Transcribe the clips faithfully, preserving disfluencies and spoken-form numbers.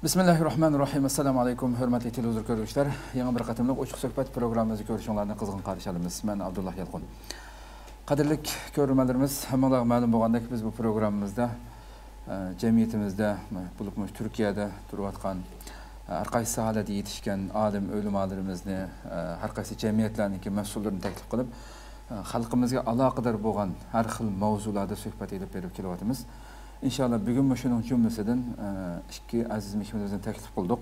بىسمىللاھىر راھمانىر راھىم. ئەسسالامۇ ئەلەيكۇم، ھۆرمەتلىك تېلېۋىزور كۆرگۈچىلەر. يېڭى بىر قېتىملىق ئوچۇق سۆھبەت پروگراممىمىزدا كۆرۈشۈڭلارنى قىزغىن قارشى ئالىمىز. مەن ئابدۇللا يالقۇن. قەدىرلىك كۆرۈرمەنلىرىمىز، ھەممىڭلارغا مەلۇم بولغاندەك، بىز بۇ پروگراممىمىزدا، ئە، جەمئىيىتىمىزدە، بولۇپمۇ تۈركىيەدە تۇرۇۋاتقان، ئە، ھەر قايسى ساھەلەردە يېتىشكەن ئالىم ئۆلىمالىرىمىزنى، ئە، ھەر قايسى جەمئىيەتلەرنىڭكى مەسئۇللىرىنى تەكلىپ قىلىپ، ئە، خەلقىمىزگە ئالاقىدار بولغان ھەر خىل مەۋزۇلاردا سۆھبەت ئېلىپ بېرىپ كېلىۋاتىمىز. ئىنشاللا، بۈگۈنمۇ شۇنىڭ جۈملىسىدىن، ئە، ئىككى ئەزىز مېھمىنىمىزنى تەكلىپ قىلدۇق.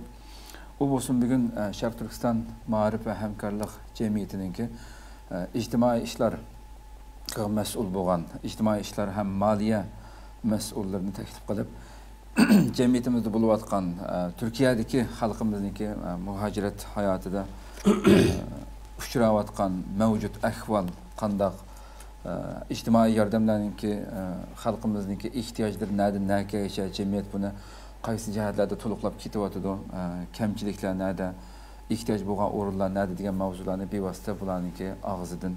ئۇ بولسۇن بۈگۈن، ئە، شەرقىي تۈركىستان مائارىپ ۋە ھەمكارلىق جەمئىيىتىنىڭكى، ئە، ئىجتىمائىي ئىشلارغا مەسئۇل بولغان، ئىجتىمائىي ئىشلار ھەم مالىيە مەسئۇللىرىنى تەكلىپ قىلىپ، جەمئىيىتىمىزدە بولۇۋاتقان، ئە، تۈركىيەدىكى خەلقىمىزنىڭكى، ئە، مۇھاجىرەت ھاياتىدا، ئە، ئۇچراۋاتقان مەۋجۇت ئەھۋال قانداق، ئە، ئىجتىمائىي ياردەملەرنىڭكى، ئە، خەلقىمىزنىڭكى ئېھتىياجلىرى نەدىن نەگىچە، جەمئىيەت بۇنى قايسى جەھەتلەردە تولۇقلاپ كېتىۋاتىدۇ، ئە، كەمچىلىكلەر نەدە، ئېھتىياج بولغان ئورۇنلار نەدە دېگەن مەۋزۇلارنى بىۋاسىتە بۇلارنىڭكى ئاغزىدىن،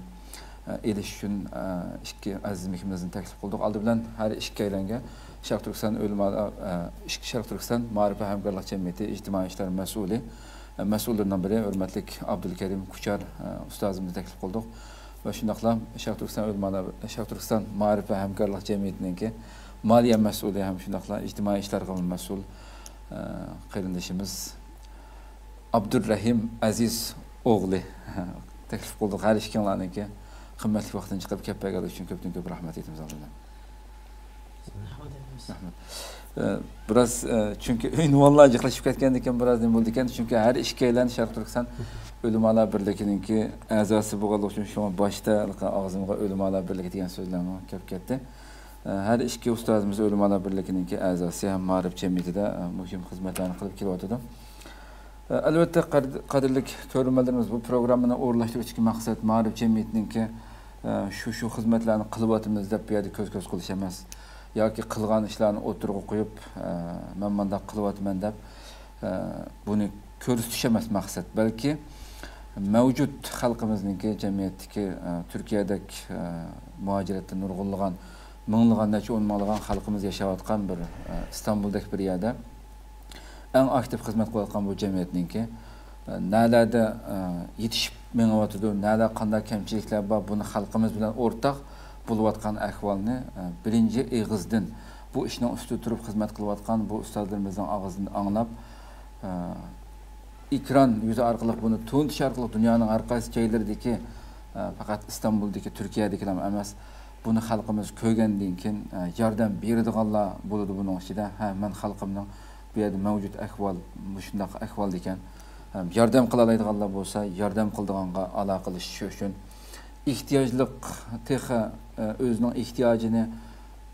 ئە، ئېلىش ئۈچۈن، ئە، ئىككى ئەزىز مېھمىنىمىزنى تەكلىپ قىلدۇق. ئالدى بىلەن ھەر ئىككىيلەنگە شەرقىي تۈركىستان ئۆلىما، ئە، ئىككى شەرقىي تۈركىستان مائارىپ ۋە ھەمكارلىق جەمئىيىتى ئىجتىمائىي ئىشلار مەسئۇلى، ئە، مەسئۇللىرىنىڭ بىرى ھۆرمەتلىك ئابدۇلكەرىم كۇچار، ئە، ئۇستازىمىزنى تەكلىپ قىلدۇق. ۋە شۇنداقلا شەرقىي تۈركىستان ئۆلىمالار، شەرقىي تۈركىستان مائارىپ ۋە ھەمكارلىق جەمئىيىتىنىڭكى مالىيە مەسئۇلى ھەم شۇنداقلا ئىجتىمائىي ئىشلارغا مەسئۇل، ئە، قېرىندىشىمىز ئابدۇررەھىم ئەزىز ئوغلى تەكلىپ قىلدۇق. ھەر ئىككىڭلارنىڭكى قىممەتلىك ۋاقتىنى چىقىرىپ كەپ بەرگەنلىكى ئۈچۈن كۆپتىن كۆپ رەھمەت ئېيتىمىز ئالدىدا. رەھمەت. ئە، بىراز، ئە، چۈنكى ئۈنۋانلار جىقلىشىپ كەتكەندىكىن بىراز نېمە بولىدىكەن، چۈنكى ھەر ئىككىيلەن شەرقىي تۈركىستان ئۆلىمالار بىرلىكىنىڭكى ئەزاسى بولغانلىقى ئۈچۈن شۇڭا باشتا ئاغزىمغا ئۆلىمالار بىرلىكى دېگەن سۆزلەرمۇ كەپ كەتتى. ئە، ھەر ئىككى ئۇستازىمىز ئۆلىمالار بىرلىكىنىڭكى ئەزاسى ھەم مائارىپ جەمئىيىتىدە، ئە، مۇھىم خىزمەتلەرنى قىلىپ كېلىۋاتىدۇ. ئەلۋەتتە، قەد-، قەدىرلىك كۆرۈرمەنلىرىمىز، بۇ پروگراممىنى ئورۇنلاشتۇرۇشتىكى مەقسەت مائارىپ جەمئىيىتىنىڭكى، ئە، شۇ، شۇ خىزمەتلەرنى قىلىۋاتىمىز دەپ بۇ يەردە كۆز، كۆز قىلىش ئەمەس. ياكى قىلغان ئىشلارنى ئوتتۇرىغا قويۇپ، ئە، مەن مانداق قىلىۋاتىمەن دەپ، ئە، بۇنى كۆرسىتىش ئەمەس مەقسەت. بەلكى مەۋجۇت خەلقىمىزنىڭكى، جەمئىيەتتىكى، ئە، تۈركىيەدەك، ئە، مۇھاجىرەتتە نۇرغۇنلىغان، مىڭلىغان، نەچچە ئون مىڭلىغان خەلقىمىز ياشاۋاتقان بىر، ئە، ئىستانبۇلدەك بىر يەردە ئەڭ ئاكتىپ خىزمەت قىلىۋاتقان بۇ جەمئىيەتنىڭكى، ئە، نەلەردە، ئە، يېتىشىپ مېڭىۋاتىدۇ، نەلەر قانداق كەمچىلىكلەر بار، بۇنى خەلقىمىز بىلەن ئورتاق بولۇۋاتقان ئەھۋالنى، ئە، بىرىنچى ئېغىزدىن بۇ ئىشنىڭ ئۈستىدە تۇرۇپ خىزمەت قىلىۋاتقان بۇ ئۇستازلىرىمىزنىڭ ئاغزىدىن ئاڭلاپ، ئە، ئېكران يۈزى ئارقىلىق بۇنى تونۇتۇش ئارقىلىق دۇنيانىڭ ھەر قايسى جايلىرىدىكى، ئە، پەقەت ئىستانبۇلدىكى، تۈركىيەدىكىلا ئەمەس، بۇنى خەلقىمىز كۆرگەندىن كېيىن، ئە، ياردەم بېرىدىغانلار بولىدۇ بۇنىڭ ئىچىدە. ھە، مەن خەلقىمنىڭ بۇ يەردە مەۋجۇت ئەھۋال، مۇشۇنداق ئەھۋالدا ئىكەن. ھە، ياردەم قىلالايدىغانلار بولسا، ياردەم قىلىدىغانغا ئالاقىلىشىش ئۈچۈن ئېھتىياجلىق تېخى، ئە، ئۆزىنىڭ ئېھتىياجىنى،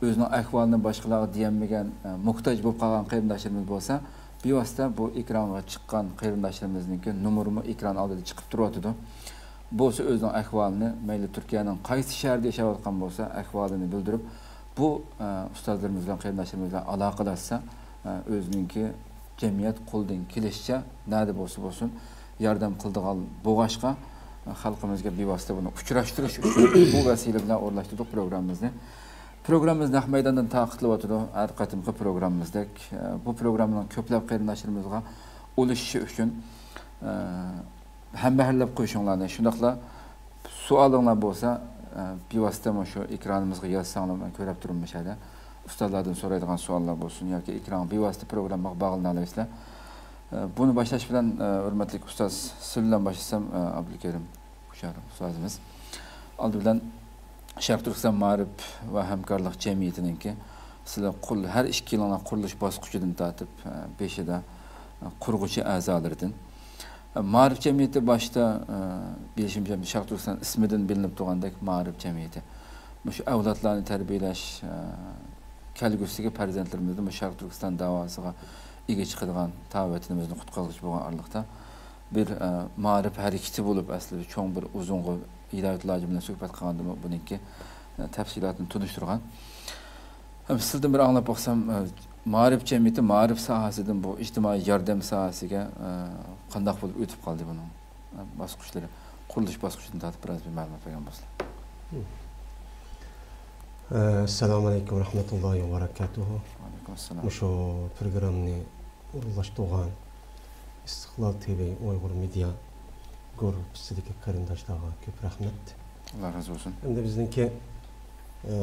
ئۆزىنىڭ ئەھۋالىنى باشقىلارغا دېيەلمىگەن، ئە، موھتاج بولۇپ قالغان قېرىنداشلىرىمىز بولسا، بىۋاسىتە بۇ ئېكرانغا چىققان قېرىنداشلىرىمىزنىڭكى نومۇرىمۇ ئېكران ئالدىدا چىقىپ تۇرۇۋاتىدۇ. بولسا ئۆزىنىڭ ئەھۋالىنى، مەيلى تۈركىيەنىڭ قايسى شەھىرىدە ياشاۋاتقان بولسا، ئەھۋالىنى بىلدۈرۈپ، بۇ، ئە، ئۇستازلىرىمىز بىلەن، قېرىنداشلىرىمىز بىلەن ئالاقىلەشسە، ئە، ئۆزىنىڭكى جەمئىيەت قولىدىن كېلىشىچە نەدە بولسا بولسۇن ياردەم قىلىدىغان بولغاچقا، خەلقىمىزگە بىۋاسىتە بۇنى ئۇچراشتۇرۇش ئۈچۈن بۇ ۋەسىلە بىلەن ئورۇنلاشتۇردۇق پروگراممىمىزنى. پروگراممىمىز نەق مەيداندىن تارقىتىلىۋاتىدۇ. ھەر قېتىمقى پروگراممىمىزدەك، بۇ پروگراممىنىڭ كۆپلەپ قېرىنداشلىرىمىزغا ئۇلىشىشى ئۈچۈن، ھەمبەھىرلەپ قويۇشۇڭلارنى، شۇنداقلا سوئالىڭلار بولسا، ئە، بىۋاسىتە مۇشۇ ئېكرانىمىزغا يازساڭلار، مەن كۆرۈپ تۇرۇمەن مۇشۇ يەردە. ئۇستازلاردىن سورايدىغان سوئاللار بولسۇن ياكى ئېكرانغا بىۋاسىتە پروگراممىغا باغلىنالايسىلەر. ئە، بۇنى باشلاش بىلەن، ئە، ھۆرمەتلىك ئۇستاز، سىز بىلەن باشلىسام، ئە، ئابدۇلكەرىم كۇچار ئۇستازىمىز. ئالدى بىلەن شەرقىي تۈركىستان مائارىپ ۋە ھەمكارلىق جەمئىيىتىنىڭكى سىلەر قۇل-، ھەر ئىككىلىڭلار قۇرۇلۇش باسقۇچىدىن تارتىپ، ئە، بېشىدا، ئە، قۇرغۇچى ئەزالىرىدىن. ئە، مائارىپ جەمئىيىتى باشتا، ئە، بىلىشىمچە، شەرقىي تۈركىستان ئىسمىدىن بىلىنىپ تۇرغاندەك مائارىپ جەمئىيىتى. مۇشۇ ئەۋلادلارنى تەربىيەلەش، ئە، كەلگۈسىدىكى پەرزەنتلىرىمىزنى مۇشۇ شەرقىي تۈركىستان داۋاسىغا ئىگە چىقىدىغان، تا ۋەتىنىمىزنى قۇتقۇزغۇچى بولغان ئارىلىقتا بىر، ئە، مائارىپ ھەرىكىتى بولۇپ، ئەسلىدە چوڭ بىر ئۇزۇنغۇ ھىدايەتۇللا ھاجى بىلەن سۆھبەت قىلغاندىمۇ بۇنىڭكى، ئە، تەپسىلاتىنى تونۇشتۇرغان. ھەم سىلىدىن بىر ئاڭلاپ باقسام، ئە، مائارىپ جەمئىيىتى مائارىپ ساھەسىدىن بۇ ئىجتىمائىي ياردەم ساھەسىگە، ئە، قانداق بولۇپ ئۆتۈپ قالدى بۇنىڭ، ئە، باسقۇچلىرى، قۇرۇلۇش باسقۇچىدىن تارتىپ بىراز بىر مەلۇمات بەرگەن بولسىلا. ئەسسالامۇ ئەلەيكۇم ۋە رەھمەتۇللاھى ۋە بەرەكاتۇھۇ. ۋەئەلەيكۇم ئەسسالام. مۇشۇ پروگراممىنى ئورۇنلاشتۇرغان ئىستىقلال تىۋى ئۇيغۇر مېدىيا گۇرۇپپىسىدىكى قېرىنداشلارغا كۆپ رەھمەت. ئاللا رازى بولسۇن. ئەمدى بىزنىڭكى، ئە،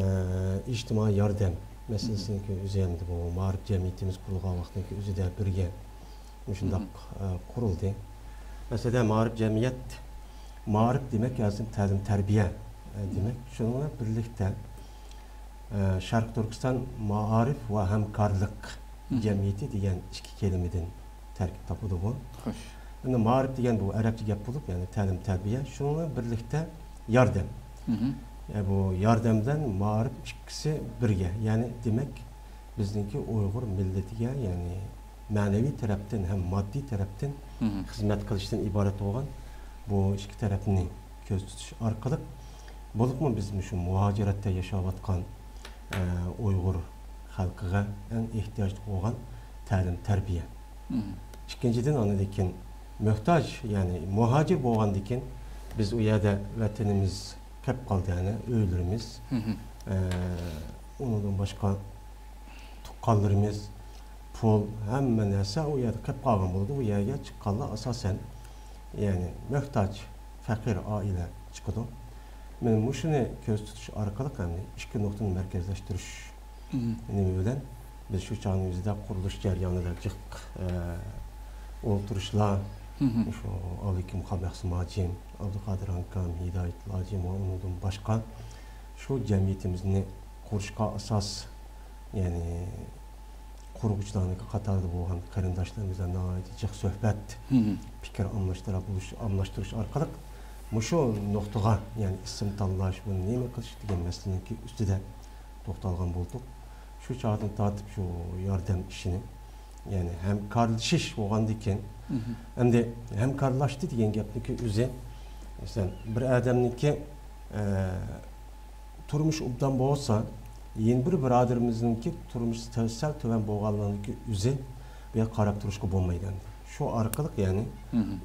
ئىجتىمائىي ياردەم مەسىلىسىنىڭكى ئۆزى ئەمدى بۇ مائارىپ جەمئىيىتىمىز قۇرۇلغان ۋاقىتنىڭكى ئۆزىدە بىرگە مۇشۇنداق، ئە، قۇرۇلدى. مەسىلەن، مائارىپ جەمئىيەت، مائارىپ دېمەك ئەسلىدە تەلىم تەربىيە، ئە، دېمەك. شۇنىڭ بىلەن بىرلىكتە، ئە، شەرقىي تۈركىستان مائارىپ ۋە ھەمكارلىق جەمئىيىتى دېگەن ئىككى كەلىمىدىن تەركىب تاپىدۇ بۇ. خوش. ئەمدى مائارىپ دېگەن بۇ ئەرەبچە گەپ بولۇپ، يەنى تەلىم تەربىيە، شۇنىڭ بىلەن بىرلىكتە ياردەم. يە، بۇ ياردەم بىلەن مائارىپ ئىككىسى بىرگە. يەنى دېمەك، بىزنىڭكى ئۇيغۇر مىللىتىگە، يەنى مەنىۋى تەرەپتىن ھەم ماددىي تەرەپتىن خىزمەت قىلىشتىن ئىبارەت بولغان بۇ ئىككى تەرەپنى كۆزدە تۇتۇش ئارقىلىق، بولۇپمۇ بىز مۇشۇ مۇھاجىرەتتە ياشاۋاتقان، ئە، ئۇيغۇر خەلقىگە ئەڭ ئېھتىياجلىق بولغان تەلىم تەربىيە. ئىككىنچىدىن، ئاندىن كېيىن موھتاج، يەنى مۇھاجىر بولغاندىن كېيىن بىز ئۇ يەردە ۋەتىنىمىز كەپ قالدى، يەنى ئۆيلىرىمىز، ئە، ئۇنىڭدىن باشقا تۇغقانلىرىمىز، پۇل، ھەممە نەرسە ئۇ يەردە قېلىپ قالغان بولىدۇ. ئۇ يەرگە چىققانلار ئاساسەن، يەنى موھتاج، پەقىر ئائىلە چىقىدۇ. مانا مۇشۇنى كۆزدە تۇتۇش ئارقىلىق، يەنى ئىككى نۇقتىنى مەركەزلەشتۈرۈش نېمە بىلەن بىز شۇ چاغنىڭ ئۆزىدە قۇرۇلۇش جەريانىدا جىق، ئە، ئولتۇرۇشلار، شۇ ئابلىكىم خان، مەخسۇم ھاجىم، ئابدۇقادىر ئاكام، ھىدايەتۇللا ھاجىم ۋە ئۇنىڭدىن باشقا شۇ جەمئىيىتىمىزنى قۇرۇشقا ئاساس، يەنى قۇرغۇچىلارنىڭ قاتارىدا بولغان قېرىنداشلىرىمىز بىلەن ناھايىتى جىق سۆھبەت، پىكىر ئالماشتۇرا بولۇش، ئالماشتۇرۇش ئارقىلىق مۇشۇ نۇقتىغا، يەنى ئىسىم تاللاش، بۇنى نېمە قىلىش دېگەن مەسىلىنىڭكى ئۈستىدە توختالغان بولدۇق. شۇ چاغدىن تارتىپ شۇ ياردەم ئىشىنى، يەنى ھەمكارلىشىش بولغاندىكىن، ئەمدى ھەمكارلاشتى دېگەن گەپنىكى ئۆزى، مەسىلەن، بىر ئادەمنىڭكى، ئە، تۇرمۇشى ئوبدان بولسا، يەنە بىر بۇرادىرىمىزنىڭكى تۇرمۇشى سەل، سەل تۆۋەن بولغانلىقىنىڭكى ئۆزى بۇ يەرگە قاراپ تۇرۇشقا بولمايدۇ ئەمدى. شۇ ئارقىلىق، يەنى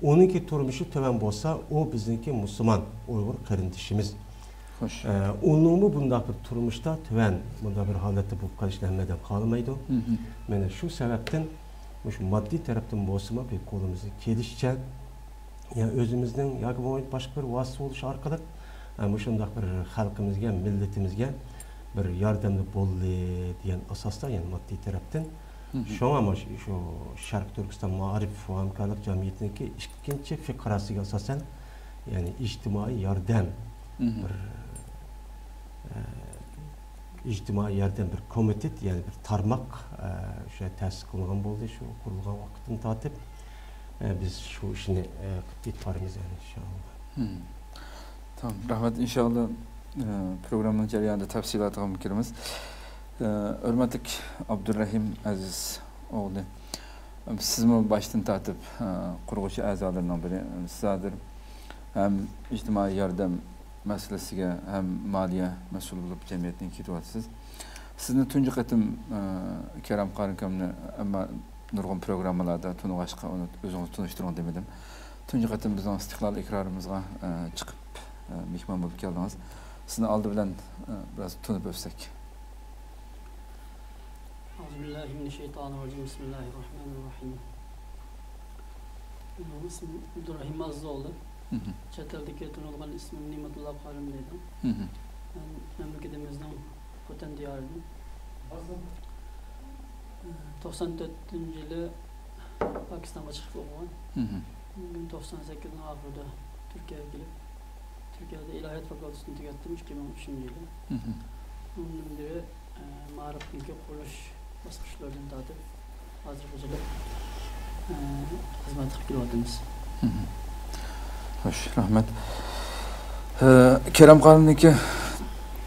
ئۇنىڭكى تۇرمۇشى تۆۋەن بولسا، ئۇ بىزنىڭكى مۇسۇلمان ئۇيغۇر قېرىندىشىمىز. خوش. ئە، ئۇنىڭمۇ بۇنداق بىر تۇرمۇشتا تۆۋەن، بۇنداق بىر ھالەتتە بولۇپ قېلىشىنى ھەممە ئادەم خالىمايدۇ. مانا شۇ سەۋەبتىن مۇشۇ ماددىي تەرەپتىن بولسىمۇ بىر قولىمىزدىن كېلىشىچە، يا ئۆزىمىزنىڭ ياكى بولمىسا باشقا بىر ۋاسىتە بولۇش ئارقىلىق، ئە، مۇشۇنداق بىر خەلقىمىزگە، مىللىتىمىزگە بىر ياردەمدە بولدى دېگەن ئاساستا، يەنى ماددىي تەرەپتىن. شۇڭا مانا شۇ، شۇ شەرقىي تۈركىستان مائارىپ ۋە ھەمكارلىق جەمئىيىتىنىڭكى ئىككىنچى فىقرەسىگە ئاساسەن، يەنى ئىجتىمائىي ياردەم بىر، ئە، ئىجتىمائىي ياردەم بىر كومىتېت، يەنى بىر تارماق، ئە، شۇ تەسىس قىلىنغان بولدى، شۇ قۇرۇلغان ۋاقىتتىن تارتىپ. ئە، بىز شۇ ئىشنى، ئە، قىلىپ كېتىپ بارىمىز، يەنى، ئىنشائاللا. تامام، رەھمەت. ئىنشائاللا، ئە، پروگراممىنىڭ جەريانىدا تەپسىلاتىغا كىرىمىز. ئە، ھۆرمەتلىك ئابدۇرەھىم ئەزىز ئوغلى، سىزمۇ باشتىن تارتىپ، ئە، قۇرغۇچى ئەزالىرىنىڭ بىرى. سىز ھازىر ھەم ئىجتىمائىي ياردەم مەسىلىسىگە ھەم مالىيە مەسئۇلى بولۇپ جەمئىيەتنى كېتىۋاتىسىز. سىزنى تۇنجى قېتىم، ئە، كېرەم قارىكامنى، ئەمما نۇرغۇن پروگراممىلاردا تونۇغاچقا ئۇنى ئۆزىڭىز تونۇشتۇرۇڭ دېمىدىم. تۇنجى قېتىم بىزنىڭ ئىستىقلال ئىقرارىمىزغا، ئە، چىقىپ، ئە، مېھمان بولۇپ كەلدىڭىز. سىزنى ئالدى بىلەن، ئە، بىراز تونۇپ ئۆتسەك. أعوذ بالله من الشيطان الرجيم. بسم الله الرحمن الرحيم. مېنىڭ ئىسمىم ئابدۇرەھىم ئازىز ئوغلى. چەت ئەلدىكى تونۇلغان ئىسمىم نېمەتۇللا قارىم دەيدۇ. مەن مەملىكىتىمىزنىڭ خوتەن دىيارىدىن. توقسان تۆتىنچى يىلى پاكىستانغا چىقىپ ئوقۇغان. توقسان سەككىزنىڭ ئاخىرىدا تۈركىيەگە كېلىپ، تۈركىيەدە ئىلاھىيات فاكۇلتېتىنى تۈگەتتىم، ئىككى مىڭ ئۈچىنچى يىلى. ئۇنىڭدىن بېرى، ئە، مائارىپنىڭكى قۇرۇلۇش باسقۇچلىرىدىن تارتىپ ھازىرغىچىلىك، ئە، خىزمەت قىلىپ كېلىۋاتىمىز. مم. خوش، رەھمەت. ئە، كېرەم قارىنىڭكى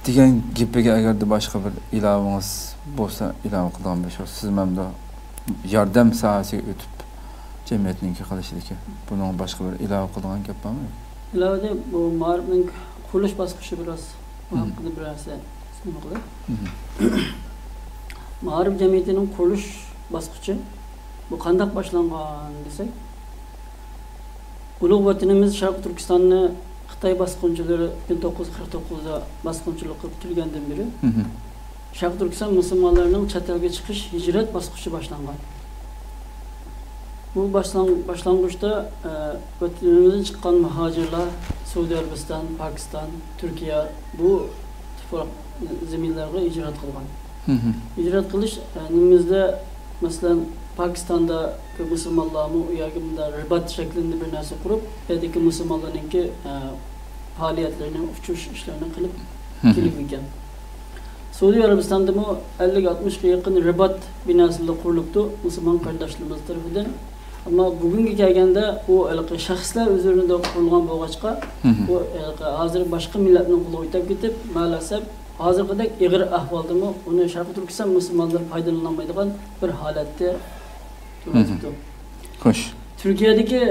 دېگەن گېپىگە ئەگەردە باشقا بىر ئىلاۋىڭىز بولسا، ئىلاۋە قىلىدىغان بىر شۇ، سىز مەندە ياردەم ساھەسىگە ئۆتۈپ، جەمئىيەتنىڭكى قىلىشىدىكى، بۇنىڭغا باشقا بىر ئىلاۋە قىلىدىغان گەپ بارمۇ؟ ئىلاۋىدە بۇ مائارىپنىڭ قۇرۇلۇش باسقۇچى بىراز، بۇ ھەققىدە بىر نەرسە سۆزلىمەكچى. مائارىپ جەمئىيىتىنىڭ قۇرۇلۇش باسقۇچى بۇ قانداق باشلانغان دېسەك، ئۇلۇغ ۋەتىنىمىز شەرقىي تۈركىستاننى خىتاي باسقۇنچىلىرى بىر مىڭ توققۇز يۈز قىرىق توققۇزدا باسقۇنچىلىق قىلىپ كىرگەندىن بېرى، شەرقىي تۈركىستان مۇسۇلمانلىرىنىڭ چەت ئەلگە چىقىش، ھىجرەت باسقۇچى باشلانغان. بۇ باشلان-، باشلانغۇچتا، ئە، ۋەتىنىمىزدىن چىققان مۇھاجىرلار سەئۇدى ئەرەبىستان، پاكىستان، تۈركىيە بۇ تۇپراق، ئە، زېمىنلارغا ھىجرەت قىلغان. ھىجرەت قىلىش، ئە، نېمىمىزدە، مەسىلەن، پاكىستاندا مۇسۇلمانلارمۇ ئۇ يەرگە مۇنداق رىبات شەكلىدە بىر نەرسە قۇرۇپ، يەردىكى مۇسۇلمانلارنىڭكى، ئە، پائالىيەتلىرىنى، ئۇچۇش ئىشلىرىنى قىلىپ كېلىدىكەن. سەئۇدى ئەرەبىستاندىمۇ ئەللىك ئاتمىشقا يېقىن رىبات بىناسىلا قۇرۇلۇپتۇ مۇسۇلمان قېرىنداشلىرىمىز تەرىپىدىن. ئەمما بۈگۈنگە كەلگەندە ئۇ ھېلىقى شەخسلەر ئۆزلىرىدە قۇرۇلغان بولغاچقا، ئۇ ھېلىقى ھازىر باشقا مىللەتنىڭ قولىغا ئۆتۈپ كېتىپ، مائەلەسەپ ھازىرقىدەك ئېغىر ئەھۋالدىمۇ ئۇنى شەرقىي تۈركىستان مۇسۇلمانلىرى پايدىلىنالمايدىغان بىر ھالەتتە تۇرۇۋېتىپتۇ. خوش. تۈركىيەدىكى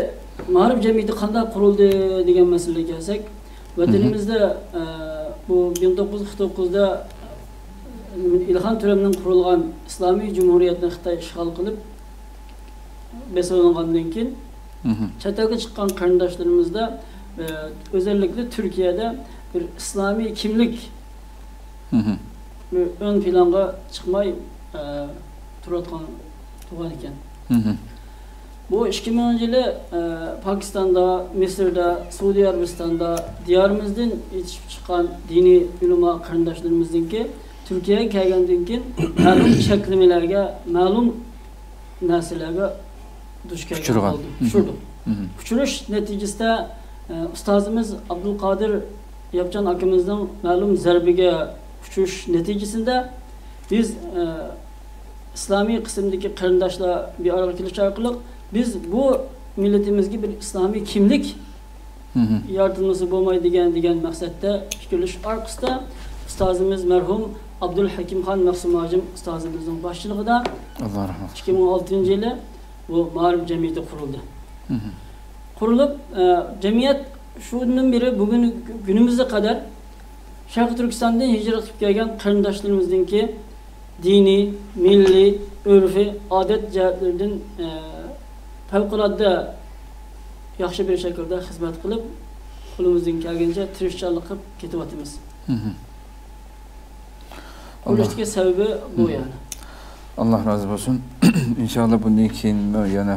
مائارىپ جەمئىيىتى قانداق قۇرۇلدى دېگەن مەسىلىگە كەلسەك، ۋەتىنىمىزدە، ئە، بۇ بىر مىڭ توققۇز يۈز قىرىق توققۇزدا ئىلھان تۆرەمنىڭ قۇرۇلغان ئىسلامىي جۇمھۇرىيەتنى خىتاي ئىشغال قىلىپ بېسىۋالغاندىن كېيىن، چەت ئەلگە چىققان قېرىنداشلىرىمىزدا، ئە، ئۆزەللىكلى تۈركىيەدە بىر ئىسلامىي كىملىك ئۆن پىلانغا چىقماي، ئە، تۇرۇۋاتقان، تۇرغان ئىكەن. بۇ ئىككى مىڭىنچى يىلى، ئە، پاكىستاندا، مىسىردا، سەئۇدى ئەرەبىستاندا دىيارىمىزدىن يېتىشىپ چىققان دىنىي ئۆلىما قېرىنداشلىرىمىزنىڭكى تۈركىيەگە كەلگەندىن كېيىن مەلۇم چەكلىمىلەرگە، مەلۇم نەرسىلەرگە دۇچ كەلگەن بولدى، ئۇچرىدۇق. ئۇچرىشىش نەتىجىسىدە، ئە، ئۇستازىمىز ئابدۇلقادىر ياپچان ئاكىمىزنىڭ مەلۇم زەربىگە ئۇچرىشىش نەتىجىسىدە بىز، ئە، ئىسلامىي قىسىمدىكى قېرىنداشلار بىر ئارىغا كېلىش ئارقىلىق بىز بۇ مىللىتىمىزگە بىر ئىسلامىي كىملىك يارىتىلمىسا بولمايدىكەن دېگەن مەقسەتتە پىكىرلىشىش ئارقىسىدا ئۇستازىمىز مەرھۇم ئابدۇلھەكىمخان مەخسۇم ھاجىم ئۇستازىمىزنىڭ باشچىلىقىدا ئاللا رەھمەت قىلسۇن. ئىككى مىڭ ئون ئالتىنچى يىلى بۇ مائارىپ جەمئىيىتى قۇرۇلدى. قۇرۇلۇپ، ئە، جەمئىيەت شۇندىن بېرى بۈگۈن كۈنىمىزگە قەدەر شەرقىي تۈركىستاندىن ھىجرەت قىلىپ كەلگەن قېرىنداشلىرىمىزنىڭكى دىنىي، مىللىي، ئۆرپىي، ئادەت جەھەتلىرىدىن، ئە، پەۋقۇلئاددە ياخشى بىر شەكىلدە خىزمەت قىلىپ، قولىمىزدىن كەلگىنىچە تىرىشچانلىق قىلىپ كېتىۋاتىمىز. ئاللا. بۇنىڭدىكى سەۋەبى بۇ يەنى. ئاللا رازى بولسۇن. ئىنشاللا بۇندىن كېيىنمۇ يەنە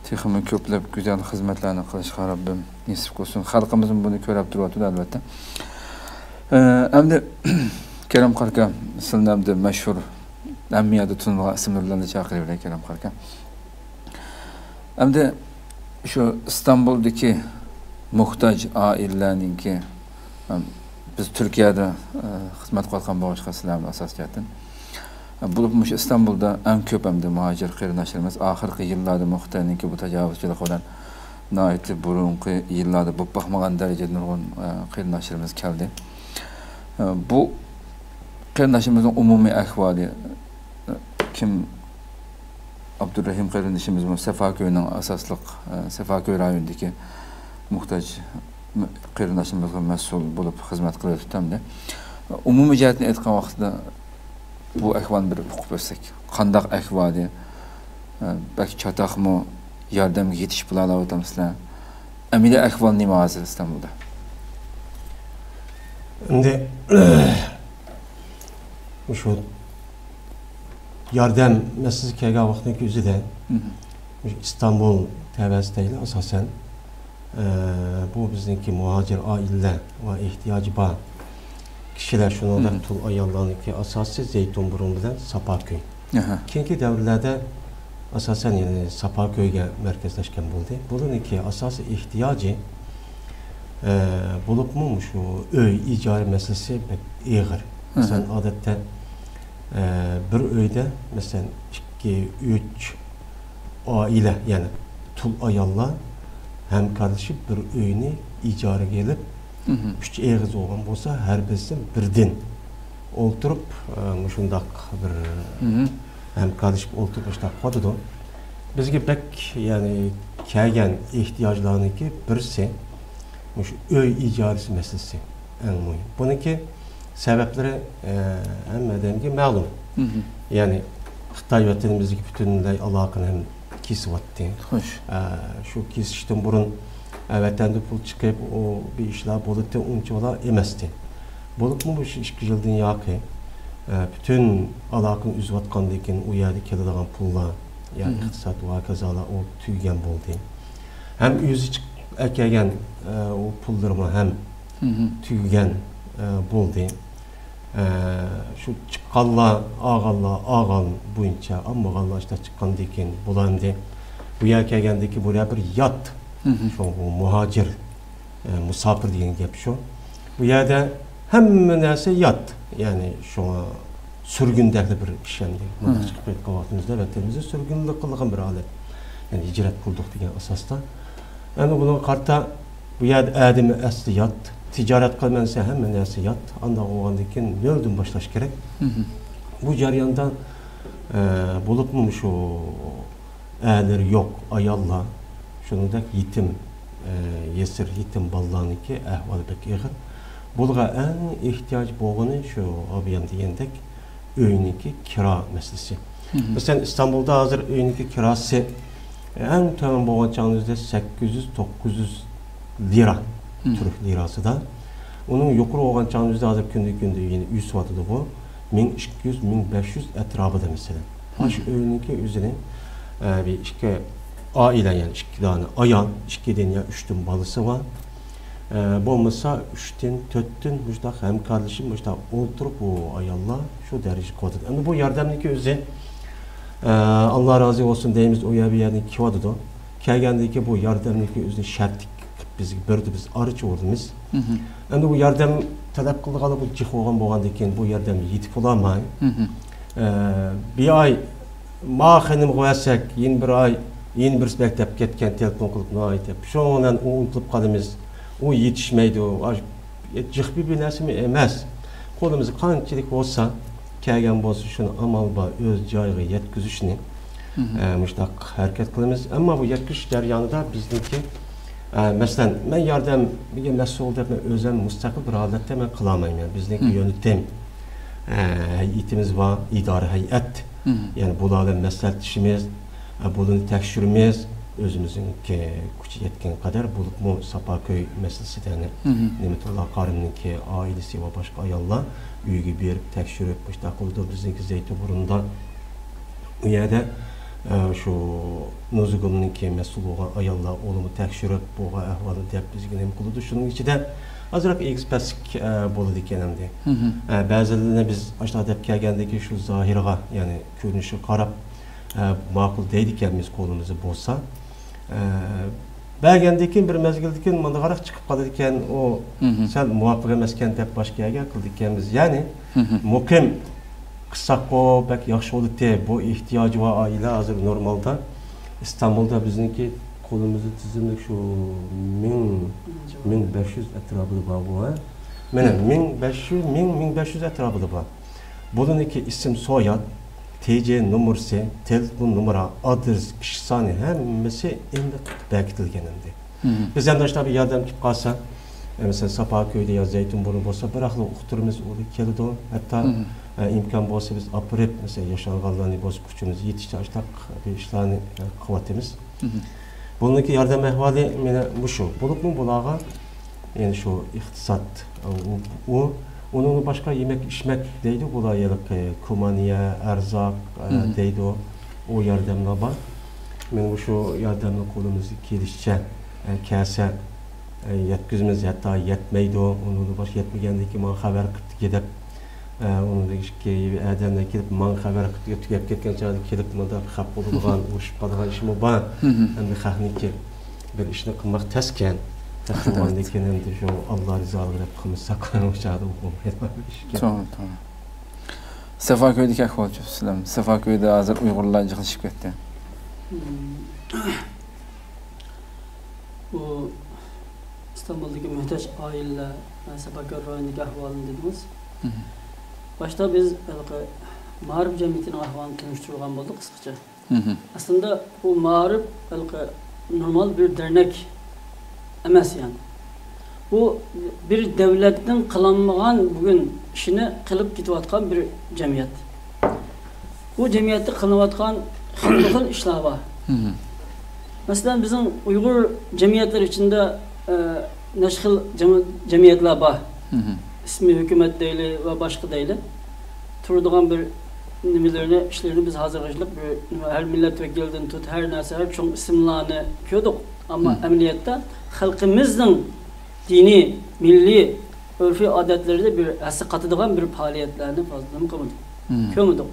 تېخىمۇ كۆپلەپ گۈزەل خىزمەتلەرنى قىلىشقا رەببىم نېسىپ قىلسۇن. خەلقىمىزمۇ بۇنى كۆرۈپ تۇرۇۋاتىدۇ، ئەلۋەتتە. ئە، ئەمدى كېرەم قارىكا، سىلەرنى ئەمدى مەشھۇر، ھەممە يەردە تونۇلغان ئىسىملار بىلەن چاقىرىۋېرەي، كېرەم قارىكا. ئەمدى شۇ ئىستانبۇلدىكى موھتاج ئائىلىلەرنىڭكى، ئەم، بىز تۈركىيەدە، ئە، خىزمەت قىلىۋاتقان بولغاچقا سىلەرمۇ ئاساسىي جەھەتتىن. بولۇپمۇ مۇشۇ ئىستانبۇلدا ئەڭ كۆپ ئەمدى مۇھاجىر قېرىنداشلىرىمىز ئاخىرقى يىللاردا موھتاجنىڭكى بۇ تاجاۋۇزچىلىقى بىلەن ناھايىتى بۇرۇنقى يىللاردا بولۇپ باقمىغان دەرىجىدە نۇرغۇن، ئە، قېرىنداشلىرىمىز كەلدى. ئە، بۇ قېرىنداشلىرىمىزنىڭ ئومۇمىي ئەھۋالى، ئە، كىم ئابدۇرېھىم قېرىندىشىمىزمۇ سەفاكۆينىڭ ئاساسلىق، ئە، سەفاكۆي رايونىدىكى موھتاج قېرىنداشلىرىمىزغا مەسئۇل بولۇپ خىزمەت قىلىۋېتىپتۇ ئەمدى. ئومۇمىي جەھەتتىن ئېيتقان ۋاقتىدا بۇ ئەھۋالنى بىر ئۇقۇپ ئۆتسەك، قانداق ئەھۋالى؟ ئە، بەك چاتاقمۇ؟ ياردەمگە يېتىشىپ بولالاۋاتامسىلەر؟ ئەمەلىي ئەھۋال نېمە ھازىر ئىستانبۇلدا؟ ئەمدى مۇشۇ ياردەم مەسىلىسى كەلگەن ۋاقىتنىڭ ئۆزىدە مۇشۇ ئىستانبۇل تەۋەسىدە ئاساسەن، ئە، بۇ بىزنىڭكى مۇھاجىر ئائىلىلەر ۋە ئېھتىياجى بار كىشىلەر، شۇنىڭدەك تۇل ئاياللارنىڭكى ئاساسى زەيتۇنبۇرۇن بىلەن ساپاكۆي. كېيىنكى دەۋرلەردە ئاساسەن يەنە ساپاكۆيگە مەركەزلەشكەن بولدى. بۇلارنىڭكى ئاساسىي ئېھتىياجى، ئە، بولۇپمۇ مۇشۇ ئۆي ئىجارە مەسىلىسى بەك ئېغىر. مەسىلەن، ئادەتتە ئە، بىر ئۆيدە، مەسىلەن، ئىككى، ئۈچ ئائىلە، يەنى تۇل ئاياللار ھەمكارلىشىپ بىر ئۆينى ئىجارىگە ئېلىپ، مھم. ئۈچ ئېغىز بولغان بولسا، ھەر بىرسى بىردىن ئولتۇرۇپ، ئە، مۇشۇنداق بىر مھم. ھەمكارلىشىپ ئولتۇرۇپ مۇشۇنداق قىلىۋاتىدۇ. بىزگە بەك، يەنى، كەلگەن ئېھتىياجلارنىڭكى بىرسى مۇشۇ ئۆي ئىجارىسى مەسىلىسى ئەڭ مۇھىم. بۇنىڭكى سەۋەبلىرى، ئە، ھەممە ئادەمگە مەلۇم. مھم. يەنى خىتاي ۋەتىنىمىزدىكى پۈتۈنلەي ئالاقىنى ھەم كېسىۋەتتى. خوش. ئە، شۇ كېسىشتىن بۇرۇن، ئە، ۋەتەندە پۇل چىقىپ، ئۇ بىر ئىشلار بولاتتى، ئۇنچىۋالا ئەمەستى. بولۇپمۇ مۇشۇ ئىككى يىلدىن ياقى، ئە، پۈتۈن ئالاقىنى ئۈزۈۋاتقاندىن كېيىن ئۇ يەردە كېلىدىغان پۇللار، يا مھم. ئىقتىساد ۋە كازالار ئۇ تۈگىگەن بولدى. ھەم ئۆزى چىقىپ ئەكەلگەن، ئە، ئۇ پۇللىرىمۇ ھەم مھم. تۈگىگەن، ئە، بولدى. ئە، شۇ چىققانلار، ئالغانلار ئالغان بويىچە، ئالمىغانلار ئىشتا چىققاندىن كېيىن بولامدى. بۇ يەرگە كەلگەندىن كېيىن بۇ يەر بىر يات. مھم. شۇڭا بۇ مۇھاجىر، ئە، مۇساپىر دېگەن گەپ شۇ. بۇ يەردە ھەممە نەرسە يات. يەنى شۇڭا سۈرگۈندەكلا بىر ئىش ئەمدى. مۇنداق مھم. چىقىپ كەتكەن ۋاقتىمىزدا ۋەتىنىمىزدە سۈرگۈنلۈك قىلغان بىر ھالەت. يەنى ھىجرەت قىلدۇق دېگەن ئاساستا. ئەمدى بۇنىڭغا قارىتا بۇ يەردە ئادىمى ئەسلى يات، تىجارەت قىلىمەن دېسە ھەممە نەرسە يات. ئانداق بولغاندىن كېيىن نۆلدىن باشلاش كېرەك. مھم. بۇ جەرياندا، ئە، بولۇپمۇ شۇ ئەرلىرى يوق ئاياللار، شۇنىڭدەك يېتىم، ئە، يېسىر يېتىم بالىلارنىڭكى ئەھۋالى بەك ئېغىر. بۇلارغا ئەڭ ئېھتىياج بولغىنى شۇ ئابىيام دېگەندەك ئۆينىڭكى كىرا مەسىلىسى. مھم. مەسىلەن، ئىستانبۇلدا ھازىر ئۆينىڭكى كىراسى ئەڭ تۆۋەن بولغان چاغنىڭ ئۆزىدە سەككىز يۈز، توققۇز يۈز لىرا، مھم. تۈرك لىراسىدا. ئۇنىڭ يۇقىرى بولغان چاغنىڭ ئۆزىدە ھازىر كۈندە كۈندە يەنە ئۆسۈۋاتىدۇ بۇ. مىڭ ئىككى يۈز، مىڭ بەش يۈز ئەتراپىدا مەسىلەن. ئاشۇ مھم. ئۆينىڭكى ئۆزىنى، ئە، بىر ئىككى ئائىلە، يەنى ئىككى دانە ئايال، ئىككىدىن يا ئۈچتىن بالىسى بار. ئە، بولمىسا ئۈچتىن، تۆتتىن مۇشۇنداق ھەمكارلىشىپ، مۇشۇنداق ئولتۇرۇپ، ئۇ ئاياللار شۇ دەرىجىگە قىلىۋاتىدۇ. ئەمدى بۇ ياردەمنىڭكى ئۆزى، ئە، ئاللا رازى بولسۇن دەيمىز، ئۇ يەر بۇ يەردىن كېلىۋاتىدۇ. كەلگەندىن كېيىن بۇ ياردەمنىڭكى ئۆزىنى شەرتلىك قىلىپ بىزگە بەردى، بىز ئارىچى بولدۇمىز. مھم. ئەمدى بۇ ياردەم تەلەپ قىلىدىغانلار بۇ جىق بولغان بولغاندىن كېيىن بۇ ياردەمگە يېتىپ بولالماي، مھم. ئە، بىر ئاي ما خېنىمغا بەرسەك، يەنە بىر ئاي، يەنە بىرسى بەك دەپ كەتكەن، تېلېفون قىلىپ ناھايىتى دەپ. شۇنىڭ بىلەن ئۇ ئۇنتۇلۇپ قالىمىز. ئۇ يېتىشمەيدۇ. ئاش-، جىق بىر، بىر نەرسىمۇ ئەمەس. قولىمىزدا قانچىلىك بولسا، كەلگەن بولسا، شۇنى ئامال بار ئۆز جايىغا يەتكۈزۈشنى، مھم. ئە، مۇشۇنداق ھەرىكەت قىلىمىز. ئەمما بۇ يەتكۈزۈش جەريانىدا بىزنىڭكى، ئە، مەسىلەن، مەن ياردەمگە مەسئۇل دەپ مەن ئۆزۈم مۇستەقىل بىر ھالەتتە مەن قىلالمايمەن. بىزنىڭكى مھم. يۆنىتىم، ئە، ھەيئىتىمىز بار، ئىدارە ھەيئەت. مھم. يەنى بۇلار بىلەن مەسلىھەتلىشىمىز، ئە، بۇلارنى تەكشۈرىمىز. ئۆزىمىزنىڭكى كۈچى يەتكەن قەدەر، بولۇپمۇ ساپا كۆي مەسىلىسىدە، يەنى مھم. نېمەتۇللا قارىمنىڭكى ئائىلىسى ۋە باشقا ئاياللار ئۆيگە بېرىپ تەكشۈرۈپ، مۇشۇنداق قىلىدۇ. بىزنىڭكى زەيتىنبۇرۇندا ئۇ يەردە، ئە، شۇ نۇزۇگۇمنىڭكى مەسئۇل بولغان ئاياللار ئۇنىمۇ تەكشۈرۈپ، بولغان ئەھۋالنى دەپ بىزگە نېمە قىلىدۇ. شۇنىڭ ئىچىدە ئازراق ئېگىز پەسلىك، ئە، بولىدىكەن ئەمدى. مھم. ئە، بەزىلىرىنى بىز ئاشۇنداق دەپ كەلگەندىكىن شۇ زاھىرىغا، يەنى كۆرۈنۈشىگە قاراپ، ئە، ماقۇل دەيدىكەنمىز قولىمىزدا بولسا. ئە، بەرگەندىن كېيىن بىر مەزگىلدىن كېيىن مانداقراق چىقىپ قالىدىكەن. ئۇ مھم. سەل مۇۋاپىق ئەمەسكەن دەپ باشقا يەرگە قىلىدىكەنمىز. يەنى مھم. مۇقىم قىلساققۇ بەك ياخشى بولاتتى. بۇ ئېھتىياجى بار ئائىلە ھازىر نورمالدا. ئىستانبۇلدا بىزنىڭكى قولىمىزدا تىزىملىك شۇ مىڭ، مىڭ بەش يۈز ئەتراپىدا بار بۇ، ھە؟ مانا مھم. مىڭ بەش يۈز، مىڭ، مىڭ بەش يۈز ئەتراپىدا بار. بۇلارنىڭكى ئىسىم سوياد، تى جې نومۇرسى، تېلېفون نومۇرى، ئادرېس، كىشى سانى ھەممىسى ئېنىق بېكىتىلگەن ئەمدى. مھم. بىز ئەمدى ئاشۇنداق بىر ياردەم كېلىپ قالسا، ئە، مەسىلەن، ساپا كۆيدە يا زەيتۇنبۇرنى بولسا، بىراقلا ئۇقتۇرىمىز، ئۇ كېلىدۇ. ھەتتا، مھم. ئە، ئىمكان بولسا بىز ئاپىرىپ، مەسىلەن، ياشانغانلارنى بولسا كۈچىمىز يېتىشىچە ئاشۇنداق بىر ئىشلارنى، ئە، قىلىۋاتىمىز. مھم. بۇنىڭكى ياردەم ئەھۋالى مانا مۇشۇ. بولۇپمۇ بۇلارغا يەنى شۇ ئىقتىساد، ئۇ، ئۇ، ئۇنىڭدىن باشقا يېمەك ئىچمەك دەيدۇ، بۇلار ھېلىقى كۇمانىيە، ئەرزاق، ئە، مھم. دەيدۇ، ئۇ ياردەملەر بار. مانا مۇشۇ ياردەمنى قولىمىزدىن كېلىشىچە، ئە، كەلسە، ئە، يەتكۈزىمىز، ھەتتا يەتمەيدۇ، ئۇنىڭدىن باشقا يەتمىگەندىن كېيىن ماڭا خەۋەر قىپتىكى دەپ، ئە، ئۇنىڭدىن كېيىن ئادەملەر كېلىپ ماڭا خەۋەر قىپتىكى، تۈگەپ كەتكەن چاغدا كېلىپ مۇنداق خەپ بولىدىغان، ئۇرۇشۇپ قالىدىغان ئىشمۇ بار. مھم. ئەمدى خەقنىڭكى بىر ئىشنى قىلماق تەسكەن. تەس بولغاندىن كېيىن ئەمدى شۇ ئاللا رىزالىقى دەپ قىلمىساق، ئۇ چاغدا بولمايدىغان بىر ئىشكەن. توغرا، توغرا. سافاكۆيدىكى ئەھۋالچۇ سىلەر؟ سافاكۆيدە ھازىر ئۇيغۇرلار جىقلىشىپ كەتتى. مم. بۇ ئىستانبۇلدىكى مۆھتاج ئائىلىلەر، سافاكۆي رايونىدىكى ئەھۋالىنى دېدىڭىز. مم. باشتا بىز ھېلىقى مائارىپ جەمئىيىتىنىڭ ئەھۋالىنى تونۇشتۇرغان بولدۇق قىسقىچە. مم. ئەسلىندە بۇ مائارىپ ھېلىقى نورمال بىر دەرنەك ئەمەس، يەنى. بۇ بىر دەۋلەتنىڭ قىلالمىغان بۈگۈن ئىشىنى قىلىپ كېتىۋاتقان بىر جەمئىيەت. بۇ جەمئىيەتتە قىلىنىۋاتقان خىلمۇخىل ئىشلار بار. مم. مەسىلەن، بىزنىڭ ئۇيغۇر جەمئىيەتلىرى ئىچىندە، ئە، نەچچە خىل جەم-، جەمئىيەتلەر بار. مم. ئىسمى ھۆكۈمەت دەيلى ۋە باشقا دەيلى. تۇرىدىغان بىر نېمىلىرىنى، ئىشلىرىنى بىز ھازىرغىچىلىك بىر نېمە، ھەر مىللەت ۋەكىلىدىن تۇت، ھەر نەرسە، ھەر چوڭ ئىسىملارنى كۆردۇق. ئەمما مم. ئەمەلىيەتتە خەلقىمىزنىڭ دىنىي، مىللىي، ئۆرپىي ئادەتلىرىدە بىر ھەسسە قاتىدىغان بىر پائالىيەتلەرنى فازىدىن قىلمىدۇق. مم. كۆرمىدۇق.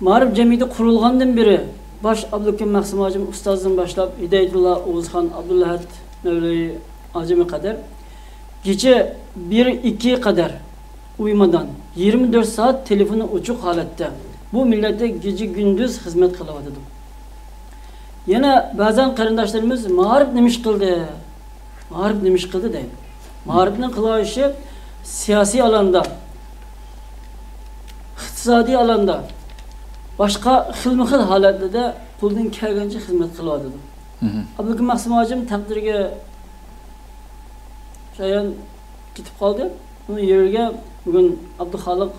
مائارىپ جەمئىيىتى قۇرۇلغاندىن بېرى باش ئابلىكىم مەخسۇم ھاجىم ئۇستازدىن باشلاپ، ھىدايەتۇللا ئوغۇزخان، ئابدۇللاھەد مەۋلەۋى ھاجىمغا قەدەر، كېچە بىر، ئىككىگە قەدەر ئۇيۇمىدان يىگىرمە تۆت سائەت تېلېفونى ئوچۇق ھالەتتە بۇ مىللەتكە گېجە-كۈندۈز خىزمەت قىلىۋاتىدۇ. يەنە بەزەن قېرىنداشلىرىمىز، «مائارىپ نېمە ئىش قىلدى؟ مائارىپ نېمە ئىش قىلدى؟» دەيدۇ. مائارىپنىڭ قىلغان ئىشى سىياسىي ئالاندا، ئىقتىسادىي ئالاندا، باشقا خىلمۇ خىل ھالەتلەردە قولىدىن كەلگەنچە خىزمەت قىلىۋاتىدۇ. مم. ئابلىكىم مەخسۇم ھاجىم تەقدىرگە شايان كېتىپ قالدى. ئۇنىڭ يېرىگە بۈگۈن ئابدۇخالىق،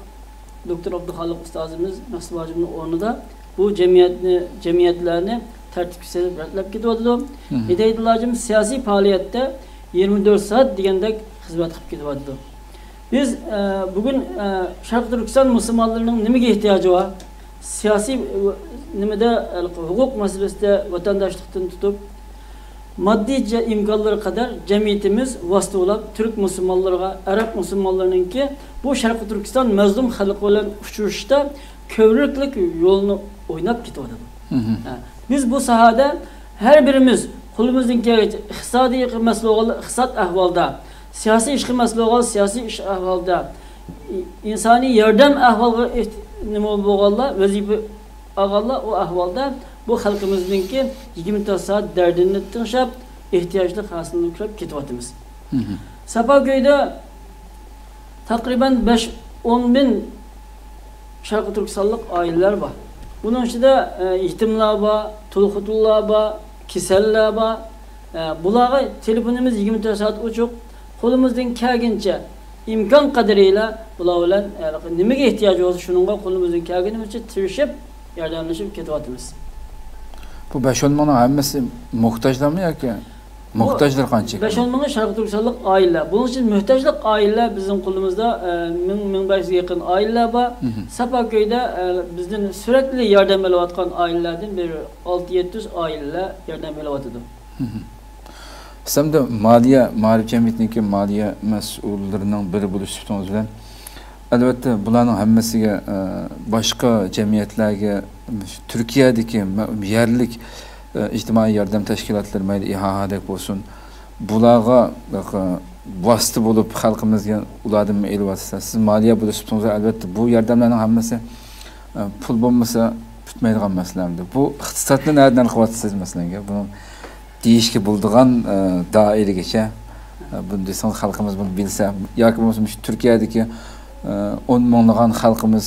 دوكتور ئابدۇخالىق ئۇستازىمىز مەخسۇم ھاجىمنىڭ ئورنىدا بۇ جەمئىيەتنى، جەمئىيەتلەرنى تەرتىپكە سېلىپ رەتلەپ كېتىۋاتىدۇ. مم. ھىدايەتۇللا ھاجىم سىياسىي پائالىيەتتە يىگىرمە تۆت سائەت دېگەندەك خىزمەت قىلىپ كېتىۋاتىدۇ. بىز، ئە، بۈگۈن، ئە، شەرقىي تۈركىستان مۇسۇلمانلىرىنىڭ نېمىگە ئېھتىياجى بار؟ سىياسىي، ئە، نېمىدە، ھېلىقى ھوقۇق مەسىلىسىدە ۋەتەنداشلىقتىن تۇتۇپ، ماددىي جە-، ئىمكانلىرى قەدەر جەمئىيىتىمىز ۋاسىتە بولاپ تۈرك مۇسۇلمانلىرىغا، ئەرەب مۇسۇلمانلىرىنىڭكى بۇ شەرقىي تۈركىستان مەزلۇم خەلقى بىلەن ئۇچرىشىشتا كۆۋرۈكلۈك يولنى ئويناپ كېتىۋاتىدۇ. مم. ھە، بىز بۇ ساھەدە ھەر بىرىمىز قولىمىزدىن كەلگەنچە ئىقتىسادىي مەسىلە بولغاندا ئىقتىساد ئەھۋالىدا، سىياسىي ئىشقا مەسئۇل بولغان سىياسىي ئىش ئەھۋالىدا، ئى-، ئىنسانىي ياردەم ئەھۋالغا ئېھت-، نېمە بولغانلار، ۋەزىپە ئالغانلار ئۇ ئەھۋالدا بۇ خەلقىمىزنىڭكى يىگىرمە تۆت سائەت دەردىنى تىڭشاپ، ئېھتىياجلىق ھاسىلىنى كۆرۈپ كېتىۋاتىمىز. مم. ساپاكۆيدە تەقرىبەن بەش ئون مىڭ شەرقىي تۈركىستانلىق ئائىلىلەر بار. بۇنىڭ ئىچىدە، ئە، يېتىملار بار، تۇل خوتۇنلار بار، كېسەللەر بار. ئە، بۇلارغا تېلېفونىمىز يىگىرمە تۆت سائەت ئوچۇق. قولىمىزدىن كەلگىنىچە ئىمكان قەدىرىيلە بۇلار بىلەن، ئە، نېمىگە ئېھتىياجى بولسا شۇنىڭغا قولىمىزدىن كەلگىنىمىزچە تىرىشىپ ياردەملىشىپ كېتىۋاتىمىز. بۇ بەش ئون مىڭنىڭ ھەممىسى موھتاجلارمۇ ياكى؟ بۇ موھتاجلار قانچىكى؟ بەش ئون مىڭى شەرقىي تۈركىستانلىق ئائىلىلەر. بۇنىڭ ئىچىدە موھتاجلىق ئائىلىلەر بىزنىڭ قولىمىزدا، ئە، مىڭ، مىڭ بەش يۈزگە يېقىن ئائىلىلەر بار. مم. ساپاكۆيدە، ئە، بىزدىن سۈرەتلىك ياردەم ئېلىۋاتقان ئائىلىلەردىن بىر ئالتە يەتتە يۈز ئائىلىلەر ياردەم ئېلىۋاتىدۇ. مم. سىز ئەمدى مالىيە، مائارىپ جەمئىيىتىنىڭكى مالىيە مەسئۇللىرىنىڭ بىرى بولۇش سۈپىتىڭىز بىلەن، ئەلۋەتتە، بۇلارنىڭ ھەممىسىگە، ئە، باشقا جەمئىيەتلەرگە، تۈركىيەدىكى مە-، يەرلىك، ئە، ئىجتىمائىي ياردەم تەشكىلاتلىرى، مەيلى ئىھائەدەك بولسۇن، بۇلارغا، ئە، ۋاسىتە بولۇپ خەلقىمىزگە ئۇلاردىنمۇ ئېلىۋاتىسىلەر. سىز مالىيە بولۇش سۈپىتىڭىز بىلەن، ئەلۋەتتە، بۇ ياردەملەرنىڭ ھەممىسى، ئە، پۇل بولمىسا پۈتمەيدىغان مەسىلە ئەمدى. بۇ ئىقتىسادنى نەدىن قىلىۋاتىسىز، مەسىلەن؟ بۇنىڭ دېيىشكە بولىدىغان، ئە، دائىرىگىچە، ئە، بۇنى دېسىڭىز، خەلقىمىز بۇنى بىلسە، ياكى بولمىسا مۇشۇ تۈركىيەدىكى، ئە، ئون مىڭلىغان خەلقىمىز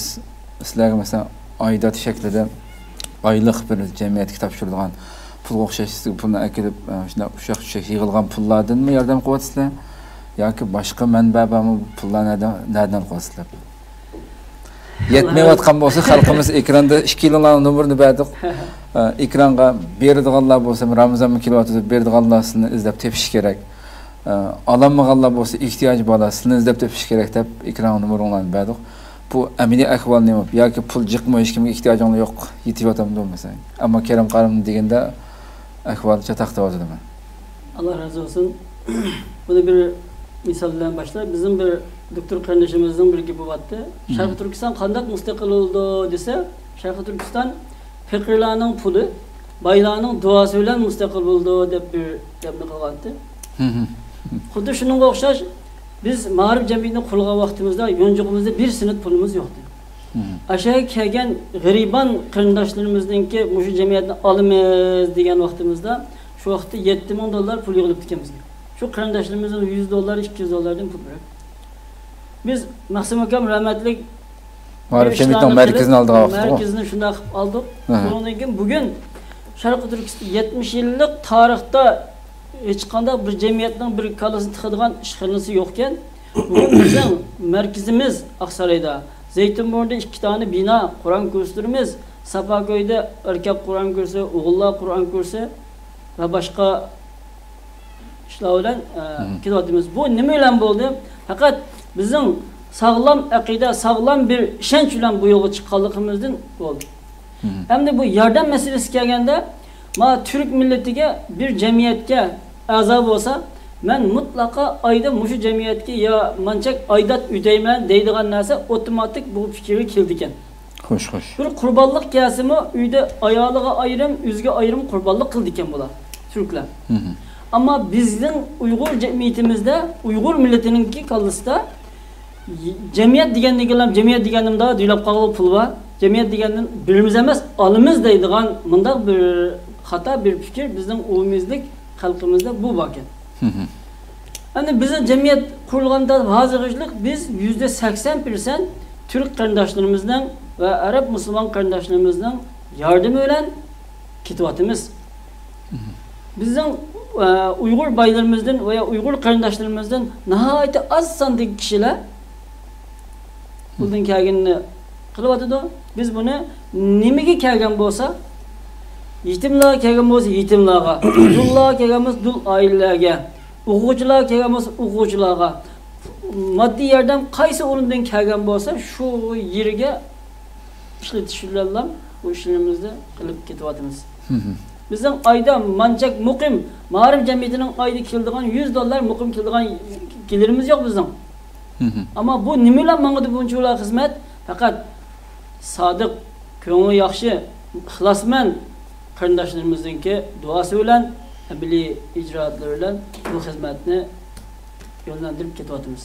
سىلەرگە، مەسىلەن، ئايدات شەكلىدە ئايلىق بىر جەمئىيەتكە تاپشۇرىدىغان پۇلغا ئوخشاش، سىزگە پۇلنى ئەكېلىپ، ئە، شۇنداق ئۇششاق-چۈششەك يىغىلغان پۇللاردىنمۇ ياردەم قىلىۋاتىسىلەر ياكى باشقا مەنبە بارمۇ؟ بۇ پۇللار نەدە-، نەدىن قىلىۋاتىسىلەر؟ يەتمەيۋاتقان بولسا، خەلقىمىز ئېكراندا ئىككىلىنىڭ نومۇرىنى بەردۇق. ئە، ئېكرانغا بېرىدىغانلار بولسا، رامىزانمۇ كېلىۋاتىدۇ، بېرىدىغانلار سىلىنى ئىزدەپ تېپىشى كېرەك. ئە، ئالالمىغانلار بولسا، ئېھتىياجى بارلار سىلىنى ئىزدەپ تېپىشى كېرەك دەپ ئېكرانغا نومۇرۇڭلارنى بەردۇق. بۇ ئەمەلىي ئەھۋال نېمە؟ ياكى پۇل جىقمۇ، ھېچكىمگە ئېھتىياجىڭلار يوق، يېتىۋاتامدۇ مەسىلەن؟ ئەمما كېرەم قارىمنى دېگەندە، ئەھۋال چاتاق دەۋاتىدۇ. ئاللا رازى بولسۇن. بۇنى بىر مىسال بىلەن باشلاي. بىزنىڭ بىر دوكتور قېرىندىشىمىزنىڭ بىر گېپى بارتتى. مم. شەرقىي تۈركىستان قانداق مۇستەقىل بولىدۇ دېسە، شەرقىي تۈركىستان پېقىرلارنىڭ پۇلى، بايلارنىڭ دۇئاسى بىلەن مۇستەقىل بولىدۇ دەپ بىر گەپنى قىلغانتى. مم. خۇددى شۇنىڭغا ئوخشاش، بىز مائارىپ جەمئىيىتىنى قۇرغان ۋاقتىمىزدا يونچۇقىمىزدا بىر سېنىت پۇلىمىز يوقتى. ئاشۇ كەلگەن غېرىبان قېرىنداشلىرىمىزنىڭكى مۇشۇ جەمئىيەتنى ئالىمىز دېگەن ۋاقتىمىزدا، شۇ ۋاقىتتا يەتتە مىڭ دوللار پۇل يىغىلىپتىكەن بىزگە. شۇ قېرىنداشلىرىمىزنىڭ يۈز دوللار، ئىككى يۈز دوللاردىن پۇل بېرىپ، بىز مەخسۇم ئاكام رەھمەتلىك مائارىپ بىر جەمئىيىتىنىڭ ئىشلارنى مەركىزىنى قىلىپ، ئالدىغان ۋاقتىغۇ. مەركىزىنى شۇنداق قىلىپ ئالدۇق. ئەھە. شۇنىڭدىن كېيىن بۈگۈن شەرقىي تۈركىستان يەتمىش يىللىق تارىختا ھېچقانداق بىر جەمئىيەتنىڭ بىر كاللىسىنى تىقىدىغان ئىشخانىسى يوقكەن. بۈگۈن بىزنىڭ مەركىزىمىز ئاقسارايدا، زەيتۇنبۇرنىدا ئىككى دانە بىنا، قۇرئان كۇرسلىرىمىز، ساپاكويدا ئەركەك قۇرئان كۇرسى، ئوغۇللار قۇرئان كۇرسى ۋە باشقا ئىشلار بىلەن، ئە، كېلىۋاتىمىز. بۇ نېمە بىلەن بولدى؟ پەقەت بىزنىڭ ساغلام ئەقىدە، ساغلام بىر ئىشەنچ بىلەن بۇ يولغا چىققانلىقىمىزدىن بولدى. ئەمدى بۇ ياردەم مەسىلىسىگە كەلگەندە، ما تۈرك مىللىتىگە بىر جەمئىيەتكە ئەزا بولسا، مەن مۇتلەقا ئايدا مۇشۇ جەمئىيەتكە يا مانچەك ئايدات ئۆتەيمەن دەيدىغان نەرسە ئوتوماتىك بۇ پىكىرگە كېلىدىكەن. خوش، خوش. بىر قۇربانلىق كەلسىمۇ، ئۆيدە ئايالىغا ئايرىم، ئۆزىگە ئايرىم قۇربانلىق قىلىدىكەن بۇلار، تۈركلەر. ئەمما بىزنىڭ ئۇيغۇر جەمئىيىتىمىزدە، ئۇيغۇر مىللىتىنىڭكى كاللىسىدا، جەمئىيەت دېگەندىن كېيىن، جەمئىيەت دېگەندە مۇنداق دۆلەپ قالغان پۇل بار. جەمئىيەت دېگەندىن بېرىمىز ئەمەس، ئالىمىز دەيدىغان مۇنداق بىر خاتا بىر پىكىر بىزنىڭ ئومۇميۈزلۈك خەلقىمىزدە بۇ باركەن. ئەمدى بىزنىڭ جەمئىيەت قۇرۇلغاندا ھازىرغىچىلىك بىز يۈزدە سەكسەن پىرسەنت تۈرك قېرىنداشلىرىمىزنىڭ ۋە ئەرەب مۇسۇلمان قېرىنداشلىرىمىزنىڭ ياردىمى بىلەن كېتىۋاتىمىز. بىزنىڭ، ئە، ئۇيغۇر بايلىرىمىزدىن ۋە يا ئۇيغۇر قېرىنداشلىرىمىزدىن ناھايىتى ئاز ساندىكى كىشىلەر قولدىن كەلگىنىنى قىلىۋاتىدۇ. بىز بۇنى نېمىگە كەلگەن بولسا، يېتىملارغا كەلگەن بولسا يېتىملارغا، دۇللارغا كەلگەن بولسا دۇل ئائىلىلەرگە، ئوقۇغۇچىلارغا كەلگەن بولسا ئوقۇغۇچىلارغا، ماددىي ياردەم قايسى ئورۇندىن كەلگەن بولسا شۇ يېرىگە ئىشلىتىش بىلەنلا بۇ ئىشلىرىمىزنى قىلىپ كېتىۋاتىمىز. بىزنىڭ ئايدا مانچەك مۇقىم، مائارىپ جەمئىيىتىنىڭ ئايدا كېلىدىغان يۈز دوللار مۇقىم كېلىدىغان گېلىرىمىز يوق بىزنىڭ. ئەمما بۇ نېمە بىلەن ماڭىدۇ بۇنچىۋالا خىزمەت؟ پەقەت سادىق، كۆڭلى ياخشى، ئىخلاسمەن قېرىنداشلىرىمىزنىڭكى دۇئاسى بىلەن، ئەمەلىي ئىجرائاتلىرى بىلەن بۇ خىزمەتنى يوللاندۇرۇپ كېتىۋاتىمىز.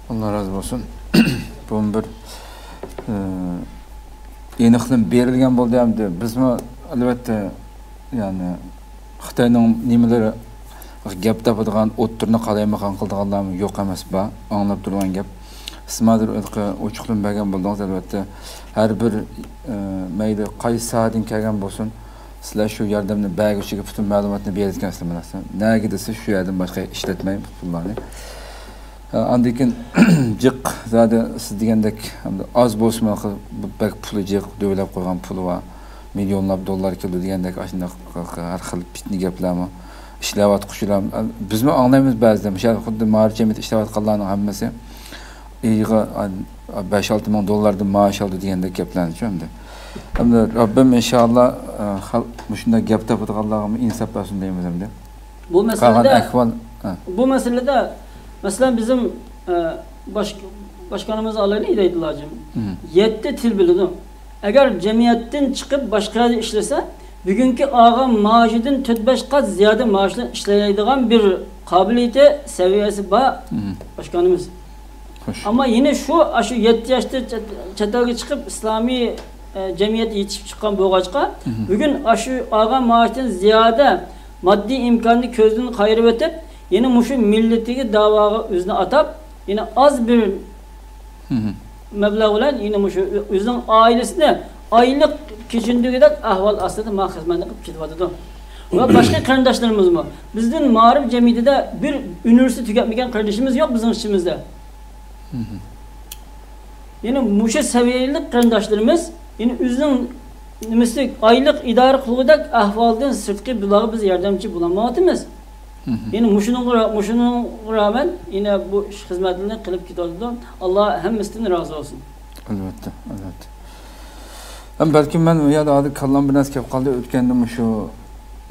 ئاللا رازى بولسۇن. بۇمۇ بىر، ئى، ئېنىقلىما بېرىلگەن بولدى ئەمدى. بىزمۇ، ئەلۋەتتە، يەنى خىتاينىڭ نېمىلىرى گەپ تاپىدىغان، ئوتتۇرىنى قالايمىقان قىلىدىغانلارمۇ يوق ئەمەس، بار. ئاڭلاپ تۇرغان گەپ. سىز ھازىر ھېلىقى ئوچۇقلىما بەرگەن بولدىڭىز، ئەلۋەتتە. ھەر بىر، ئى، مەيلى قايسى ساھەدىن كەلگەن بولسۇن، سىلەر شۇ ياردەمنى بەرگۈچىگە پۈتۈن مەلۇماتنى بېرىدىكەنسىلەر، بىلەرسىلەر. نەگە دېسە، شۇ يەردىن باشقا ئىشلەتمەي پۇللارنى. ئاندىن كېيىن جىق زادى سىز دېگەندەك ئاز بولسىمۇ، بەك پۇلى جىق، دۆۋىلەپ قويغان پۇلى بار، مىليونلاپ دوللار كېلىدۇ دېگەندەك ئاشۇنداق ھەر خىل پىتنە گەپلەرمۇ ئىشلەۋاتقۇچىلار. بىزمۇ ئاڭلايمىز بەزىدە، مۇشۇ خۇددى مائارىپ جەمئىيىتى ئىشلەۋاتقانلارنىڭ ھەممىسى ئېيىغا بەش-ئالتە مىڭ دوللاردىن مائاش ئالىدۇ دېگەندەك گەپلەرنىچۇ ئەمدى. ئەمدى رەببىم ئىنشائاللا، ئە، خەلق مۇشۇنداق گەپ تاپىدىغانلارغىمۇ ئىنساپ بەرسۇن دەيمىز ئەمدى. بۇ قالغان مەسىلىدە، ئەھۋال، ھە. بۇ مەسىلىدە، مەسىلەن، بىزنىڭ، ئە، باش-، باشقانىمىز ئالايلى، ھىدايەتۇللا ھاجىم. يەتتە تىل بىلىدۇ. ئەگەر جەمئىيەتتىن چىقىپ باشقا يەردە ئىشلىسە، بۈگۈنكى ئالغان مائاشىدىن تۆت-بەش قات زىيادە مائاش بىلەن ئىشلەيدىغان بىر قابىلىيىتى، سەۋىيەسى بار باشقانىمىز. خوش. ئەمما يەنە شۇ، ئاشۇ يەتتە ياشتا چەت-، چەت ئەلگە چىقىپ، ئىسلامىي، ئە، جەمئىيەتتە يېتىشىپ چىققان بولغاچقا، بۈگۈن ئاشۇ ئالغان مائاشتىن زىيادە ماددىي ئىمكاننى كۆزدىن قايرىۋېتىپ، يەنە مۇشۇ مىللىتىگە، داۋاغا ئۆزىنى ئاتاپ، يەنە ئاز بىر مەبلەغ بىلەن يەنە مۇشۇ ئۆزىنىڭ ئائىلىسىنى ئايلىق كېچىندۈرگۈدەك ئەھۋال ئاستىدا مانا خىزمەتنى قىلىپ كېتىۋاتىدۇ. ۋە باشقا قېرىنداشلىرىمىزمۇ، بىزدىن مائارىپ جەمئىيىتىدە بىر ئۇنىۋېرسىتېت تۈگەتمىگەن قېرىندىشىمىز يوق بىزنىڭ ئىچىمىزدە. يەنى مۇشۇ سەۋىيەلىك قېرىنداشلىرىمىز، يەنى ئۆزىنىڭ نېمىسى، ئايلىق ئىدارە قىلغۇدەك ئەھۋالدىن سىرتقى بۇلارغا بىز ياردەمچى بولالمايۋاتىمىز. يەنى مۇشۇنىڭغا، مۇشۇنىڭغا رەھمەت، يەنە بۇ ئىش خىزمەتلىرىنى قىلىپ كېتىۋاتىدۇ. ئاللا ھەممىسىدىن رازى بولسۇن. ئەلۋەتتە، ئەلۋەتتە. ھەم بەلكىم مەن ئۇ يەردە ھازىر كاللام بىر نەرسە كەپ قالدى. ئۆتكەندە مۇشۇ،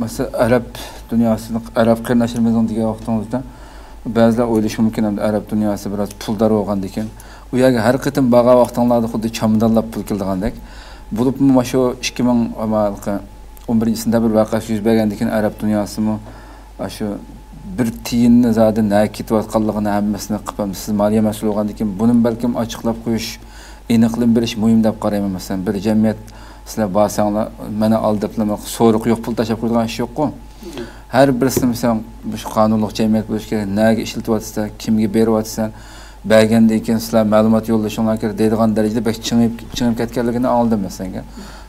مەسىلەن، ئەرەب دۇنياسىنىڭ، ئەرەب قېرىنداشلىرىمىزنىڭ دېگەن ۋاقتىڭىزدا، بەزىلەر ئويلىشى مۇمكىن، ئەمدى ئەرەب دۇنياسى بىراز پۇلدار بولغاندىكىن، ئۇ يەرگە ھەر قېتىم بارغان ۋاقتىڭلاردا خۇددى چامادانلاپ پۇل كېلىدىغاندەك. بولۇپمۇ مانا شۇ ئىككى مىڭ، ئون بىرىنچى سېنتەبىر ۋەقەسى يۈز بەرگەندىن كېيىن ئەرەب دۇنياسىمۇ ئاشۇ بىر تىيىننى زادى نەگە كېتىۋاتقانلىقىنى ھەممىسىنى قىلىپ، سىز مالىيە مەسئۇلى بولغاندىن كېيىن، بۇنىمۇ بەلكىم ئاچىقلاپ قويۇش، ئېنىقلىما بېرىش مۇھىم دەپ قارايمەن. مەسىلەن، بىر جەمئىيەت سىلەر بارساڭلار، مانا ئالدىرىپلا سورىقى يوق پۇل تاشلاپ قويىدىغان ئىش يوققۇ. ھەر بىرسىنى، مەسىلەن، مۇشۇ قانۇنلۇق جەمئىيەت بولۇش كېرەك، نەگە ئىشلىتىۋاتىسەن، كىمگە بېرىۋاتىسەن، بەرگەندىن كېيىن سىلەر مەلۇمات يوللىشىڭلار كېرەك دەيدىغان دەرىجىدە بەك چىڭىيىپ، چىڭىپ كەتكەنلىكىنى ئاڭلىدىم مەسىلەن.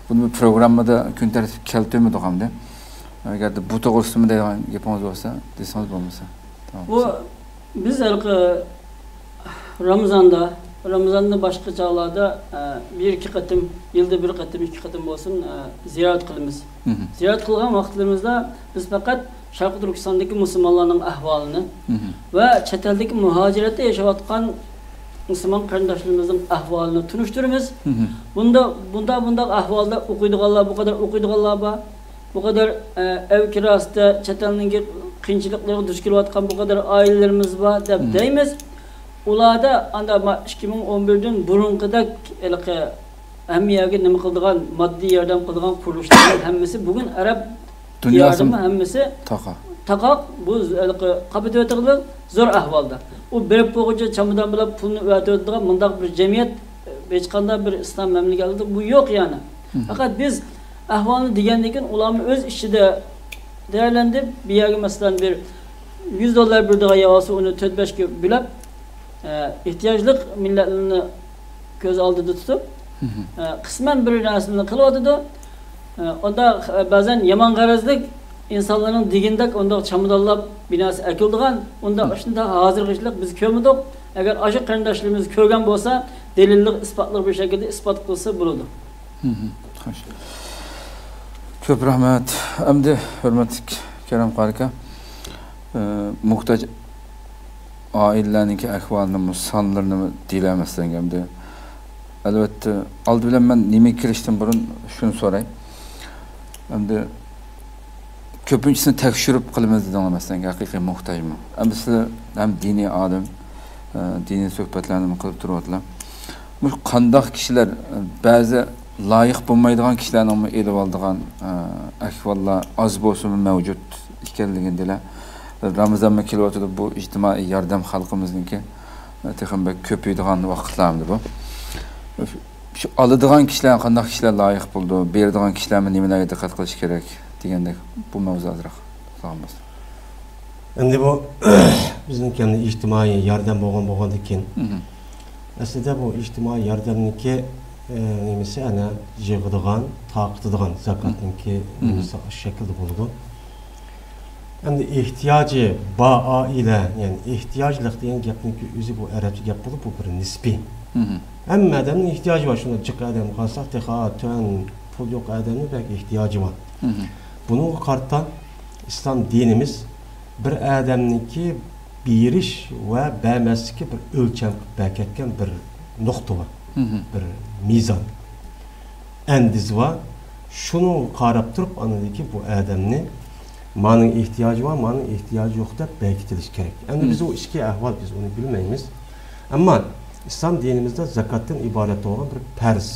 بۇنى بىر پروگراممىدا كۈن تەرتىپكە كەلتۈرمىدۇق ئەمدى. ئەگەردە بۇ توغرىسىدىمۇ دەيدىغان گېپىڭىز بولسا، دېسىڭىز بولمىسا. تامام. بۇ بىز ھېلىقى رامىزاندا، رامىزاندىن باشقا چاغلاردا، ئە، بىر ئىككى قېتىم، يىلدا بىر قېتىم، ئىككى قېتىم بولسۇن، ئە، زىيارەت قىلىمىز. مھم. زىيارەت قىلغان ۋاقىتلىرىمىزدا بىز پەقەت شەرقىي تۈركىستاندىكى مۇسۇلمانلارنىڭ ئەھۋالىنى مھم. ۋە چەت ئەلدىكى مۇھاجىرەتتە ياشاۋاتقان مۇسۇلمان قېرىنداشلىرىمىزنىڭ ئەھۋالىنى تونۇشتۇرىمىز. مھم. بۇندا، بۇنداق، بۇنداق ئەھۋالدا ئوقۇيدىغانلار، بۇ قەدەر ئوقۇيدىغانلار بار، بۇ قەدەر، ئە، ئەۋ كىراسىدا چەت ئەلنىڭ قىيىنچىلىقلىرىغا دۇچ كېلىۋاتقان بۇ قەدەر ئائىلىلىرىمىز بار دەپ مھم. دەيمىز. ئۇلاردا ئاندا ما-، ئىككى مىڭ ئون بىردىن بۇرۇنقىدەك ھېلىقى ھەممە يەرگە نېمە قىلىدىغان، ماددىي ياردەم قىلىدىغان قۇرۇلۇشلارنىڭ ھەممىسى بۈگۈن ئەرەب دۇنياسى دىيارىمۇ ھەممىسى تاقا. تاقاق، بۇ ز-، ھېلىقى قاپىتىۋېتىدىغان زور ئەھۋالدا. ئۇ بېرىپ بولغۇچە چامادان بىلەن پۇلنى ئەۋەتىۋېتىدىغان مۇنداق بىر جەمئىيەت ھېچقانداق بىر ئىسلام مەملىكەتلىرىدە بۇ يوق يەنى. مھم. پەقەت بىز ئەھۋالنى دېگەندىن كېيىن ئۇلارمۇ ئۆز ئىچىدە دەرلەندى. بۇ يەرگە مەسىلەن بىر يۈز دوللار بېرىدىغان ياۋالسا ئۇنى تۆت بەشكە بۆلۈپ، ئە، ئېھتىياجلىق مىللەتلەرنى كۆز ئالدىدا تۇتۇپ، مھم. ئە، قىسمەن بىر نەرسىنى قىلىۋاتىدۇ. ئە، ئۇنداق، ئە، بەزەن يامان غەرەزلىك ئىنسانلارنىڭ دېگىنىدەك ئۇنداق چامادانلاپ بىر نەرسە ئەكېلىدىغان، ئۇنداق، مھم. شۇنداق ھازىرغىچىلىك بىز كۆرمىدۇق. ئەگەر ئاشۇ قېرىنداشلىرىمىز كۆرگەن بولسا، دەلىللىق، ئىسپاتلىق بىر شەكىلدە ئىسپات قىلسا بولىدۇ. مھم. خوش. كۆپ رەھمەت. ئەمدى ھۆرمەتلىك كەرەم قارى ئاكا، ئى، موھتاج ئائىلىلەرنىڭكى ئەھۋالىنىمۇ، سانلىرىنىمۇ دېيىلەمەسلىك ئەمدى. ئەلۋەتتە، ئالدى بىلەن مەن نېمىگە كىرىشتىن بۇرۇن شۇنى سوراي. ئەمدى كۆپىنچىسىنى تەكشۈرۈپ قىلىمىز دېدىڭلار، مەسىلەن، ھەقىقىي موھتاجمۇ؟ ئەمدى سىلەر ھەم دىنىي ئالىم، ئە، دىنىي سۆھبەتلەرنىمۇ قىلىپ تۇرۇۋاتىلا. مۇشۇ قانداق كىشىلەر، ئە، بەزى لايىق بولمايدىغان كىشىلەرنىڭمۇ ئېلىۋالىدىغان، ئە، ئەھۋاللار ئاز بولسىمۇ مەۋجۇت ئىكەنلىكىنى دېلە. رامىزانمۇ كېلىۋاتىدۇ، بۇ ئىجتىمائىي ياردەم خەلقىمىزنىڭكى، ئە، تېخىمۇ بەك كۆپىيىدىغان ۋاقىتلار ئەمدى بۇ. شۇ ئالىدىغان كىشىلەر قانداق كىشىلەر لايىق بولىدۇ؟ بېرىدىغان كىشىلەرمۇ نېمىلەرگە دىققەت قىلىش كېرەك دېگەندەك بۇ مەۋزۇ ئازراق سالغان بولسا. ئەمدى بۇ بىزنىڭكى ئەمدى ئىجتىمائىي ياردەم بولغان، بولغاندىن كېيىن، مھم. ئەسلىدە بۇ ئىجتىمائىي ياردەمنىڭكى، ئە، نېمىسى، ئەنە يىغىدىغان، تارقىتىدىغان زاكاتنىڭكى مھم. نېمىسى شەكىلدە بولىدۇ. ئەمدى ئېھتىياجى بار ئائىلە، يەنى ئېھتىياجلىق دېگەن گەپنىڭكى ئۆزى بۇ ئەرەبچە گەپ بولۇپ، بۇ بىر نىسپىي. مھم. ھەممە ئادەمنىڭ ئېھتىياجى بار. شۇنداق جىق ئادەمگە قارىساق، تېخى تۆۋەن پۇل يوق ئادەمنىڭ بەك ئېھتىياجى بار. مھم. بۇنىڭغا قارىتا ئىسلام دىنىمىز بىر ئادەمنىڭكى بېرىش ۋە بەرمەسلىككە بىر ئۆلچەم قىلىپ بەركەتكەن بىر نۇقتا بار. مھم. بىر مىزان. ئەندىزە بار. شۇنىڭغا قاراپ تۇرۇپ، ئاندىن كېيىن بۇ ئادەمنى مانىڭ ئېھتىياجى بار، مانىڭ ئېھتىياجى يوق دەپ بەرگىتىلىشى كېرەك. ئەمدى مم. بىز ئۇ ئىچكى ئەھۋال، بىز ئۇنى بىلمەيمىز. ئەمما ئىسلام دىنىمىزدا زاكاتتىن ئىبارەت بولغان بىر پەرز،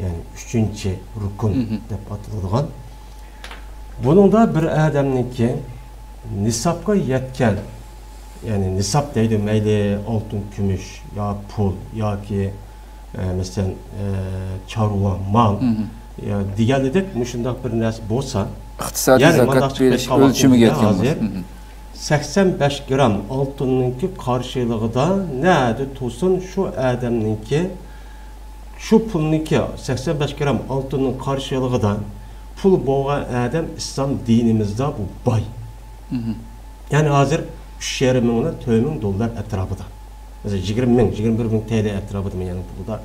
يەنى ئۈچىنچى رۇكۇن مم. دەپ ئاتىلىدىغان. بۇنىڭدا بىر ئادەمنىڭكى نىسابقا يەتكەن، يەنى نىساب دەيدۇ، مەيلى ئالتۇن، كۈمۈش يا پۇل ياكى، ئە، مەسىلەن، ئە، چارۋا، مال، مم. يا دېگەنلىدەك مۇشۇنداق بىر نەرسە بولسا، ئىقتىسادىي يەنى زاكات مانداق چىقىپ بېرىش كەتكەن ئۆلچىمىگە ۋاقتىمىزدا يەتكەن ھازىر بولسا. مم. سەكسەن بەش گرام ئالتۇننىڭكى قارشىلىقىدا نەدە تۇرسۇن شۇ ئادەمنىڭكى، شۇ پۇلنىڭكى، سەكسەن بەش گرام ئالتۇننىڭ قارشىلىقىدا پۇل بولغان ئادەم ئىسلام دىنىمىزدا بۇ باي. مم. يەنى ھازىر ئۈچ يېرىم مىڭ بىلەن تۆت مىڭ دوللار ئەتراپىدا. مەسىلەن، يىگىرمە مىڭ، يىگىرمە بىر مىڭ تەيلە ئەتراپىدا، يەنى پۇلدا.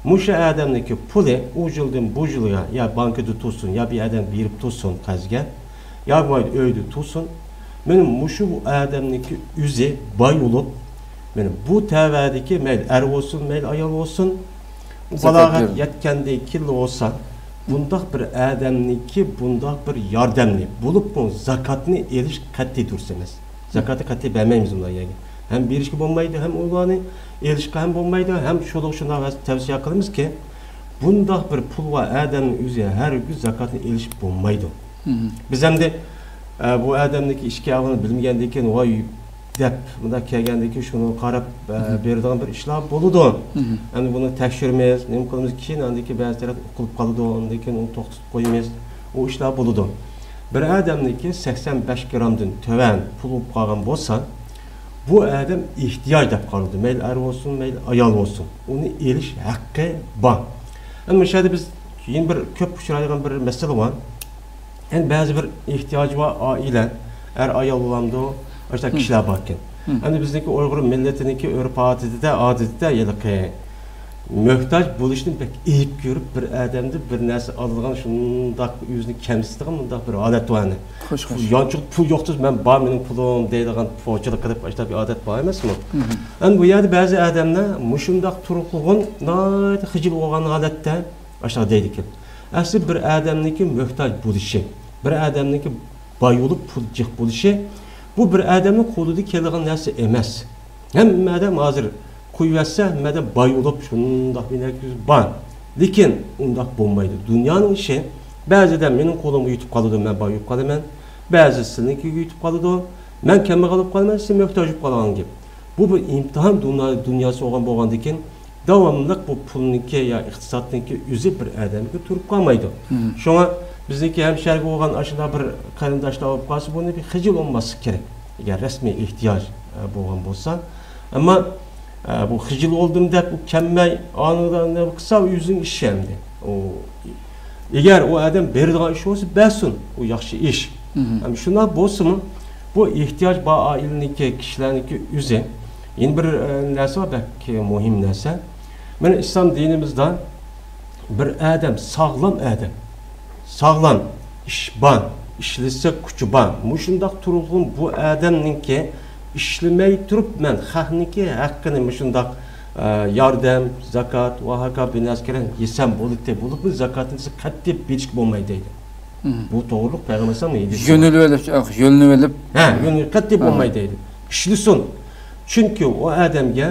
مۇشۇ ئادەمنىڭكى پۇلى ئۇ يىلدىن بۇ يىلغا يا بانكىدا تۇرسۇن، يا بىر ئادەم بېرىپ تۇرسۇن قەرزگە، يا بولمايدۇ ئۆيدە تۇرسۇن. مېنىڭ مۇشۇ ئادەمنىڭكى ئۆزى باي بولۇپ، مېنىڭ بۇ تەۋەدىكى مەيلى ئەر بولسۇن، مەيلى ئايال بولسۇن، زاكات بالاغەت بېرىدۇ. يەتكەندىن كېيىن بولسا، بۇنداق بىر ئادەمنىڭكى بۇنداق بىر ياردەمنى بولۇپمۇ زاكاتنى ئېلىش قەتئىي دۇرۇس ئەمەس. زاكاتنى قەتئىي بەرمەيمىز ئۇنداق يەرگە. ھەم بېرىشكە بولمايدۇ، ھەم ئۇلارنى ئېلىشقا ھەم بولمايدۇ، ھەم شۇلۇق شۇنداق تەۋسىيە قىلىمىزكى، بۇنداق بىر پۇل بار ئادەمنىڭ ئۆزى ھەرگىز زاكاتنى ئېلىش بولمايدۇ. مم. بىز ئەمدى ئە، بۇ ئادەمنىڭكى ئىچكى ئەھۋالىنى بىلمىگەندىن كېيىن، ۋاي دەپ، مۇنداق كەلگەندىن كېيىن شۇنىڭغا قاراپ، ئە، بېرىدىغان بىر ئىشلار بولىدۇ. ئەمدى بۇنى تەكشۈرىمىز، نېمە قىلىمىز، كېيىن ئاندىن كېيىن بەزى تەرەپ ئۇقۇلۇپ قالىدۇ، ئاندىن كېيىن ئۇنى توختىتىپ قويىمىز. ئۇ ئىشلار بولىدۇ. بىر ئادەمنىڭكى سەكسەن بەش گرامدىن تۆۋەن پۇل بولۇپ قالغان بولسا، بۇ ئادەم ئېھتىياج دەپ قارىلىدۇ. مەيلى ئەر بولسۇن، مەيلى ئايال بولسۇن. ئۇنى ئېلىش ھەققى بار. ئەمما مۇشۇ يەردە بىز يەنە بىر كۆپ ئۇچرايدىغان بىر مەسىلە بار. يەنى بەزى بىر ئېھتىياجى بار ئائىلە، ئەر ئايال بولامدۇ، ئاشۇنداق كىشىلەر باركەن. ئەمدى بىزنىڭكى ئۇيغۇر مىللىتىنىڭكى ئۆرپ-ئادىتىدە، ئادىتىدە ھېلىقى مۆھتاج بولۇشنى بەك ئېيىب كۆرۈپ، بىر ئادەمدىن بىر نەرسە ئالىدىغان، شۇنداق ئۆزىنى كەمسىتىدىغان مۇنداق بىر ھالەت بار ئەنە. خوش، خوش. يانچۇق پۇل يوق دېسە، مەن بار، مېنىڭ پۇلۇم دەيدىغان پوچىلىق قىلىپ، ئاشۇنداق بىر ئادەت بار ئەمەسمۇ؟ ئەمدى بۇ يەردە بەزى ئادەملەر مۇشۇنداق تۇرقىغۇن ناھايىتى خىجىل بولغان ھالەتتە ئاشۇنداق دەيدىكەن. ئەسلى بىر ئادەمنىڭكى مۆھتاج بولۇشى، بىر ئادەمنىڭكى باي بولۇپ، پۇل جىق بولۇشى، بۇ بىر ئادەمنىڭ قولىدا كېلىدىغان نەرسە ئەمەس. ھەممە ئادەم ھازىر قويۇۋەتسە، ھەممە ئادەم باي بولۇپ، شۇنداق بىر نەرسە بار. لېكىن ئۇنداق بولمايدۇ. دۇنيانىڭ ئىشى، بەزىدە مېنىڭ قولۇمغا يېتىپ قالىدۇ، مەن باي بولۇپ قالىمەن. بەزى سىزنىڭكىگە يېتىپ قالىدۇ، مەن كەمبەغەل بولۇپ قالىمەن، سىز مۆھتاج بولۇپ قالغان گەپ. بۇ بىر ئىمتىھان دۇنيا-، دۇنياسى بولغان بولغاندىكىن، داۋاملىق بۇ پۇلنىڭكى يا ئىقتىسادنىڭكى ئۆزى بىر ئادەمگە تۇرۇپ قالمايدۇ. شۇڭا بىزنىڭكى ھەمشەھەرگە بولغان ئاشۇنداق بىر قېرىنداشلار بولۇپ قالسا، بۇنى بىر خىجىل بولماسلىق كېرەك. ئەگەر رەسمىي ئېھتىياج، ئە، بولغان بولسا. ئەمما، ئە، بۇ خىجىل بولدۇم دەپ، ئۇ كەلمەي، ئانىدا نېمە قىلسا، ئۆزىنىڭ ئىشى ئەمدى. ئۇ، ئەگەر ئۇ ئادەم بېرىدىغان ئىش بولسا، بەرسۇن. ئۇ ياخشى ئىش. ئەمما شۇنداق بولسىمۇ، بۇ ئېھتىياج بار ئائىلىنىڭكى، كىشىلەرنىڭكى ئۆزى. يەنە بىر، ئە، نەرسە بار، بەك مۇھىم نەرسە. مانا ئىسلام دىنىمىزدا بىر ئادەم، ساغلام ئادەم، ساغلام، ئىش بار، ئىشلىسە كۈچى بار. مۇشۇنداق تۇرغۇن بۇ ئادەمنىڭكى ئىشلىمەي تۇرۇپ مەن خەقنىڭكى ھەققىنى مۇشۇنداق، ئە، ياردەم، زاكات ۋە ھاكا بىنەسكىرەن يېسەم بولىدۇ، بولۇپمۇ زاكاتنى قەتئىي بېرىشكە بولمايدۇ دەيدۇ. بۇ توغرىلىق پەيغەمبەر ئەلەيھىسسالام ھەدىسى بار. يۆنىلىۋېلىپ، يۆنىلىۋېلىپ. ھە، يۆنىلىپ قەتئىي بولمايدۇ دەيدۇ. ئىشلىسۇن. چۈنكى ئۇ ئادەمگە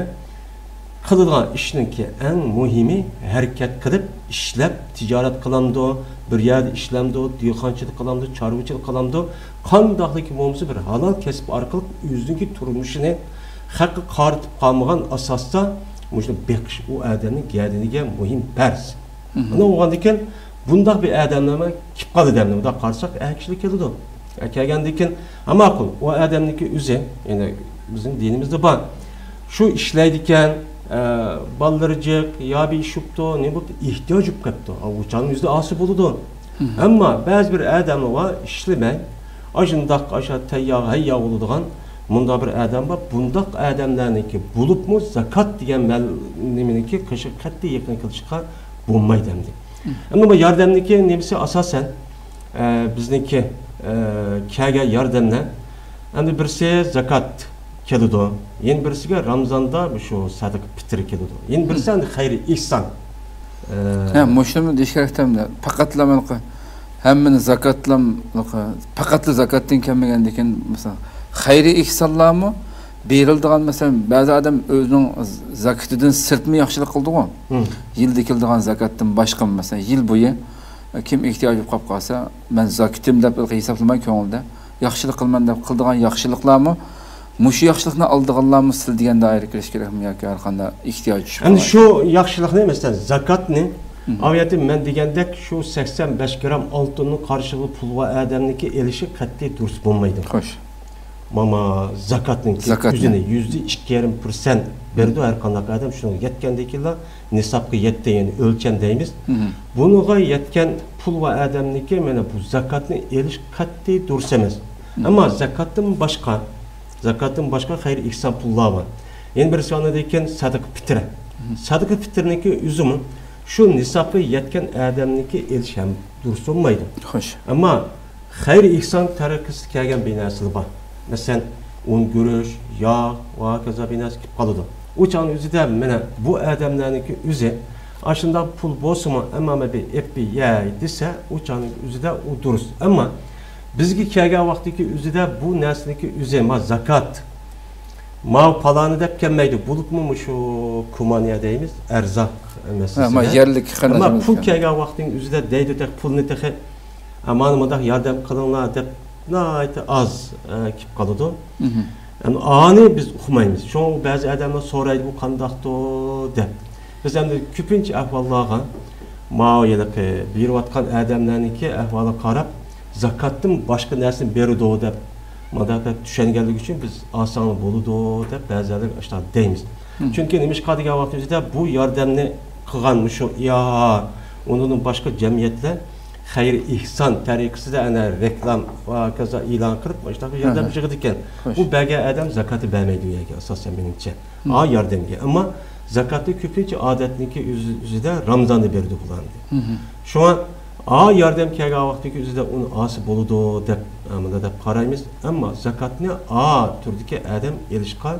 قىلىدىغان ئىشنىڭكى ئەڭ مۇھىمى ھەرىكەت قىلىپ، ئىشلەپ، تىجارەت قىلامدۇ، بىر يەردە ئىشلەمدۇ، دېھقانچىلىق قىلامدۇ، چارۋىچىلىق قىلامدۇ، قانداقلىكى بولمىسا بىر ھالال كەسىپ ئارقىلىق ئۆزىنىڭكى تۇرمۇشىنى خەققە قارىتىپ قالمىغان ئاساستا مۇشۇنى بېقىش ئۇ ئادەمنىڭ گەدىنىگە مۇھىم پەرز. ئانداق بولغاندىكىن بۇنداق بىر ئادەملەرمۇ كېلىپ قالىدۇ ئەمدى. بۇنداق قارىساق، ئەر كىشىلەر كېلىدۇ. ئە، كەلگەندىكىن، ھە، ماقۇل، ئۇ ئادەمنىڭكى ئۆزى، يەنى بىزنىڭ دىنىمىزدا بار. شۇ ئىشلەيدىكەن، ئە، بالىلىرى جىق، يا بىر ئىش بوپتۇ، نېمە بوپتۇ، ئېھتىياج بولۇپ قاپتۇ. ئا، ئۇ چاغنىڭ ئۆزىدە ئالسا بولىدۇ. ئەمما بەزى بىر ئادەملەر بار، ئىشلىمەي، ئاشۇنداق، ئاشۇ تەييار، ھەييار بولىدىغان مۇنداق بىر ئادەم بار. بۇنداق ئادەملەرنىڭكى، بولۇپمۇ زاكات دېگەن مەل-، نېمىنىڭكى قېشىغا قەتئىي يېقىن قىلىشقا بولمايدۇ ئەمدى. ئەمدى بۇ ياردەمنىڭكى نېمىسى ئاساسەن، ئە، بىزنىڭكى، ئە، كەلگەن ياردەملەر، ئەمدى بىرسى زاكات كېلىدۇ، يەنە بىرسىگە رامزاندا شۇ سەدىقە پىتىر كېلىدۇ، يەنە بىرسى ئەمدى خەير ئېھسان. ئە، ھە، مۇشۇنى دېيىش كېرەك ئەمدى. پەقەتلا مانا ھەممىنى زاكاتلا، پەقەتلا زاكاتتىن كەلمىگەندىكىن، مەسىلەن، خەير ئېھسانلارمۇ بېرىلىدىغان، مەسىلەن، بەزى ئادەم ئۆزىنىڭ زاكىتىدىن سىرتمۇ ياخشىلىق قىلىدىغۇ. يىلدا كېلىدىغان زاكاتتىن باشقا، مەسىلەن، يىل بويى كىم ئېھتىياج بولۇپ قاپ قالسا، مەن زاكىتىم دەپ ھېسابلىماي كۆڭلىدە، ياخشىلىق قىلىمەن دەپ قىلىدىغان ياخشىلىقلارمۇ، مۇشۇ ياخشىلىقنى ئالىدىغانلارمۇ سىلە دېگەن دائىرىگە كىرىش كېرەكمۇ ياكى ھەر قانداق ئېھتىياج چۈشۈپ قالغان؟ شۇ ياخشىلىقنى، مەسىلەن، زاكاتنى، ئاۋۇ يەردە مەن دېگەندەك شۇ سەكسەن بەش گرام ئالتۇننىڭ قارشىلىقى پۇل بار ئادەمنىڭكى ئېلىشى قەتئىي دۇرۇس بولمايدۇ. خوش. ماما زاكاتنىڭكى ئۆزىنى يۈزدە ئىككى يېرىم پىرسەنت بېرىدۇ ھەر قانداق ئادەم، شۇنىڭغا يەتكەندىن كېيىنلا نىسابقا يەتتى، يەنى ئۆلچەم دەيمىز. بۇنىڭغا يەتكەن پۇل بار ئادەمنىڭكى مانا بۇ زاكاتنى ئېلىش قەتئىي دۇرۇس ئەمەس. ئەمما زاكاتتىن باشقا، زاكاتتىن باشقا خەير ئېھسان پۇللار بار. يەنە بىرسى ئاندىن كېيىن سەدىقە پىترە. سەدىقە پىترنىڭكى ئۆزىمۇ شۇ نىسابقا يەتكەن ئادەمنىڭكى ئېلىش ھەم دۇرۇس بولمايدۇ. خوش. ئەمما خەير ئېھسان تەرىقىسىدە كەلگەن بىر نەرسىلەر بار. مەسىلەن، ئۇن، گۈرۈچ، ياغ ۋە ھاكازا بىر نەرسە كېلىپ قالىدۇ. ئۇ چاغنىڭ ئۆزىدە مانا بۇ ئادەملەرنىڭكى ئۆزى ئاشۇنداق پۇل بولسىمۇ، ئەمما مەن بىر ئېپ بىر يەي دېسە، ئۇ چاغنىڭ ئۆزىدە ئۇ دۇرۇس. ئەمما بىزگە كەلگەن ۋاقتىكى ئۆزىدە بۇ نەرسىنىڭكى ئۆزى، ما زاكات، ماۋۇ پالانى دەپ كەلمەيدۇ. بولۇپمۇ مۇشۇ كۇمانىيە دەيمىز، ئەرزاق مەسىلىسىدە. يەرلىك، ئەمما پۇل كەلگەن ۋاقتىنىڭ ئۆزىدە دەيدۇ، تېخى پۇلنى تېخى، ئە، مانا مۇنداق ياردەم قىلىڭلار دەپ ناھايىتى ئاز، ئە، كېلىپ قالىدۇ. مھم. ئەمما ئانى بىز ئۇقمايمىز. شۇڭا بەزى ئادەملەر سورايدۇ، «بۇ قانداقتۇ؟» دەپ. بىز ئەمدى كۆپىنچە ئەھۋاللارغا ماۋۇ ھېلىقى بېرىۋاتقان ئادەملەرنىڭكى ئەھۋالىغا قاراپ، زاكاتتىن باشقا نەرسىنى بېرىدۇ دەپ، مۇنداق دەپ چۈشەنگەنلىكى ئۈچۈن بىز ئالساڭلار بولىدۇ دەپ بەزىلەرگە ئاشۇنداق دەيمىز. مھم. چۈنكى نېمىشقا دېگەن ۋاقتىمىزدا بۇ ياردەمنى قىلغان مۇشۇ ئىئاھا، ئۇنىڭدىن باشقا جەمئىيەتلەر خەير ئېھسان تەرىقىسىدە ئەنە رېكلام ۋە ھاكازا ئېلان قىلىپ، مۇشۇنداق بىر ياردەم ھە، ھە. يىغىدىكەن. خوش. بۇ بەرگەن ئادەم زاكاتى بەرمەيدۇ ئۇ يەرگە ئاساسەن، مېنىڭچە. ھە. ئا ياردەمگە. ئەمما زاكاتنى كۆپىنچە ئادەتنىڭكى ئۆزى، ئۆزىدە رامزاندا بېرىدۇ بۇلار. ھە، ھە. شۇڭا ئا ياردەم كەلگەن ۋاقتىدىكى ئۆزىدە ئۇنى ئالسا بولىدۇ دەپ، ئە، مۇنداق دەپ قارايمىز. ئەمما زاكاتنى ئا تۈردىكى ئادەم ئېلىشقا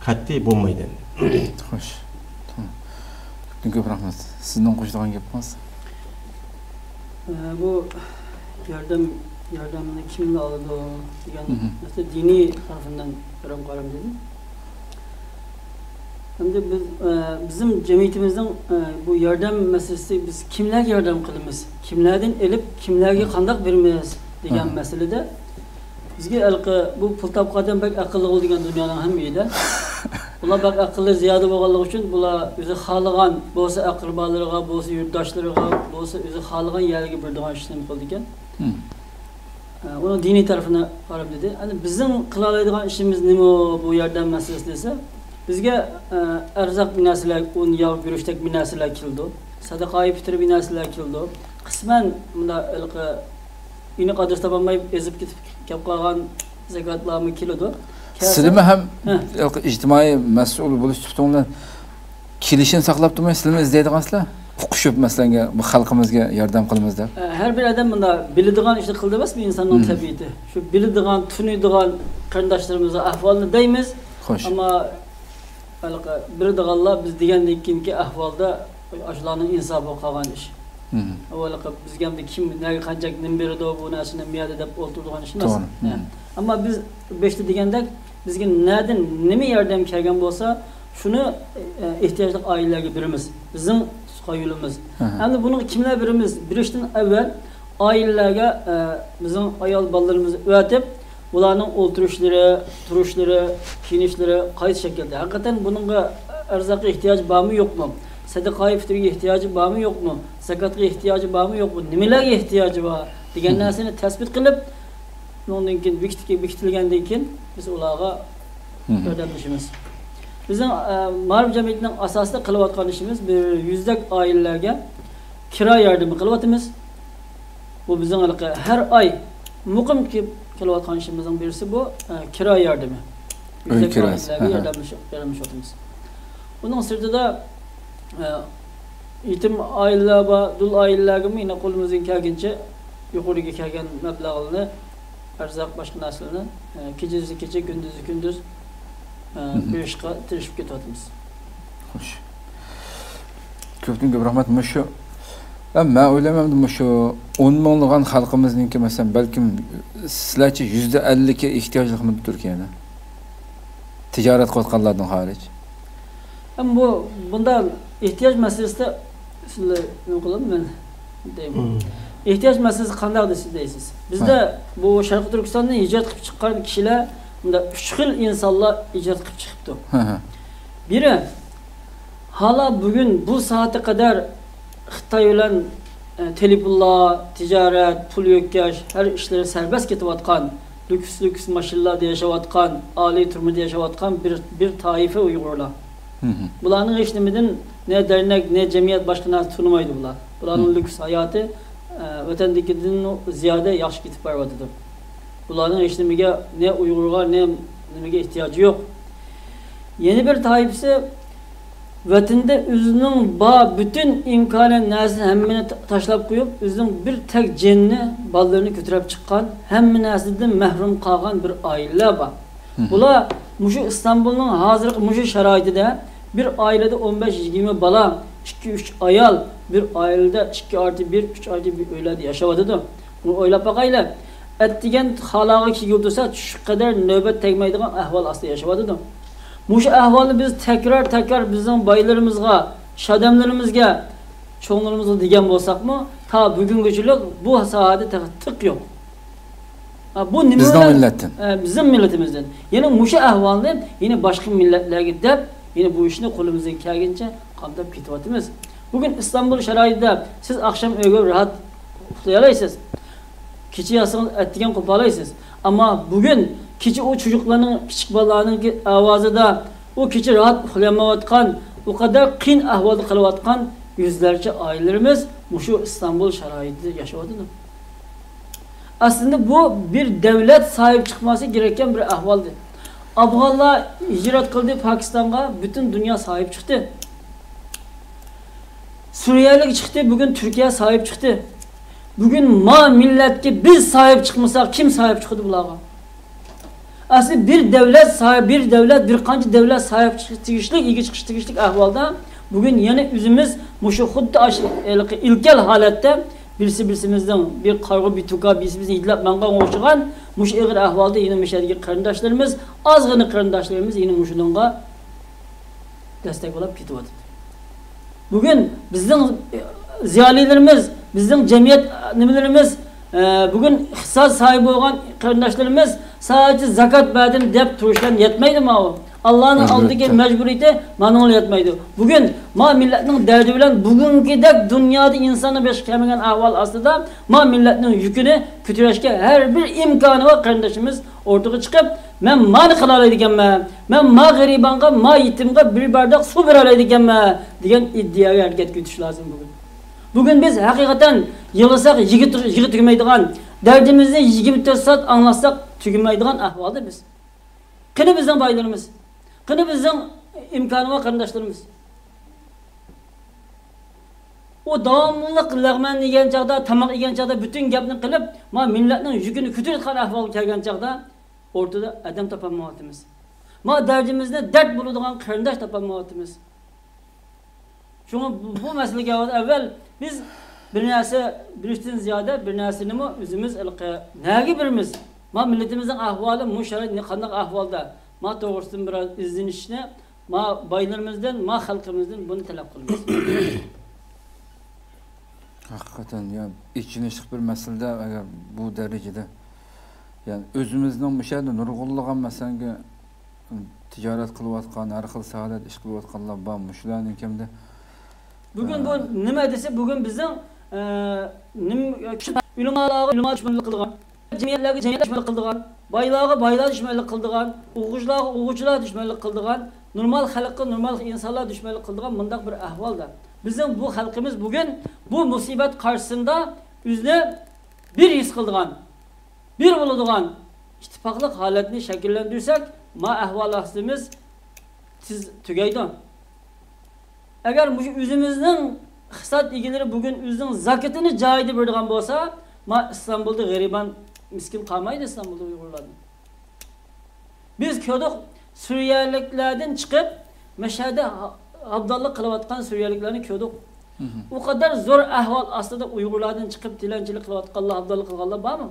قەتئىي بولمايدۇ. خوش. تامام. كۆپتىن كۆپ رەھمەت. سىزنىڭ قوشىدىغان گېپىڭىز؟ ئە، بۇ ياردەم، ياردەمنى كىملەر ئالىدۇ دېگەن مھم. مەسىلە دىنىي تەرىپىدىن بىر قارام دېدى. ئەمدى بىز، ئە، بىزنىڭ جەمئىيىتىمىزنىڭ، ئە، بۇ ياردەم مەسىلىسى، بىز كىملەرگە ياردەم قىلىمىز، كىملەردىن ئېلىپ، كىملەرگە مھم. قانداق بېرىمىز دېگەن مھم. مەسىلىدە بىزگە ھېلىقى بۇ پۇل تاپقان ئادەم بەك ئەقىللىق بولىدىكەن دۇنيانىڭ ھەممە يېرىدە. بۇلار بەك ئەقىلى زىيادە بولغانلىقى ئۈچۈن بۇلار ئۆزى خالىغان، بولسا ئەقرىبالىرىغا، بولسا يۇرتداشلىرىغا، بولسا ئۆزى خالىغان يەرگە بېرىدىغان ئىشنى قىلىدىكەن. مم. ئە، ئۇنىڭ دىنىي تەرىپىنى قاراپ دېدى. ئەنە بىزنىڭ قىلالايدىغان ئىشىمىز نېمە بۇ ياردەم مەسىلىسى دېسە، بىزگە، ئە، ئەرزاق بىر نەرسىلەر، ئۇن، ياغ، گۈرۈچتەك بىر نەرسىلەر كېلىدۇ. سەدىقەي پىتىر بىر نەرسىلەر كېلىدۇ. قىسمەن مۇنداق ھېلىقى ئېنىق ئادرېس تاپالماي ئېزىپ كېتىپ كەپ قالغان زاكاتلارمۇ كېلىدۇ. كەلسە سىلىمۇ ھەم ھە. ھېلىقى ئىجتىمائىي مەسئۇل بولۇش سۈپىتىڭ بىلەن كېلىشىنى ساقلاپ تۇرماي، سىلىمۇ ئىزدەيدىغانسىلەر؟ ئۇقۇشۇپ، مەسىلەن، بۇ خەلقىمىزگە ياردەم قىلىمىز دەپ. ئە، ھەر بىر ئادەم مۇنداق بىلىدىغان ئىشنى قىلىدۇ ئەمەسمۇ، ئىنساننىڭ مم. تەبىئىتى. شۇ بىلىدىغان، تونۇيدىغان قېرىنداشلىرىمىزغا ئەھۋالنى دەيمىز. خوش. ئەمما ھېلىقى بىلىدىغانلار بىز دېگەندىن كېيىنكى ئەھۋالدا ئاشۇلارنىڭ ئىنسابىغا قالغان ئىش. مم. ئۇ ھېلىقى بىزگە ئەمدى كىم نەگە قانچە نېمە بېرىدۇ، بۇ نەرسىنى نېمە يەردە دەپ ئولتۇرىدىغان ئىش ئەمەس. توغرا. ھە. مم. ئەمما بىز بېشىدا دېگەندەك، بىزگە نەدىن نېمە ياردەم كەلگەن بولسا، شۇنى، ئە، ئېھتىياجلىق ئائىلىلەرگە بېرىمىز. بىزنىڭ تۇتقان يولىمىز. ھە، ھە. ئەمدى بۇنىڭغا كىملەر بېرىمىز؟ بېرىشتىن ئەۋۋەل ئائىلىلەرگە، ئە، بىزنىڭ ئايال بالىلىرىمىزنى ئەۋەتىپ، ئۇلارنىڭ ئولتۇرۇشلىرى، تۇرۇشلىرى، كىيىنىشلىرى قايسى شەكىلدە؟ ھەقىقەتەن بۇنىڭغا ئەرزاققا ئېھتىياجى بارمۇ، يوقمۇ؟ سەدىقەي پىتىرگە ئېھتىياجى بارمۇ، يوقمۇ؟ زاكاتقا ئېھتىياجى بارمۇ، يوقمۇ؟ نېمىلەرگە ئېھتىياجى بار دېگەن مم. نەرسىنى تەسبىت قىلىپ، ئۇنىڭدىن كېيىن بېكىتكە-، بېكىتىلگەندىن كېيىن بىز ئۇلارغا مم. ياردەملىشىمىز. بىزنىڭ، ئە، مائارىپ جەمئىيىتىنىڭ ئاساسىدا قىلىۋاتقان ئىشىمىز، بىر يۈزدەك ئائىلىلەرگە كىرا ياردىمى قىلىۋاتىمىز. بۇ بىزنىڭ ھېلىقى ھەر ئاي مۇقىم كېلىپ، قىلىۋاتقان ئىشىمىزنىڭ بىرسى بۇ، ئە، كىرا ياردىمى. ئۆي يۈزدەك كىراسى. ئائىلىلەرگە ھە، ھە. ياردەملىشىپ، ياردەملىشىۋاتىمىز. ئۇنىڭ سىرتىدا، ئە، يېتىم ئائىلىلەر بار، دۇل ئائىلىلەرگىمۇ يەنە قولىمىزدىن كەلگىنىچە يۇقىرىغا كەلگەن مەبلەغلىرنى، ئەرزاق، باشقا نەرسىلەرنى، ئە، كېچىسى كېچە، كۈندۈزى كۈندۈز، ئە، مھم. بېرىشقا تىرىشىپ كېتىۋاتىمىز. خوش. كۆپتىن كۆپ رەھمەت. مۇشۇ، ھە، مەن ئويلايمەن، مۇشۇ ئون مىڭلىغان خەلقىمىزنىڭكى، مەسىلەن، بەلكىم سىلەرچە يۈزدە ئەللىكى ئېھتىياجلىقمىدۇ تۈركىيەدە؟ تىجارەت قىلىۋاتقانلاردىن خارىج. ئەمما بۇ، بۇنداق ئېھتىياج مەسىلىسىدە سىلەر نېمە قىلىمەن مەن دەيمەن. مم. ئېھتىياج مەسىلىسى قانداق دېسە دەيسىز. بىزدە ھە. بۇ شەرقىي تۈركىستاندىن ھىجرەت قىلىپ چىققان كىشىلەر مۇنداق ئۈچ خىل ئىنسانلار ھىجرەت قىلىپ چىقىپتۇ. ھە، ھە. بىرى، ھالا بۈگۈن بۇ سائەتكە قەدەر خىتاي بىلەن، ئە، تېلېفونلار، تىجارەت، پۇل يۆتكەش، ھەر ئىشلىرى سەربەست كېتىۋاتقان، لۈكۈس، لۈكۈس ماشىنىلاردا ياشاۋاتقان، ئالىي تۈرمىدە ياشاۋاتقان بىر، بىر تائىپە ئۇيغۇرلار. مھم. بۇلارنىڭ ھېچنېمىدىن نە دەرنەك، نە جەمئىيەت باشقا نەرسە تونۇمايدۇ بۇلار. بۇلارنىڭ مھم. لۈكۈس ھاياتى، ئە، ۋەتەندىكىدىن زىيادە ياخشى كېتىپ بارىۋاتىدۇ. بۇلارنىڭ ھېچنېمىگە، نە ئۇيغۇرغا، نە نېمىگە ئېھتىياجى يوق. يەنە بىر تائىپىسى ۋەتىنىدە ئۆزىنىڭ بار پۈتۈن ئىمكانىيەت نەرسىنى ھەممىنى تا-، تاشلاپ قويۇپ، ئۆزىنىڭ بىر تەك جېنىنى، بالىلىرىنى كۆتۈرۈپ چىققان، ھەممە نەرسىدىن مەھرۇم قالغان بىر ئائىلىلەر بار. مھم. بۇلار مۇشۇ ئىستانبۇلنىڭ ھازىرقى مۇشۇ شارائىتىدا بىر ئائىلىدە ئون بەش يىگىرمە بالا، ئىككى ئۈچ ئايال، بىر ئائىلىدە ئىككى ئارتى بىر، ئۈچ ئارتى بىر ئۆيلەردە ياشاۋاتىدۇ. بۇنى ئويلاپ باقايلى. ئەتىگەن خالىغا كېلىپ تۇرسا، چۈشكە قەدەر نۆۋەت تەگمەيدىغان ئەھۋال ئاستىدا ياشاۋاتىدۇ. مۇشۇ ئەھۋالنى بىز تەكرار-تەكرار بىزنىڭ بايلىرىمىزغا، شادەملىرىمىزگە، چوڭلىرىمىزغا دېگەن بولساقمۇ، تا بۈگۈنگىچىلىك بۇ ساھەدە تېخى تىق يوق. بۇ نېمە بىزنىڭ بىلەن؟ مىللەتتىن. ئە، بىزنىڭ مىللىتىمىزدىن. يەنى مۇشۇ ئەھۋالنى يەنە باشقا مىللەتلەرگە دەپ، يەنە بۇ ئىشنى قولىمىزدىن كەلگىنىچە قامداپ كېتىۋاتىمىز. بۈگۈن ئىستانبۇل شارائىتىدا سىز ئاخشام ئۆيگە راھەت ئۇخلىيالايسىز. كېچە ياتسىڭىز، ئەتىگەن قوپالايسىز. ئەمما بۈگۈن كېچە ئۇ چوشقىلارنىڭ، كىچىك بالىلارنىڭ ئاۋازىدا، ئۇ كېچە راھەت ئۇخلىيالمايۋاتقان، ئۇ قەدەر قىيىن ئەھۋالدا قېلىۋاتقان يۈزلەرچە ئائىلىلىرىمىز مۇشۇ ئىستانبۇل شارائىتىدا ياشاۋاتىدۇ. ئەسلىدە بۇ بىر دەۋلەت ساھىب چىقماسا كېرەككەن بىر ئەھۋالدى. ئافغانلار ھىجرەت قىلدى پاكىستانغا، پۈتۈن دۇنيا ساھىب چىقتى. سۈرىيەلىك چىقتى، بۈگۈن تۈركىيە ساھىب چىقتى. بۈگۈن ما مىللەتكە بىز ساھىب چىقمىساق، كىم ساھىب چىقىدۇ بۇلارغا؟ ئەسلى بىر دەۋلەت ساھىب، بىر دەۋلەت، بىر قانچە دەۋلەت ساھىب چىقىشقا تېگىشلىك، ئىگە چىقىشقا تېگىشلىك ئەھۋالدا، بۈگۈن يەنە ئۆزىمىز مۇشۇ خۇددى ئاشۇ ھېلىقى ئىلكەل ھالەتتە بىرسى بىرسىمىزنىڭ بىر قارىغۇ، بىر توكا، بىرسى بىرسىنى ھىدلەپ ماڭغانغا ئوخشىغان مۇشۇ ئېغىر ئەھۋالدا يەنە مۇشۇ يەردىكى قېرىنداشلىرىمىز، ئازغىنە قېرىنداشلىرىمىز يەنە مۇشۇنىڭغا دەستەك بولاپ كېتىۋاتىدۇ. بۈگۈن بىزنىڭ، ئە، زىيالىيلىرىمىز، بىزنىڭ جەمئىيەت، ئە، نېمىلىرىمىز، ئە، بۈگۈن ئىختىساس ساھىبى بولغان قېرىنداشلىرىمىز سادىچە زاكات بەردىم دەپ تۇرۇشلار يەتمەيدۇ ماۋۇ. ئاللانىڭ ئەلۋەتتە. ئالدىدىكى مەجبۇرىيىتى مانىڭلا يەتمەيدۇ. بۈگۈن ما مىللەتنىڭ دەردى بىلەن بۈگۈنكىدەك دۇنيادا ئىنساننىڭ بېشىغا كەلمىگەن ئەھۋال ئاستىدا ما مىللەتنىڭ يۈكىنى كۆتۈرۈشكە ھەر بىر ئىمكانى بار قېرىندىشىمىز ئوتتۇرىغا چىقىپ، مەن مانى قىلالايدىكەنمەن، مەن ما غېرىبانغا، ما يېتىمغا بىر بارداق سۇ بېرەلەيدىكەنمەن دېگەن ئىدىيەگە ھەرىكەتكە ئۆتۈش لازىم بۈگۈن. بۈگۈن بىز ھەقىقەتەن يىغلىساق يىغا، يىغا تۈگىمەيدىغان، دەردىمىزنى يىگىرمە تۆت سائەت ئاڭلاتساق تۈگىمەيدىغان ئەھۋالدا بىز. قېنى بىزنىڭ بايلىرىمىز؟ قېنى بىزنىڭ ئىمكانى بار قېرىنداشلىرىمىز؟ ئۇ داۋاملىق لەغمەن يېگەن چاغدا، تاماق يېگەن چاغدا پۈتۈن گەپنى قىلىپ، ما مىللەتنىڭ يۈكىنى كۆتۈرۈۋاتقان ئەھۋالغا كەلگەن چاغدا، ئورتىدا ئادەم تاپالمايۋاتىمىز. ما دەردىمىزنى دەرد بولىدىغان قېرىنداش تاپالمايۋاتىمىز. شۇڭا بۇ، بۇ مەسىلىگە ئەۋۋەل بىز بىر نەرسە بىلىشتىن زىيادە بىر نەرسىنىمۇ ئۆزىمىز ھېلىقى نەگە بېرىمىز؟ ما مىللىتىمىزنىڭ ئەھۋالى، مۇ شارائىت قانداق ئەھۋالدا؟ ما توغرىسىدىن بىراز ئىزدىنىشنى ما بايلىرىمىزدىن، ما خەلقىمىزدىن بۇنى تەلەپ قىلىمىز. ھەقىقەتەن، يا، ئېچىنىشلىق بىر مەسىلىدە، ئەگەر بۇ دەرىجىدە، يەنى ئۆزىمىزنىڭ مۇشۇ يەردە نۇرغۇنلىغان، مەسىلەنگە، تىجارەت قىلىۋاتقان، ھەر خىل ساھەلەردە ئىش قىلىۋاتقانلار بار، مۇشۇلارنىڭ كەمدە. بۈگۈن بۇ، ئە، نېمە دېسە، بۈگۈن بىزنىڭ، ئە، نېمە، ئۆلىمالارغا ئۆلىما دۈشمەنلىك قىلىدىغان، جەمئىيەتلەرگە جەمئىيەت دۈشمەنلىك قىلىدىغان، بايلارغا بايلار دۈشمەنلىك قىلىدىغان، ئوقۇغۇچىلارغا ئوقۇغۇچىلار دۈشمەنلىك قىلىدىغان، نورمال خەلققە نورمال ئىنسانلار دۈشمەنلىك قىلىدىغان مۇنداق بىر ئەھۋالدا، بىزنىڭ بۇ خەلقىمىز بۈگۈن بۇ مۇسىبەت قارشىسىندا ئۆزىنى بىر ھېس قىلىدىغان، بىر بولىدىغان ئىتتىپاقلىق ھالەتنى شەكىللەندۈرسەك، ما ئەھۋال ئاستىمىز تېز تۈگەيدۇ. ئەگەر مۇشۇ ئۆزىمىزنىڭ ئىقتىساد ئىگىلىرى بۈگۈن ئۆزىنىڭ زاكىتىنى جايىدا بېرىدىغان بولسا، ما ئىستانبۇلدا غېرىبان، مىسكىن قالمايدۇ ئىستانبۇلدا ئۇيغۇرلاردىن. بىز كۆردۇق، سۈرىيەلىكلەردىن چىقىپ، مەشەدە ھا-، ئابداللىق قىلىۋاتقان سۈرىيەلىكلەرنى كۆردۇق. مھم. ئۇ قەدەر زور ئەھۋال ئاستىدا ئۇيغۇرلاردىن چىقىپ، تىلەنچىلىك قىلىۋاتقانلار، ئابداللىق قىلغانلار بارمۇ؟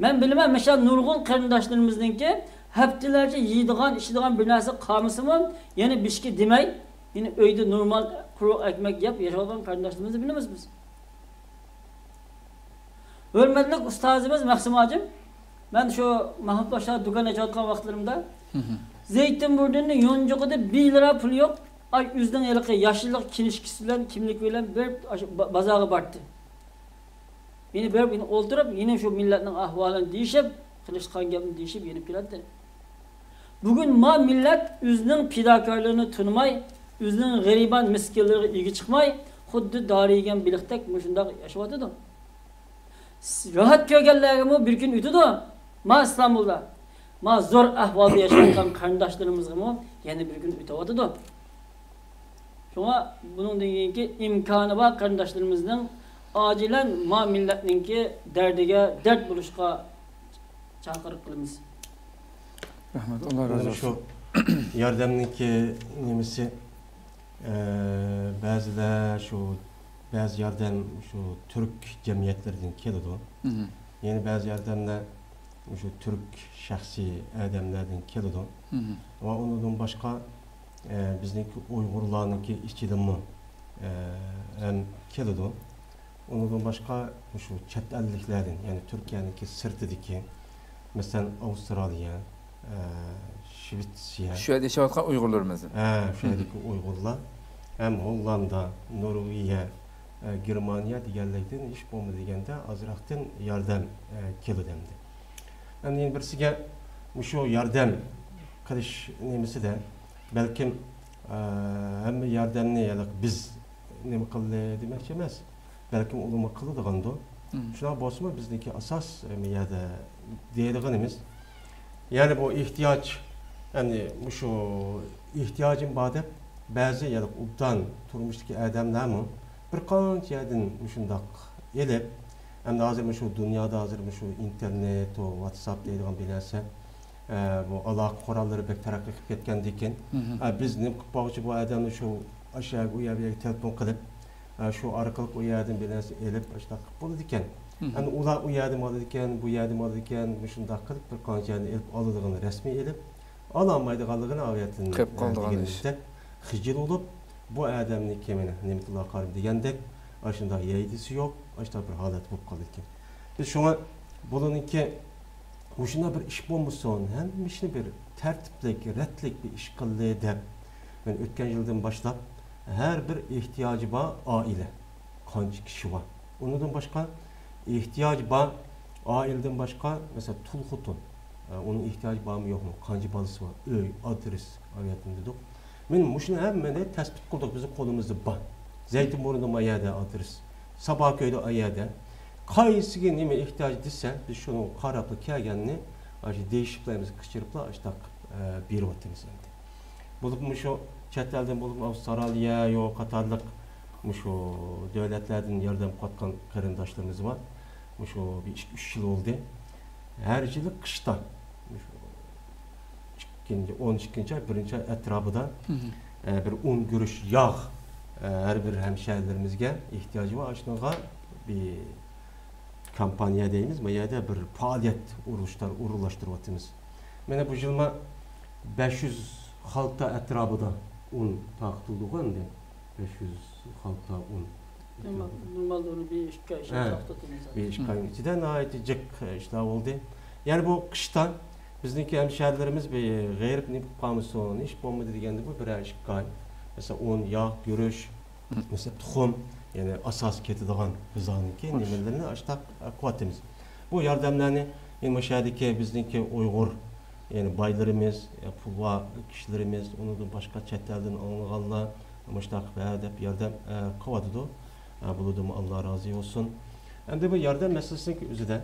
مەن بىلىمەن، مەشە نۇرغۇن قېرىنداشلىرىمىزنىڭكى ھەپتىلەرچە يەيدىغان، ئىچىدىغان بىر نەرسە قالمىسىمۇ، يەنە بېشىغا دېمەي، يەنە ئۆيدە نورمال قۇرۇق ئەكمەك يەپ ياشاۋاتقان قېرىنداشلىرىمىزنى بىلىمىز بىز. ھۆرمەتلىك ئۇستازىمىز مەخسۇم ھاجىم، مەن شۇ مەھمۇت باشلار دۇكان ئېچىۋاتقان ۋاقىتلىرىمدا، مھم، زەيتۇن بۇرنىنى يونچۇقىدا بىر لىرا پۇلى يوق، ئاي، ئۆزىنىڭ ھېلىقى ياشلىق كىنىشكىسى بىلەن، كىملىكى بىلەن بېرىپ، ئاشۇ با-، بازارغا باردى. يەنە بېرىپ، يەنە ئولتۇرۇپ، يەنە شۇ مىللەتنىڭ ئەھۋالىنى دېيىشىپ، قىلىشقان گەپنى دېيىشىپ، يەنە كېلەتتى. بۈگۈن ما مىللەت ئۆزىنىڭ پىداكارلىرىنى تونۇماي، ئۆزىنىڭ غېرىبان، مىسكىنلىرىغا ئىگە چىقماي، خۇددى دارى يېگەن بېلىقتەك مۇشۇنداق ياشاۋاتىدۇ. راھەت كۆرگەنلەرگىمۇ بىر كۈن ئۆتىدۇ. ما ئىستانبۇلدا، ما زور ئەھۋالدا ياشاۋاتقان قېرىنداشلىرىمىزغىمۇ يەنە بىر كۈن ئۆتۈۋاتىدۇ. شۇڭا بۇنىڭدىن كېيىنكى ئىمكانى بار قېرىنداشلىرىمىزنىڭ ئاجىلەن ما مىللەتنىڭكى دەردىگە دەرد بولۇشقا چاقىرىق قىلىمىز. رەھمەت، ئاللا رازى بولسۇن. شۇ ياردەمنىڭكى نېمىسى، ئە، بەزىدە شۇ، بەزى ياردەم شۇ تۈرك جەمئىيەتلىرىدىن كېلىدۇ. مھم. يەنە بەزى ياردەملەر شۇ تۈرك شەخسىي ئادەملەردىن كېلىدۇ. مھم. ۋە ئۇنىڭدىن باشقا، ئە، بىزنىڭكى ئۇيغۇرلارنىڭكى ئىچىدىنمۇ، ئە، ھەم كېلىدۇ. ئۇنىڭدىن باشقا مۇشۇ چەت ئەللىكلەردىن، يەنى تۈركىيەنىڭكى سىرتىدىكى، مەسىلەن، ئاۋسترالىيە، ئە، شىۋېتسىيە، شۇ يەردە ياشاۋاتقان ئۇيغۇرلىرىمىزدىن. ھە، شۇ يەردىكى ئۇيغۇرلار ھەم ھوللاندا، نورۋېگىيە، ئە، گېرمانىيە دېگەنلەردىن ھېچ بولمىدى دېگەندە ئازراقتىن ياردەم، ئە، كېلىدۇ ئەمدى. ئەمدى يەنە بىرسىگە مۇشۇ ياردەم قىلىش نېمىسىدە بەلكىم، ئە، ھەممە ياردەمنى ھېلىقى بىز نېمە قىلدى دېمەكچى ئەمەس. بەلكىم ئۇلارمۇ قىلىدىغاندۇ. شۇنداق بولسىمۇ بىزنىڭكى ئاساس، ئە، بۇ يەردە دەيدىغىنىمىز، يەنى بۇ ئېھتىياج، يەنى مۇشۇ ئېھتىياجىم بار دەپ بەزى يەنى ئوبدان تۇرمۇشتىكى ئادەملەرمۇ بىر قانچە يەردىن مۇشۇنداق ئېلىپ، ئەمدى ھازىر مۇشۇ دۇنيادا ھازىر مۇشۇ ئىنتېرنېت، ۋاتساپ دەيدىغان بىر نەرسە، ئە، بۇ ئالاقە قوراللىرى بەك تەرەققىي قىلىپ كەتكەندىكىن، ئە، بىز نېمە قىلىپ باققۇچە بۇ ئادەمنى شۇ ئاشۇ يەرگە، ئۇ يەرگە تېلېفون قىلىپ، ئە، شۇ ئارقىلىق ئۇ يەردىن بىر نەرسە ئېلىپ، ئاشۇنداق قىلىپ بولىدىكەن. ئەمدى ئۇلار ئۇ يەردىن ئالىدىكەن، بۇ يەردىن ئالىدىكەن، مۇشۇنداق قىلىپ بىر قانچە يەردىن ئېلىپ ئالىدىغىنى رەسمىي ئېلىپ، ئالالمايدىغانلىقىنى ئاۋۇ يەردىن، قېلىپ ئە، قالىدىغان ئىش. دېگىنىمىزدەك خىجىل بولۇپ، بۇ ئادەمنىڭكى مانا نېمىتۇللا قارىم دېگەندەك ئاشۇنداق يەيدىسى يوق، ئاشۇنداق بىر ھالەت بولۇپ قالىدىكەن. بىز شۇڭا بۇلارنىڭكى مۇشۇنداق بىر ئىش بولمىسۇن، ھەممە ئىشنى بىر تەرتىپلىك، رەتلىك بىر ئىش قىلدى دەپ، مەن ئۆتكەن يىلدىن باشلاپ ھەر بىر ئېھتىياجى بار ئائىلە، قانچە كىشى بار، ئۇنىڭدىن باشقا ئېھتىياجى بار ئائىلىدىن باشقا، مەسىلەن، تۇل خوتۇن، ئۇنىڭ ئېھتىياجى بارمۇ يوقمۇ، قانچە بالىسى بار، ئۆي، ئادرېس، ئاۋۇ يەردىن دېدۇق. مەن مۇشۇنى ھەممىنى تەسپىت قىلدۇق، بىزنىڭ قولىمىزدا بار. زەيتىنبۇرنىدا ما يەردە ئادرېس، ساپاكۆيدە ئا يەردە. قايسىگە نېمە ئېھتىياج دېسە، بىز شۇنىڭغا قاراپلا كەلگەننى ئاشۇ دېيىشىپلا، بىز قىچىرىپلا ئاشۇنداق، ئە، بېرىۋاتىمىز ئەمدى. بولۇپمۇ شۇ چەت ئەلدىن بولۇپمۇ ئاۋسترالىيە، يو قاتارلىق مۇشۇ دۆلەتلەردىن ياردەم قىلىۋاتقان قېرىنداشلىرىمىز بار. مۇشۇ بىر ئىككى، ئۈچ يىل بولدى. ھەر يىلى قىشتا، مۇشۇ ئىككىنچى، ئون ئىككىنچى ئاي، بىرىنچى ئاي ئەتراپىدا، ئە، بىر ئۇن، گۈرۈچ، ياغ، ئە، ھەر بىر ھەمشەھىرىلىرىمىزگە ئېھتىياجى بار. ئاشۇنىڭغا بىر كامپانىيە دەيمىز، بۇ يەردە بىر پائالىيەت ئورۇنلاشتۇر-، ئورۇنلاشتۇرۇۋاتىمىز. مانا بۇ يىلمۇ بەش يۈز خالتا ئەتراپىدا ئۇن تارقىتىلدىغۇ ئەمدى. بەش يۈز خالتا ئۇن. نورمال، نورمالدا ئۇنى بىر ئىككى ئاي ئىچىدە بىر، تارقىتىۋاتىمىز. بىر ئىككى ئاينىڭ ئىچىدە ناھايىتى جىق ئىشلار بولدى. يەنى بۇ قىشتا بىزنىڭكى ھەمشەھىرىلىرىمىز بىر غېرىب نېمە قىلىپ قالمىسۇن، ئىش بولمىدى دېگەندە بۇ بىرەر ئىككى ئاي. مەسىلەن، ئۇن، ياغ، گۈرۈچ، مەسىلەن، تۇخۇم، يەنى ئاساسىي كېتىدىغان غىزانىڭكى نېمىلىرىنى ئاشتاق قىلىۋاتىمىز. بۇ ياردەملەرنى، يەنى مۇشۇ يەردىكى بىزنىڭكى ئۇيغۇر، يەنى بايلىرىمىز، پۇلۋا كىشىلىرىمىز، ئۇنىڭدىن باشقا چەت ئەلدىن ئاڭلىغانلار مۇشۇنداق بەر دەپ ياردەم، ئە، قىلىۋاتىدۇ. ئە، بۇلاردىنمۇ ئاللا رازى بولسۇن. ئەمدى بۇ ياردەم مەسىلىسىنىڭكى ئۆزىدە،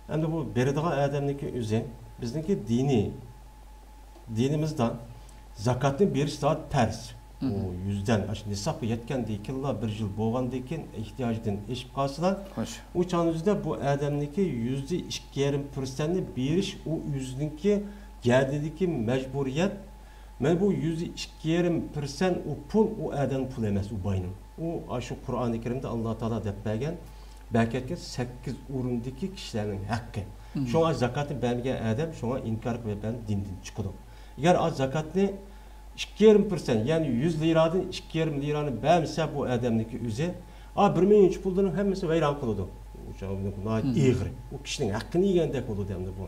ئەمدى بۇ بېرىدىغان ئادەمنىڭكى ئۆزى، بىزنىڭكى دىنىي دىنىمىزدا زاكاتنى بېرىش زادى پەرز. ئۇ يۈزدىن ئاشۇ نىسابقا يەتكەندىن كېيىنلا، بىر يىل بولغاندىن كېيىن ئېھتىياجدىن ئېشىپ قالسىلا، ئۇ چاغنىڭ ئۆزىدە بۇ ئادەمنىڭكى يۈزدە ئىككى يېرىم پىرسەنتنى بېرىش ئۇ ئۆزىنىڭكى گەدىنىدىكى مەجبۇرىيەت. مەن بۇ يۈزدە ئىككى يېرىم پىرسەنت ئۇ پۇل، ئۇ ئادەمنىڭ پۇلى ئەمەس، ئۇ باينىڭ. ئۇ، ئاشۇ قۇرئانى كەرىمدە ئاللا تائالا دەپ بەرگەن، بەركەتكە سەككىز ئورۇندىكى كىشىلەرنىڭ ھەققى. شۇڭا زاكاتنى بەرمىگەن ئادەم شۇڭا ئىنكار قىلىپ بەرگەن دىندىن چىقىدۇ. ئەگەر ئاز زاكاتنى ئىككى يېرىم پىرسەنت، يەنى يۈز لىرادىن ئىككى يېرىم لىرانى بەرمىسە، بۇ ئادەمنىڭكى ئۆزى، ئا، بىر مىڭىنچە پۇللىرىنىڭ ھەممىسى ۋەيران قىلىدۇ. ئۇ چاغ ناھايىتى ئېغىر. ئۇ كىشىنىڭ ھەققىنى يېگەندەك بولىدۇ ئەمدى بۇ.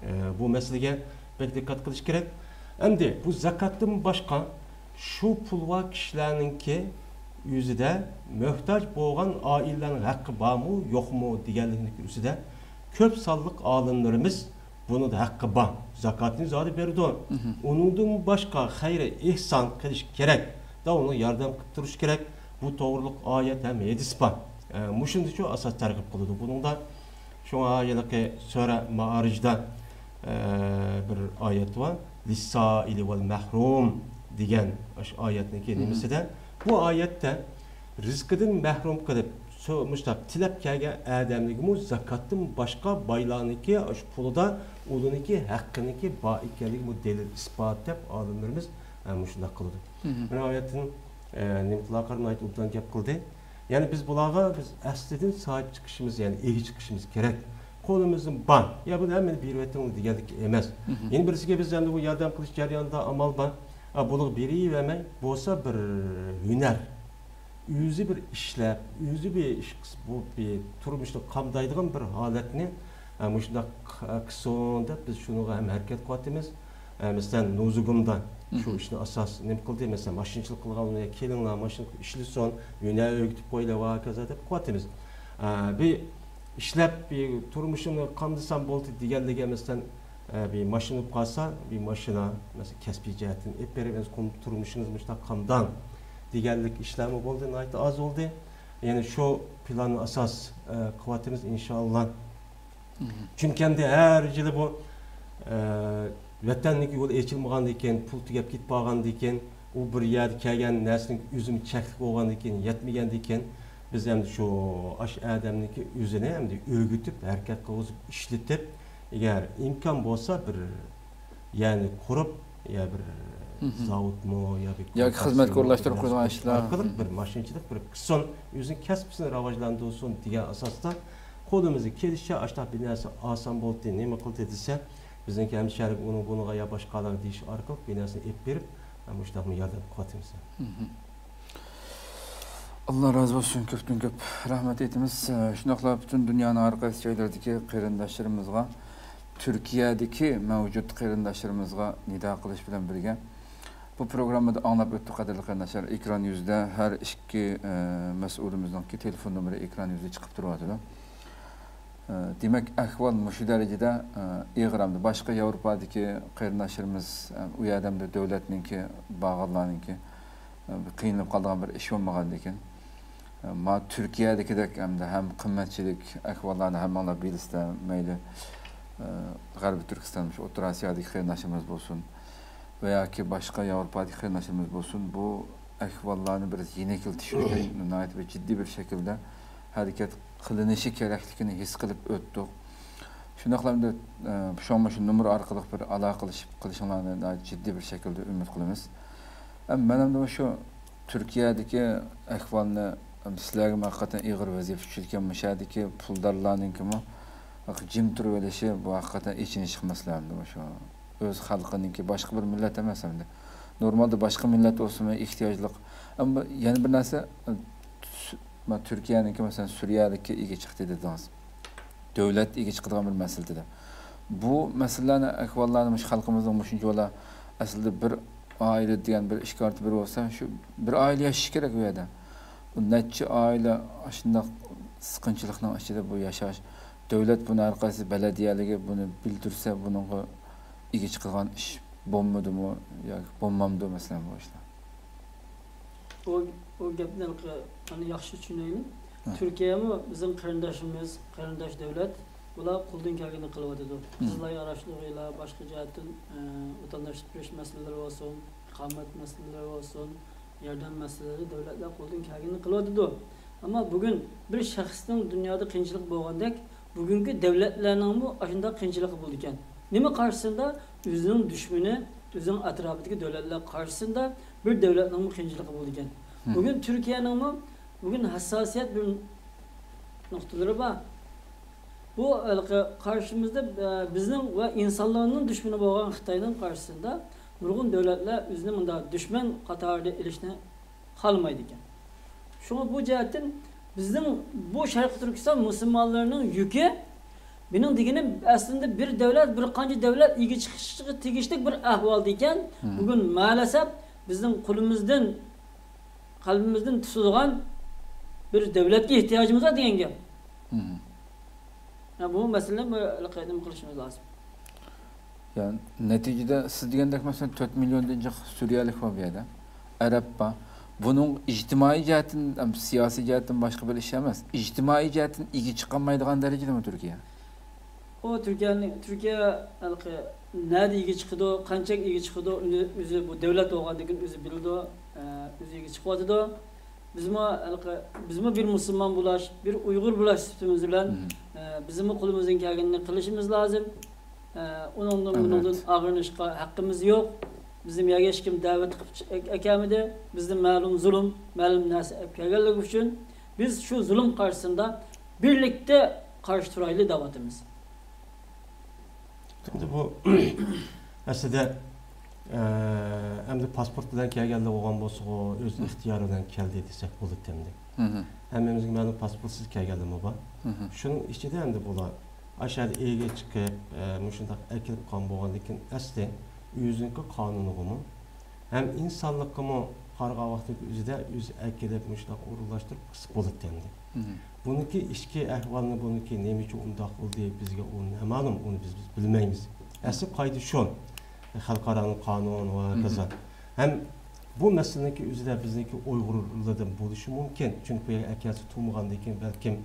ئە، بۇ مەسىلىگە بەك دىققەت قىلىش كېرەك. ئەمدى بۇ زاكاتتىن باشقا شۇ پۇل بار كىشىلەرنىڭكى ئۆزىدە مۆھتاج بولغان ئائىلىلەرنىڭ ھەققى بارمۇ، يوقمۇ دېگەنلىكنىڭ ئۆزىدە كۆپ سانلىق ئالىملىرىمىز بۇنىڭدا ھەققى بار. زاكاتنى زادى بېرىدۇ. ئۇنىڭدىن باشقا خەير ئېھسان قىلىش كېرەك. داۋاملىق ياردەم قىلىپ تۇرۇش كېرەك. بۇ توغرىلىق ئايەت ھەم ھەدىس بار. ئە، مۇشۇنىچۇ ئاساس تەرغىب قىلىدۇ. بۇنىڭدا شۇڭا ھېلىقى سۈرە مائارىجدا، ئە، بىر ئايەت بار. لىسسائىلى ۋەل مەھرۇم دېگەن ئاشۇ ئايەتنىڭكى نېمىسىدە، بۇ ئايەتتە رىزقىدىن مەھرۇم قىلىپ، سو-، مۇشۇنداق تىلەپ كەلگەن ئادەملىكىمۇ زاكاتتىن باشقا بايلارنىڭكى ئاشۇ پۇلىدا ئۇلىنىڭكى ھەققىنىڭكى بار ئىكەنلىكى بۇ دەلىل ئىسپات دەپ ئالىملىرىمىز، ئە، مۇشۇنداق قىلىدۇ. مانا ئايەتتىن، ئە، نېمىتۇللا قارىم ناھايىتى ئوبدان گەپ قىلدى. يەنى بىز بۇلارغا بىز ئەسلىدىن ساھىب چىقىشىمىز، يەنى ئىگە چىقىشىمىز كېرەك. قولىمىزدىن بار. يا بۇنى ھەممىنى بېرىۋېتىڭ دېگەنلىك ئەمەس. يەنە بىرسىگە بىز ئەمدى بۇ ياردەم قىلىش جەريانىدا ئامال بار. ئا، بۇلارغا بېرىۋەرمەي، بولسا بىر ھۈنەر، ئۆزى بىر ئىشلەپ، ئۆزى بىر ئىش قىلىپ، بۇ بىر تۇرمۇشنى قامدايدىغان بىر ھالەتنى، ئە، مۇشۇنداق قىلسۇن دەپ، بىز شۇنىڭغا ھەم ھەرىكەت قىلىۋاتىمىز. ئە، مەسىلەن، نوزۇگۇمدا شۇ ئىشنى ئاساس نېمە قىلدى؟ مەسىلەن، ماشىنىچىلىق قىلغان، كېلىڭلار، ماشىنا ئىشلىسۇن، ھۈنەر ئۆگىتىپ قويىلى ۋە ھاكازا دەپ قىلىۋاتىمىز. ئە، بىر ئىشلەپ، بىر تۇرمۇشۇمنى قامدىسام بولدى دېگەنلىك ئەمەستىن، ئە، بىر ماشىنا بولۇپ قالسا، بىر ماشىنا، مەسىلەن، كەسپىي جەھەتتىن ئېلىپ بېرىپ، ئۆز قۇم-، تۇرمۇشىڭىزنى مۇشۇنداق قامداڭ دېگەنلىك ئىشلارمۇ بولدى، ناھايىتى ئاز بولدى. يەنى شۇ پىلاننى ئاساس، ئە، قىلىۋاتىمىز، ئىنشائاللا. چۈنكى ئەمدى ھەر يىلى بۇ، ئە، ۋەتەننىڭ يولى ئېچىلمىغاندىن كېيىن، پۇل تۈگەپ كېتىپ قالغاندىن كېيىن، ئۇ بىر يەردە كەلگەن نەرسىنىڭ ئۈزۈمى چەكلىك بولغاندىن كېيىن، يەتمىگەندىن كېيىن، بىز ئەمدى شۇ ئاشۇ ئادەمنىڭكى ئۆزىنى ئەمدى ئۆگىتىپ، ھەرىكەت قىلغۇزۇپ، ئىشلىتىپ، ئەگەر ئىمكان بولسا، بىر يەرنى قۇرۇپ، يا بىر زاۋۇتمۇ، يا بىر ياكى خىزمەتكە كومپانىيە ئورۇنلاشتۇرۇپ قويغان ئىشلار. ئارقىلىق بىر ماشىنىچىلىق، بىر قىلسۇن، ئۆزىنىڭ كەسپىسىنى راۋاجلاندۇرسۇن دېگەن ئاساستا قولىمىزغا كېلىشىچە ئاشۇنداق بىر نەرسە ئالسام بولدى، نېمە قىلدى دېسە، بىزنىڭكى ھەمشەھىرلىك ئۇنىڭ بۇنىڭغا يا باشقىلارغا دېيىش ئارقىلىق بىر نەرسىنى ئېلىپ بېرىپ، مۇشۇنداقمۇ ياردەم قىلىۋاتىمىز. ئاللا رازى بولسۇن، كۆپتىن كۆپ رەھمەت ئېيتىمىز. شۇنداقلا پۈتۈن دۇنيانىڭ ھەر قايسى جايلىرىدىكى قېرىنداشلىرىمىزغا، تۈركىيەدىكى مەۋجۇت قېرىنداشلىرىمىزغا نىدا قىلىش بىلەن بىرگە، بۇ پروگراممىدا ئاڭلاپ ئۆتتۇق، قەدىرلىك قېرىنداشلار. ئېكران يۈزىدە ھەر ئىككى، ئە، مەسئۇلىمىزنىڭكى تېلېفون نومۇرى ئېكران يۈزىدە چىقىپ تۇرۇۋاتىدۇ. ئە، دېمەك، ئەھۋال مۇشۇ دەرىجىدە، ئە، ئېغىر ھەمدە باشقا ياۋروپادىكى قېرىنداشلىرىمىز، ئە، ئۇ يەردە ھەمدە دۆلەتنىڭكى، بارغانلارنىڭكى، ئە، قىينىلىپ قالىدىغان بىر ئىش بولمىغاندىكىن، ئە، ما تۈركىيەدىكىدەك ھەمدە ھەم قىممەتچىلىك ئەھۋاللارنى ھەممىڭلار بىلىسىلەر، مەيلى، ئە، غەربىي تۈركىستان، شۇ ئوتتۇرا ئاسىيادىكى قېرىنداشلىرىمىز بولسۇن ۋە ياكى باشقا ياۋروپادىكى قېرىنداشلىرىمىز بولسۇن، بۇ ئەھۋاللارنى بىر يېنىكلىتىش ئۈچۈن ناھايىتى بىر جىددىي بىر شەكىلدە ھەرىكەت قىلىنىشى كېرەكلىكىنى ھېس قىلىپ ئۆتتۇق. شۇنداقلا ئەمدى، ئە، شۇڭا مۇشۇ نومۇر ئارقىلىق بىر ئالاقىلىشىپ قېلىشىڭلارنى ناھايىتى جىددىي بىر شەكىلدە ئۈمىد قىلىمىز. ئەم، مەن ئەمدى مۇشۇ تۈركىيەدىكى ئەھۋالنى، ئەم، سىلەرگىمۇ ھەقىقەتەن ئېغىر ۋەزىپە چۈشىدىكەن، مۇشۇ يەردىكى پۇلدارلارنىڭكىمۇ جىم تۇرۇۋېلىشى، بۇ ھەقىقەتەن ئېچىنىشلىق مەسىلە ئەمدى مۇشۇ. ئۆز خەلقىنىڭكى، باشقا بىر مىللەت ئەمەس ئەمدى. نورمالدا باشقا مىللەت بولسىمۇ ئېھتىياجلىق. ئەمما يەنە بىر نەرسە، تۈ-، ما تۈركىيەنىڭكى، مەسىلەن، سۈرىيەلىككە ئىگە چىقتى دېدىڭىز. دۆلەت ئىگە چىقىدىغان بىر مەسىلە دېدى. بۇ مەسىلىلەرنى، ئەھۋاللارنى مۇشۇ خەلقىمىزنىڭ مۇشۇنچە بالا ئەسلىدە بىر ئائىلە دېگەن بىر ئىككى ئارتى بىر بولسا، شۇ بىر ئائىلە ياشىشى كېرەك ئۇ يەردە. بۇ نەچچە ئائىلە ئاشۇنداق سىقىنچىلىقنىڭ ئىچىدە بۇ ياشاش. دۆلەت بۇنى ھەر قايسى بەلەدىيەلىرىگە بۇنى بىلدۈرسە، بۇنىڭغا ئىگە چىقىدىغان ئىش بولمىدىمۇ ياكى بولمامدۇ، مەسىلەن، بۇ ئىشلار؟ ئۇ، ئۇ گەپنى ھېلىقى، ئانا، ياخشى چۈشىنەيلى. ھە. تۈركىيەمۇ بىزنىڭ قېرىنداشىمىز، قېرىنداش دۆلەت. ئۇلار قولدىن كەلگىنىنى قىلىۋاتىدۇ. مم. قىزىللاي ئاراشلىقى لا باشقا جەھەتتىن، ئە، ۋەتەنداشلىق بېرىش مەسىلىلىرى بولسۇن، ئىقامەت مەسىلىلىرى بولسۇن، ياردەم مەسىلىلىرى دۆلەتلەر قولىدىن كەلگىنىنى قىلىۋاتىدۇ. ئەمما بۈگۈن بىر شەخسنىڭ دۇنيادا قىيىنچىلىقى بولغاندەك، بۈگۈنكى دۆلەتلەرنىڭمۇ ئاشۇنداق قىيىنچىلىقى بولىدىكەن. نېمە قارشىسىندا؟ ئۆزىنىڭ دۈشمىنى، ئۆزىنىڭ ئەتراپىدىكى دۆلەتلەر قارشىسىندا بىر دۆلەتنىڭمۇ قىيىنچىلىقى بولىدىكەن. مم. بۈگۈن تۈركىيەنىڭمۇ بۈگۈن ھەسساسىيەت بىر نۇقتىلىرى بار. بۇ ھېلىقى قارشىمىزدا، ئە، بىزنىڭ ۋە ئىنسانلارنىڭ دۈشمىنى بولغان خىتاينىڭ قارشىسىدا نۇرغۇن دۆلەتلەر ئۆزىنى مۇنداق دۈشمەن قاتارىدا ئېلىشنى خالىمايدىكەن. شۇڭا بۇ جەھەتتىن بىزنىڭ بۇ شەرقىي تۈركىستان مۇسۇلمانلىرىنىڭ يۈكى، مېنىڭ دېگىنىم، ئەسلىدە بىر دۆلەت، بىر قانچە دۆلەت ئىگە چىقىشىغا تېگىشلىك بىر ئەھۋالدا ئىكەن. مم. بۈگۈن مەلەسەپ بىزنىڭ قولىمىزدىن، قەلبىمىزدىن تۇتىدىغان بىر دۆلەتكە ئېھتىياجىمىز بار دېگەن گەپ. مم. ھە، بۇ مەسىلىنى بىر نېمە قىلىشىمىز لازىم. يەنى نەتىجىدە سىز دېگەندەك، مەسىلەن، تۆت مىليوندىن جىق سۈرىيەلىك بار بۇ يەردە. ئەرەب بار. بۇنىڭ ئىجتىمائىي جەھەتتىن، ئەم، سىياسىي جەھەتتىن باشقا بىر ئىش ئەمەس. ئىجتىمائىي جەھەتتىن ئىگە چىقالمايدىغان دەرىجىدىمۇ تۈركىيە؟ ئۇ تۈركىيەنى، تۈركىيە ھېلىقى نەدە ئىگە چىقىدۇ، قانچە ئىگە چىقىدۇ، ئۆزى، ئۆزى بۇ دۆلەت بولغاندىن كېيىن ئۆزى بىلىدۇ، ئە، ئۆزى ئىگە چىقىۋاتىدۇ. بىزمۇ ھېلىقى، بىزمۇ بىر مۇسۇلمان بولاش، بىر ئۇيغۇر بولاش سۈپىتىمىز بىلەن، مم. ئە، بىزمۇ قولىمىزدىن كەلگىنىنى قىلىشىمىز لازىم. ئە، ئۇنىڭدىن، ئەلۋەتتە. بۇنىڭدىن ئاغرىنىشقا ھەققىمىز يوق. بىزنى يەرگە ھېچكىم دەۋەت قىلىپ چىق-، ئەك-، ئەكەلمىدى. بىزدىن مەلۇم زۇلۇم، مەلۇم نەرسە ئەپ كەلگەنلىكى ئۈچۈن بىز شۇ زۇلۇم قارشىسىندا بىرلىكتە قارشى تۇرايلى دەۋاتىمىز. ئەمدى بۇ ئەسلىدە ئەمدى پاسپورت بىلەن كەلگەنلەر بولغان بولسىغۇ، ئۆز ئىختىيارى بىلەن كەلدى دېسەك بولىدۇ ئەمدى. ھەممىمىزگە مەلۇم، پاسپورتسىز كەلگەنلەرمۇ بار. شۇنىڭ ئىچىدە ئەمدى بۇلار ئاشۇ يەردە ئۆيگە چىقىپ، ئە، مۇشۇنداق ئەكىلىپ قالغان بولغاندىن كېيىن، ئەسلى ئۆزىنىڭكى قانۇنىغىمۇ ھەم ئىنسانلىققىمۇ قارىغان ۋاقتىدىكى ئۆزىدە ئۆزى ئەكېلىپ مۇشۇنداق ئورۇنلاشتۇرۇپ قىلسا بولاتتى ئەمدى. بۇنىڭكى ئىچكى ئەھۋالىنى، بۇنىڭكى نېمە ئۈچۈن ئۇنداق قىلدى، بىزگە ئۇ نامەلۇم، ئۇنى بىز، بىز بىلمەيمىز. ئەسلى قائىدە شۇ. خەلقئارانىڭ قانۇنى ۋە ھوكازا. ھەم بۇ مەسىلىنىڭكى ئۆزىدە بىزنىڭكى ئۇيغۇرلاردىن بولۇشى مۇمكىن. چۈنكى بۇ يەرگە ئەكەلسە تۇغمىغاندىن كېيىن، بەلكىم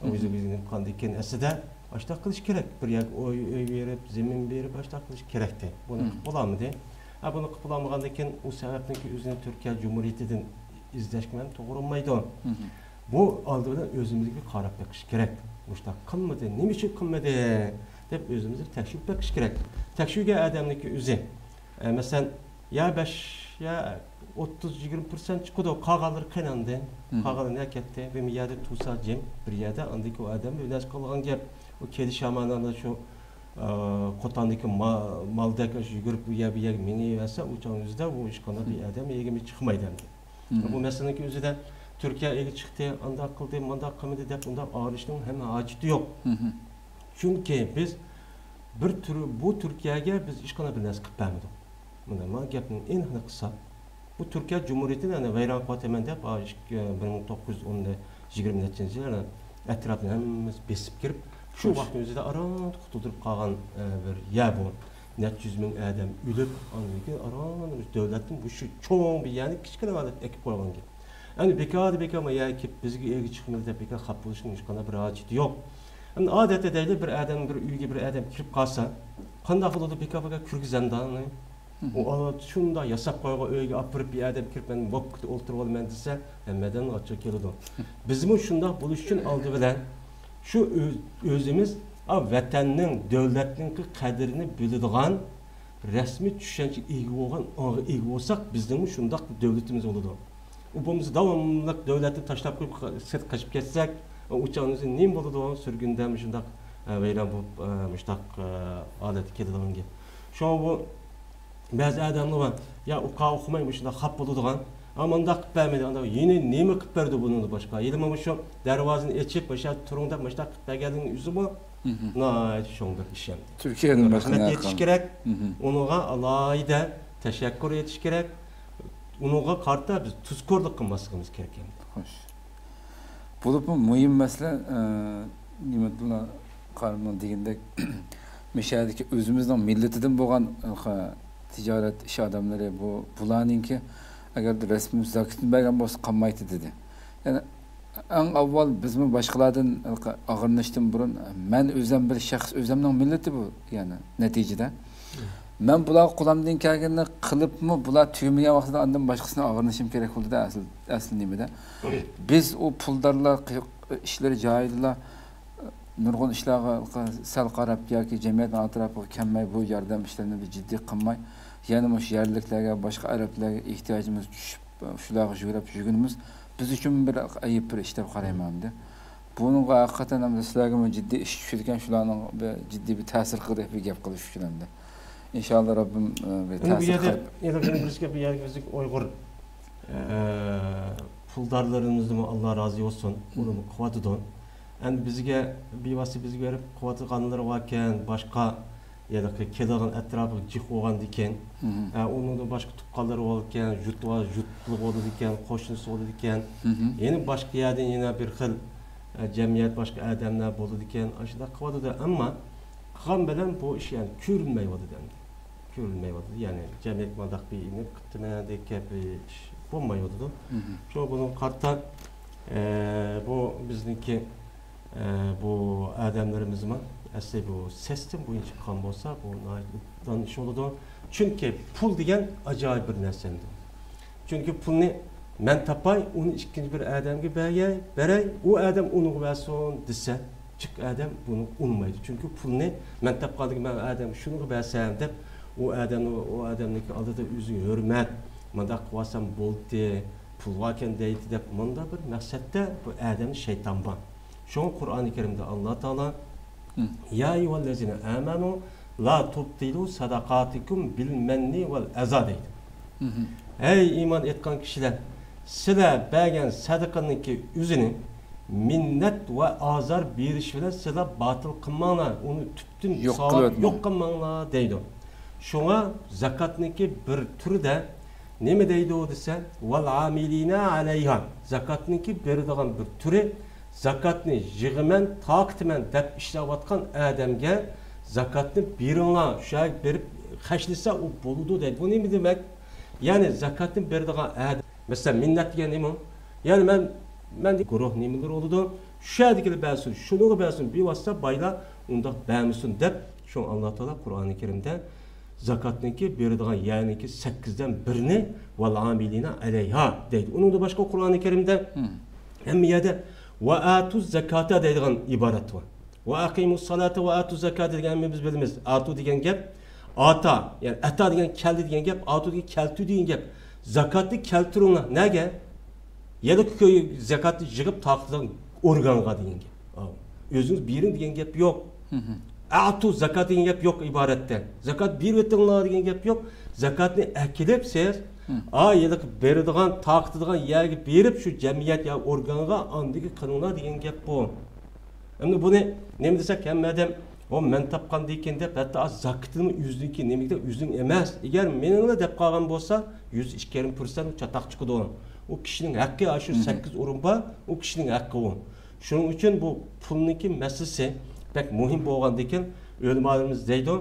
ئۆزى بىزنى قىلغاندىن كېيىن ئەسلىدە ئاشۇنداق قىلىش كېرەك. بىر يەرگە ئۆي، ئۆي بېرىپ، زېمىن بېرىپ، ئاشۇنداق قىلىش كېرەكتى. بۇنى قىلىپ بولالمىدى. ھە، بۇنى قىلىپ بولالمىغاندىن كېيىن ئۇ سەۋەبتىن كېيىن ئۆزىنى تۈركىيە جۇمھۇرىيىتىدىن ئىزدەشكە مەن توغرا بولمايدۇ. بۇ ئالدى بىلەن ئۆزىمىزگە قاراپ بېقىش كېرەك. مۇشۇنداق قىلمىدى، نېمە ئۈچۈن قىلمىدى دەپ ئۆزىمىزنى تەكشۈرۈپ بېقىش كېرەك. تەكشۈرگەن ئادەمنىڭكى ئۆزى، ئە، مەسىلەن، يا بەش، يا ئوتتۇز، يىگىرمە پىرسەنت چىقىدۇ، قالغانلىرى قېنى ئاندىن؟ قالغانلىرى نەگە كەتتى؟ بىر يەردە تۇرسا جىم، بىر يەردە ئاندىن كېيىن ئۇ ئادەم بىر نەرسە قىلغان گەپ. ئۇ كېلىش ئامانەتلا شۇ، ئە، قوتاندىكى ما-، مالدەك يۈگۈرۈپ بۇ يەر، بۇ يەرگە مېڭىۋەرسە، ئۇ چاغنىڭ ئۆزىدە ئۇ ھېچقانداق بىر ئادەم يېگىمى چىقمايدۇ ئەمدى. بۇ مەسىلىنىڭكى ئۆزىدە تۈركىيە ئۆيگە چىقتى، ئانداق قىلدى، مانداق قىلمىدى دەپ ئۇنداق ئاغرىنىشنىڭ ھەم ھاجىتى يوق. چۈنكى بىز بىر تۈر-، بۇ تۈركىيەگە بىز ھېچقانداق بىر نەرسە قىلىپ بەرمىدۇق. مانا، مانا گەپنىڭ ئېنىقىنى قىلساق، بۇ تۈركىيە جۇمھۇرىيىتىنى يەنە ۋەيران قىلىۋاتىمەن دەپ، ھازىر ئىككى، بىر مىڭ توققۇز يۈز ئون، يىگىرمە نەچچىنچى يىل ئەتراپىنى ھەممىسى بېسىپ كىرىپ، شۇ ۋاقىتنىڭ ئۆزىدە ئاران قۇتۇلدۇرۇپ قالغان، ئە، بىر يەر بۇ. نەچچە يۈز مىڭ ئادەم ئۆلۈپ، ئاندىن كېيىن ئاران دۆلەتتىن مۇشۇ چوڭ بىر يەرنى كىچىككىنە ۋاقىت ئەكىپ قويغان گەپ. ئەمدى بىكاردىن بىكار ما يەرگە كېلىپ، بىزگە ئۆيگە چىقمىدى دەپ بىكار خاپا بولۇشنىڭ ھېچقانداق بىر ھاجىتى يوق. ئەمدى ئادەتتە دەيلى، بىر ئادەم، بىر ئۆيگە بىر ئادەم كىرىپ قالسا، قانداق بولىدۇ؟ بىكار بىكار كىرگۈزەمدۇ ئۇنى. ئۇ ئالا شۇنداق ياساپ قويغان ئۆيگە ئاپىرىپ، بىر ئادەم كىرىپ، مەن بوپكىتى ئولتۇرۇپ ئالىمەن دېسە، ھەممىدىن ئاچچىق كېلىدۇ. بىزمۇ شۇنداق بولۇش ئۈچۈن ئالدى بىلەن شۇ ئۆز-، ئۆزىمىز، ئا، ۋەتەننىڭ، دۆلەتنىڭكى قەدرىنى بىلىدىغان، رەسمىي چۈشەنچىگە ئىگە بولغان، ئاڭغا ئىگە بولساق، بىزنىڭمۇ شۇنداق دۆلىتىمىز بولىدۇ. ئۇ بولمىسا، داۋاملىق دۆلەتنى تاشلاپ قويۇپ، سىرتقا قېچىپ كەتسەك، ئۇ چاغنىڭ ئۆزى نېمە بولىدۇ؟ سۈرگۈندە مۇشۇنداق، ئە، ۋەيران بولۇپ، ئە، مۇشۇنداق، ئە، ھالەتكە كېلىدىغان گەپ. شۇڭا بۇ بەزى ئادەملەر بار، يا ئۇقا ئۇقماي مۇشۇنداق خاپا بولىدىغان، ئا، مۇنداق قىلىپ بەرمىدى، ئانداق يەنە نېمە قىلىپ بەردى بۇنىڭدىن باشقا؟ ھېلىمۇ مۇشۇ دەرۋازىنى ئېچىپ، مۇشۇ يەردە تۇرۇڭ دەپ مۇشۇنداق قىلىپ بەرگەنلىكىنىڭ ئۆزىمۇ ناھايىتى چوڭ بىر ئىش ئەمدى. تۈركىيەدىن باشقا رەھمەت ئېيتىش كېرەك، ئۇنىڭغا ئالاھىدە تەشەككۈر ئېيتىش كېرەك، ئۇنىڭغا قارىتا بىز تۇزكورلۇق قىلماسلىقىمىز كېرەك ئەمدى. خوش. بولۇپمۇ مۇھىم مەسىلە، ئە، نېمەتۇللا قارىمنىڭ دېگىنىدەك، مۇشۇ يەردىكى ئۆزىمىزنىڭ مىللىتىدىن بولغان، ئە، تىجارەت ئىش ئادەملىرى بۇ، بۇلارنىڭكى ئەگەردە رەسمىي زاكىتىنى بەرگەن بولسا قالمايتتى دېدى. يەنى ئەڭ ئاۋۋال بىزمۇ باشقىلاردىن ئاغرىنىشتىن بۇرۇن مەن ئۆزۈم بىر شەخس، ئۆزۈمنىڭ مىللىتى بۇ، يەنى نەتىجىدە. مەن بۇلارغا قولۇمدىن كەلگىنىنى قىلىپمۇ، بۇلار تۈگىمىگەن ۋاقتىدا ئاندىن باشقىسىنى ئاغرىنىشىم كېرەك بولدى-دە، ئەسلى، ئەسلى نېمىدە. بىز ئۇ پۇلدارلار، قى-، ئىشلىرى جايىدىلا، نۇرغۇن ئىشلارغا سەل قاراپ ياكى جەمئىيەتنىڭ ئەتراپىغا كەلمەي، بۇ ياردەم ئىشلىرىنى بىر جىددىي قىلماي، يەنە مۇشۇ يەرلىكلەرگە، باشقا ئەرەبلەرگە ئېھتىياجىمىز چۈشۈپ، شۇلارغا يۆلەپ يۈرگىنىمىز بىز ئۈچۈن بىر ئەيىب بىر ئىش دەپ قارايمەن ئەمدى. بۇنىڭغا ھەقىقەتەن ئەمدى سىلەرگىمۇ جىددىي ئىش چۈشىدىكەن، شۇلارنىڭ بىر جىددىي بىر تەسىر قىلدى بىر گەپ قىلىش ئۈچۈن ئەمدى. ئىنشاللا رەببىم، ئە، بىر ئەمدى بۇ تەسىر يەردە قىلىپ. يەنە بىر بىرسىگە بۇ يەرگە بىزدىكى ئۇيغۇر، ئە، پۇلدارلىرىمىزدىنمۇ ئاللا رازى بولسۇن، ئۇلارمۇ قىلىۋاتىدۇ. ئەمدى بىزگە بىۋاسىتە بىزگە بېرىپ قىلىۋاتىدىغانلىرى باركەن، باشقا ھېلىقى كېلىدىغان ئەتراپىغا جىق بولغاندىكىن، ھە، ئۇنىڭدىن باشقا تۇغقانلىرى بولىدىكەن، جۇتلۇق بولىدىكەن، قوشنىسى بولىدىكەن، يەنە باشقا يەردىن يەنە بىر خىل، ئە، جەمئىيەت، باشقا ئادەملەر بولىدىكەن، ئاشۇنداق قىلىۋاتىدۇ. ئەمما قىلغان بىلەن بۇ ئىش يەنى كۆرۈنمەيۋاتىدۇ ئەمدى. كۆرۈلمەيۋاتىدۇ. يەنى جەمئىيەت مانداق بىر نېمە قىپتىمەن دېگەن گەپ، بىر ئىش بولمايۋاتىدۇ. شۇڭا بۇنىڭغا قارىتا، ئە، بۇ بىزنىڭكى ئە، بۇ ئادەملىرىمىزمۇ ئەسلى بۇ سىستېم بويىچە قىلغان بولسا، بۇ ناھايىتى ئوبدان ئىش بولىدۇ. چۈنكى پۇل دېگەن ئاجايىپ بىر نەرسە ئەمدى. چۈنكى پۇلنى مەن تاپاي، ئۇنى ئىككىنچى بىر ئادەمگە بەرگەي، بېرەي، ئۇ ئادەم ئۇنىڭغا بەرسۇن دېسە، جىق ئادەم بۇنى ئۇنىمايدۇ. چۈنكى پۇلنى مەن تاپقاندىكىن مەن ئادەمگە شۇنىڭغا بەرسەم دەپ، ئۇ ئادەمنى، ئۇ ئادەمنىڭكى ئالدىدا ئۆزىگە ھۆرمەت، مانداق قىلىۋالسام بولدى، پۇل باركەن دەيتتى دەپ، مۇنداق بىر مەقسەتتە بۇ ئادەمدە شەيتان بار. شۇڭا قۇرئانى كەرىمدە ئاللا تائالا، يا ئەييۇھەللەزىنە ئامەنۇ لا تبطلوا صدقاتكم بالمن والأذى دەيدۇ. ھەي ئىمان ئېيتقان كىشىلەر، سىلەر بەرگەن سەدىقىنىڭكى ئۆزىنى مىننەت ۋە ئازار بېرىش بىلەن سىلەر باتىل قىلماڭلار، ئۇنى تۈپتىن يوق ساۋاب قىلىۋەتمەڭ. يوق قىلماڭلار دەيدۇ. شۇڭا زاكاتنىڭكى بىر تۈرىدە نېمە دەيدۇ دېسە، ۋەل ئامىلىنا ئەلەيھا. زاكاتنىڭكى بېرىدىغان بىر تۈرى، زاكاتنى يىغىمەن، تارقىتىمەن دەپ ئىشلەۋاتقان ئادەمگە زاكاتنى بېرىڭلار، شۇ يەرگە بېرىپ خەجلىسە ئۇ بولىدۇ دەيدۇ. بۇ نېمە دېمەك؟ يەنى زاكاتنى بېرىدىغان ئادەم، مەسىلەن، مىننەت دېگەن نېمە؟ يەنى مەن، مەن گۇرۇھ نېمىلىرى بولىدۇ، شۇ يەردىكىلا بەرسۇن، شۇنىڭغا بەرسۇن، بىۋاسىتە بايلار ئۇنداق بەرمىسۇن دەپ، شۇڭا ئاللا تائالا قۇرئانى كەرىمدە زاكاتنىڭكى بېرىدىغان يەرنىڭكى سەككىزدىن بىرىنى ۋەل ئامىلىنا ئەلەيھا دەيدۇ. ئۇنىڭدىن باشقا قۇرئانى كەرىمدە ھەممە يەردە ۋە ئاتۇز زاكاتا دەيدىغان ئىبارەت بار. ۋە ئەقىمۇس سالاتا ۋە ئاتۇز زاكاتا دېگەن ھەممىمىز بىلىمىز. ئاتۇ دېگەن گەپ ئاتا، يەنى ئەتا دېگەن كەلدى دېگەن گەپ، ئاتۇ دېگەن كەلتۈردى دېگەن گەپ. زاكاتنى كەلتۈرۈڭلار. نەگە؟ يەنە كۆ-، زاكاتنى يىغىپ تارقىتىدىغان ئورگانغا دېگەن گەپ. ئاۋۇ. ئۆزىڭىز بېرىڭ دېگەن گەپ يوق. ئەتۇ زاكات دېگەن گەپ يوق ئىبارەتتە. زاكات بېرىۋېتىڭلار دېگەن گەپ يوق. زاكاتنى ئەكېلىپ سىز، ئا، ھېلىقى بېرىدىغان، تارقىتىدىغان يەرگە بېرىپ، شۇ جەمئىيەت يا ئورگانغا ئاندىكى قىلىڭلار دېگەن گەپ بۇ. ئەمدى بۇنى نېمە دېسەك، ھەممە ئادەم، «ئۇ مەن تاپقاندىكىن» دەپ، ھەتتا زاكىتىمۇ ئۆزىنىڭكى، نېمىدە ئۆزىنىڭ ئەمەس. ئەگەر مېنىڭلا دەپ قالغان بولسا، يۈز ئىككى يېرىم پىرسەنت چاتاق چىقىدۇ. ئۇ كىشىنىڭ ھەققى، ئاشۇ سەككىز ئورۇن بار، ئۇ كىشىنىڭ ھەققى ئۇ. شۇنىڭ ئۈچۈن بۇ پۇلنىڭكى مەسىلىسى بەك مۇھىم بولغاندىكىن، ئۆلىمالىرىمىز دەيدۇ،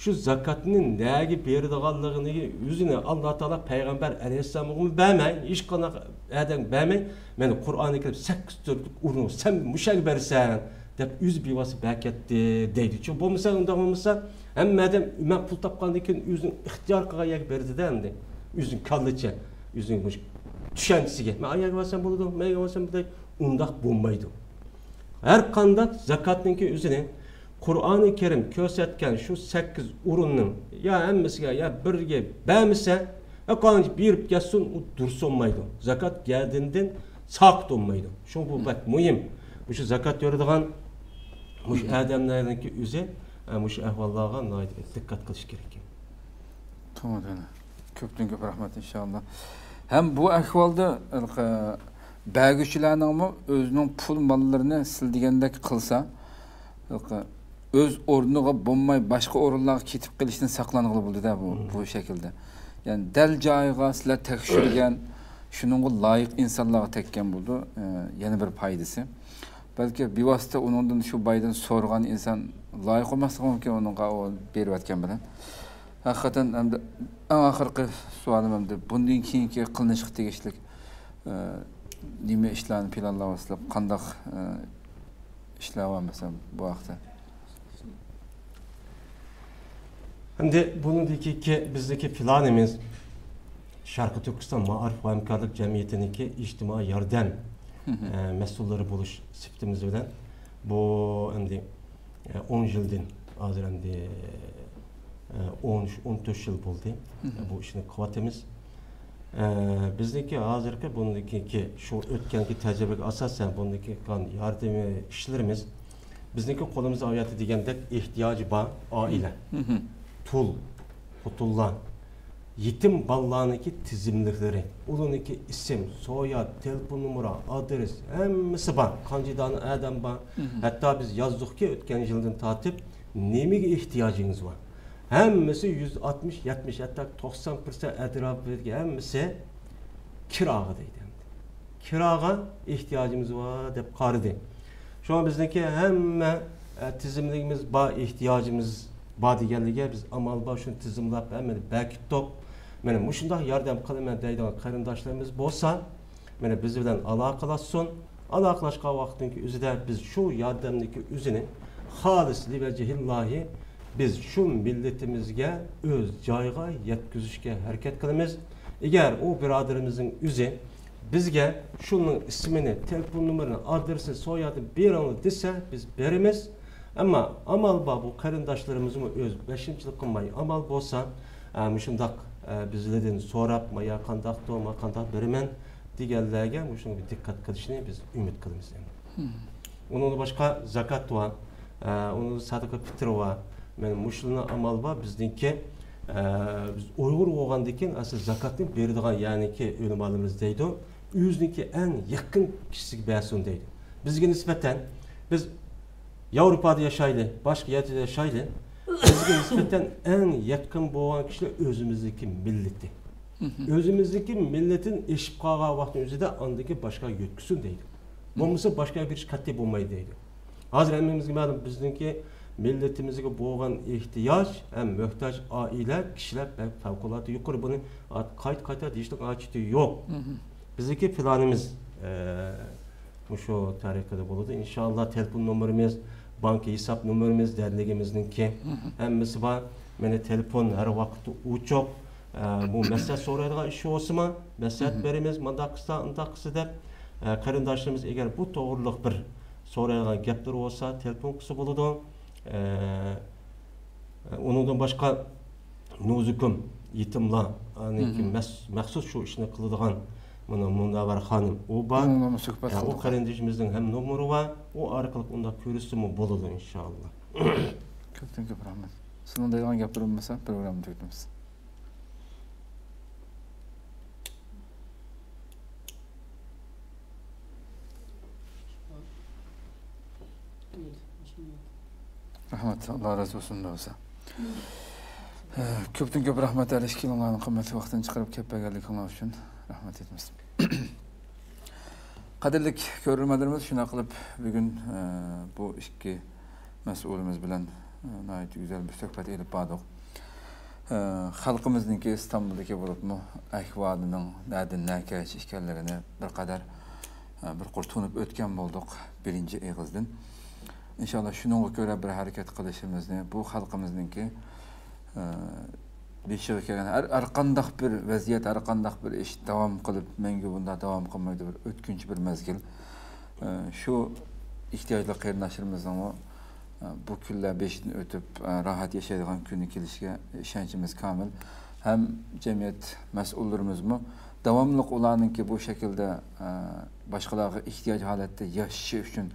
شۇ زاكاتنى نەگە بېرىدىغانلىقىنى ئۆزىنى ئاللا تائالا پەيغەمبەر ئەلەيھىسسالامغىمۇ بەرمەي، ھېچقانداق ئادەمگە بەرمەي، مانا قۇرئانى كەرىم سەككىز تۈرلۈك ئورۇن، سەن مۇشۇ يەرگە بەرسەن دەپ ئۆزى بىۋاسىتە بەركەتتى دەيدۇ. چۈنكى بولمىسا، ئۇنداق بولمىسا، ھەممە ئادەم مەن پۇل تاپقاندىن كېيىن ئۆزىنىڭ ئىختىيار قىلغان يەرگە بېرىدۇ-دە ئەمدى. ئۆزىنىڭ كاللىچە، ئۆزىنىڭ مۇشۇ چۈشەنچىسىگە. مەن ئاياغ بەرسەم بولىدۇ، مەيگە بەرسەم بولىدۇ. ئۇنداق بولمايدۇ. ھەر قانداق زاكاتنىڭكى ئۆزىنى قۇرئانى كەرىم كۆرسەتكەن شۇ سەككىز ئورۇننىڭ يا ھەممىسىگە يا بىرىگە بەرمىسە، ئەقالىنچە بېرىپ كەتسۇن، ئۇ دۇرۇس بولمايدۇ. زاكات گەدىنىدىن ساقىت بولمايدۇ. شۇڭا بۇ بەك مۇھىم. مۇشۇ زاكات بېرىدىغان مۇشۇ ئادەملەرنىڭكى ئۆزى، ئە، مۇشۇ ئەھۋاللارغا ناھايىتى دىققەت قىلىش كېرەك. توغرا، كۆپتىن كۆپ رەھمەت، ئىنشائاللا. ھەم بۇ ئەھۋالدا، ھېلىقى، بەرگۈچىلەرنىڭمۇ ئۆزىنىڭ پۇل ماللىرىنى سىلە دېگەندەك قىلسا، ھېلىقى، ئۆز ئورنىغا بولماي، باشقا ئورۇنلارغا كېتىپ قېلىشتىن ساقلانغىلى بولىدۇ-دە، بۇ، بۇ شەكىلدە. يەنى دەل جايىغا سىلەر تەكشۈرگەن، شۇنىڭغا لايىق ئىنسانلارغا تەگكەن بولىدۇ، ئە، يەنە بىر پايدىسى. بەلكى بىۋاسىتە ئۇنىڭدىن، شۇ بايدىن سورىغان ئىنسان لايىق بولماسلىقى مۇمكىن، ئۇنىڭغا ئۇ بېرىۋەتكەن بىلەن. ھەقىقەتەن، ئەمدى ئەڭ ئاخىرقى سوئالىم، ئەمدى بۇندىن كېيىنكى قىلىنىشقا تېگىشلىك، ئە، نېمە ئىشلارنى پىلانلاۋاتىسىلەر؟ قانداق، ئە، ئىشلار بار، مەسىلەن، بۇ ھەقتە؟ ئەمدى بۇنىڭدىكى بىزدىكى پىلانىمىز شەرقىي تۈركىستان مائارىپ ۋە ھەمكارلىق جەمئىيىتىنىڭكى ئىجتىمائىي ياردەم، ئە، مەسئۇللىرى بولۇش سۈپىتىمىز بىلەن بۇ ئەمدى، ئە، ئون يىلدىن ھازىر ئەمدى، ئە، ئون، ئون تۆت يىل بولدى. بۇ ئىشنى قىلىۋاتىمىز. ئە، بىزنىڭكى ھازىرقى بۇندىكى شۇ ئۆتكەنكى تەجرىبىگە ئاساسەن بۇندىكى قىلغان ياردىمى ئىشلىرىمىز، بىزنىڭكى قولىمىزدا ئاۋۇ يەردە دېگەندەك ئېھتىياجى بار ئائىلە، تۇل، خوتۇنلار، يېتىم بالىلارنىڭكى تىزىملىكلىرى، ئۇلارنىڭكى ئىسىم، سوياد، تېلېفون نومۇرى، ئادرېس، ھەممىسى بار. قانچە دانە ئادەم بار. ھەتتا بىز يازدۇقكى ئۆتكەن يىلدىن تارتىپ نېمىگە ئېھتىياجىڭىز بار؟ ھەممىسى يۈز ئاتمىش، يەتمىش، ھەتتا توقسان پىرسەنت ئەتراپىدىكى ھەممىسى كىراغا دەيدۇ ئەمدى. كىراغا ئېھتىياجىمىز بار دەپ قارىدى. شۇڭا بىزنىڭكى ھەممە، ئە، تىزىملىكىمىز بار، ئېھتىياجىمىز بار دېگەنلىكى، بىز ئامال بار شۇنى تىزىملاپ ھەممىنى بەركىتتۇق. مانا مۇشۇنداق ياردەم قىلىمەن دەيدىغان قېرىنداشلىرىمىز بولسا، مانا بىز بىلەن ئالاقىلاشسۇن. ئالاقىلاشقان ۋاقىتنىڭكى ئۆزىدە بىز شۇ ياردەمنىڭكى ئۆزىنى خالىس لىۋەجھىللاھى، بىز شۇ مىللىتىمىزگە ئۆز جايىغا يەتكۈزۈشكە ھەرىكەت قىلىمىز. ئەگەر ئۇ بۇرادىرىمىزنىڭ ئۆزى بىزگە شۇنىڭ ئىسمىنى، تېلېفون نومۇرىنى، ئادرېسىنى، سويادىنى بېرىڭلار دېسە، بىز بېرىمىز. ئەمما ئامال بار، بۇ قېرىنداشلىرىمىزمۇ ئۆز بەشىمچىلىك قىلماي، ئامال بولسا، ئە، مۇشۇنداق، ئە، بىزلەردىن سوراپ، مايا قانداقتۇ، ما قانداق بېرىمەن دېگەنلەرگە مۇشۇنىڭغا بىر دىققەت قىلىشىنى بىز ئۈمىد قىلىمىز ئەمدى. ئۇنىڭدىن باشقا زاكات بار، ئە، ئۇنىڭدىن سەدىقە پىتىر بار، مانا مۇشۇلا ئامال بار، بىزنىڭكى، ئە، بىز ئۇيغۇر بولغاندىن كېيىن ئەسلى زاكاتنى بېرىدىغان، يەنىكى ئۆلىمالىرىمىز دەيدۇ، ئۆزىنىڭكى ئەڭ يېقىن كىشىسىگە بەرسۇن دەيدۇ. بىزگە نىسبەتەن، بىز ياۋروپادا ياشايلى، باشقا يەردە ياشايلى، بىزگە نىسبەتەن ئەڭ يېقىن بولغان كىشىلەر ئۆزىمىزنىڭكى مىللىتى. ئۆزىمىزنىڭكى مىللىتىدىن ئېشىپ قالغان ۋاقىتنىڭ ئۆزىدە ئاندىن كېيىن باشقىغا يۆتكىسۇن دەيدۇ. بولمىسا باشقىغا بېرىش قەتئىي بولمايدۇ دەيدۇ. ھازىر ھەممىمىزگە مەلۇم، بىزنىڭكى مىللىتىمىزگە بولغان ئېھتىياج ھەم موھتاج ئائىلە، كىشىلەر بەك پەۋقۇلئاددە يۇقىرى. بۇنى قايتا-قايتا دېيىشنىڭ ھاجىتى يوق. بىزنىڭكى پىلانىمىز، ئە، مۇشۇ تەرىقىدە بولىدۇ. ئىنشائاللا، تېلېفون نومۇرىمىز، بانكا ھېساب نومۇرىمىز، دەرنىكىمىزنىڭكى ھەممىسى بار. مېنى تېلېفون ھەر ۋاقىت ئوچۇق. ئە، بۇ مەسلىھەت سورايدىغان ئىش بولسىمۇ، مەسلىھەت بېرىمىز، مۇنداق قىلسا، ئۇنداق قىلسا دەپ. ئە، قېرىنداشلىرىمىز ئەگەر بۇ توغرىلىق بىر سورايدىغان گەپلىرى بولسا، تېلېفون قىلسا بولىدۇ. ئە، ئۇنىڭدىن باشقا نۇزۇكۇم، يېتىملار، ئانىڭكى مەس-، مەخسۇس شۇ ئىشنى قىلىدىغان مانا مۇنەۋۋەر خانىم، ئۇ بار. ئۇنىڭ بىلەن سۆھبەت ئە، ئۇ قىلدۇق. قېرىندىشىمىزنىڭ ھەم نومۇرى بار، ئۇ ئارقىلىق ئۇنداق كۆرۈشسىمۇ بولىدۇ، ئىنشائاللا. كۆپتىن كۆپ رەھمەت. سىزنىڭ دەيدىغان گەپلىرى بولمىسا، پروگراممىنى تۈگىتىمىز. رەھمەت، ئاللا رازى بولسۇن، بولسا. كۆپتىن كۆپ رەھمەت، ھەر ئىككىلىڭلارنىڭ قىممەتلىك ۋاقتىنى چىقىرىپ كېلىپ بەرگەنلىكىڭلار ئۈچۈن رەھمەت ئېيتىمىز. قەدىرلىك كۆرۈرمەنلىرىمىز، شۇنداق قىلىپ بۈگۈن، ئە، بۇ ئىككى مەسئۇلىمىز بىلەن، ئە، ناھايىتى گۈزەل بىر سۆھبەت ئېلىپ باردۇق. ئە، خەلقىمىزنىڭكى ئىستانبۇلدىكى بولۇپمۇ ئەھۋالىنىڭ نەدىن نەگىچە ئىكەنلىكىنى بىر قەدەر، ئە، بىر قۇر تونۇپ ئۆتكەن بولدۇق بىرىنچى ئېغىزدىن. ئىنشاللا شۇنىڭغا كۆرە بىر ھەرىكەت قىلىشىمىزنى، بۇ خەلقىمىزنىڭكى، ئە، بېشىغا كەلگەن ھەر، ھەر قانداق بىر ۋەزىيەت، ھەر قانداق بىر ئىش داۋام قىلىپ، مەڭگۈ بۇنداق داۋام قىلمايدۇ، بىر ئۆتكۈنچى بىر مەزگىل. ئە، شۇ ئېھتىياجلىق قېرىنداشلىرىمىزنىڭمۇ، ئە، بۇ كۈنلەر بېشىدىن ئۆتۈپ، ئە، راھەت ياشايدىغان كۈنى كېلىشىگە ئىشەنچىمىز كامىل. ھەم جەمئىيەت مەسئۇللىرىمىزمۇ داۋاملىق ئۇلارنىڭكى بۇ شەكىلدە، ئە، باشقىلارغا ئېھتىياج ھالەتتە ياشىشى ئۈچۈن،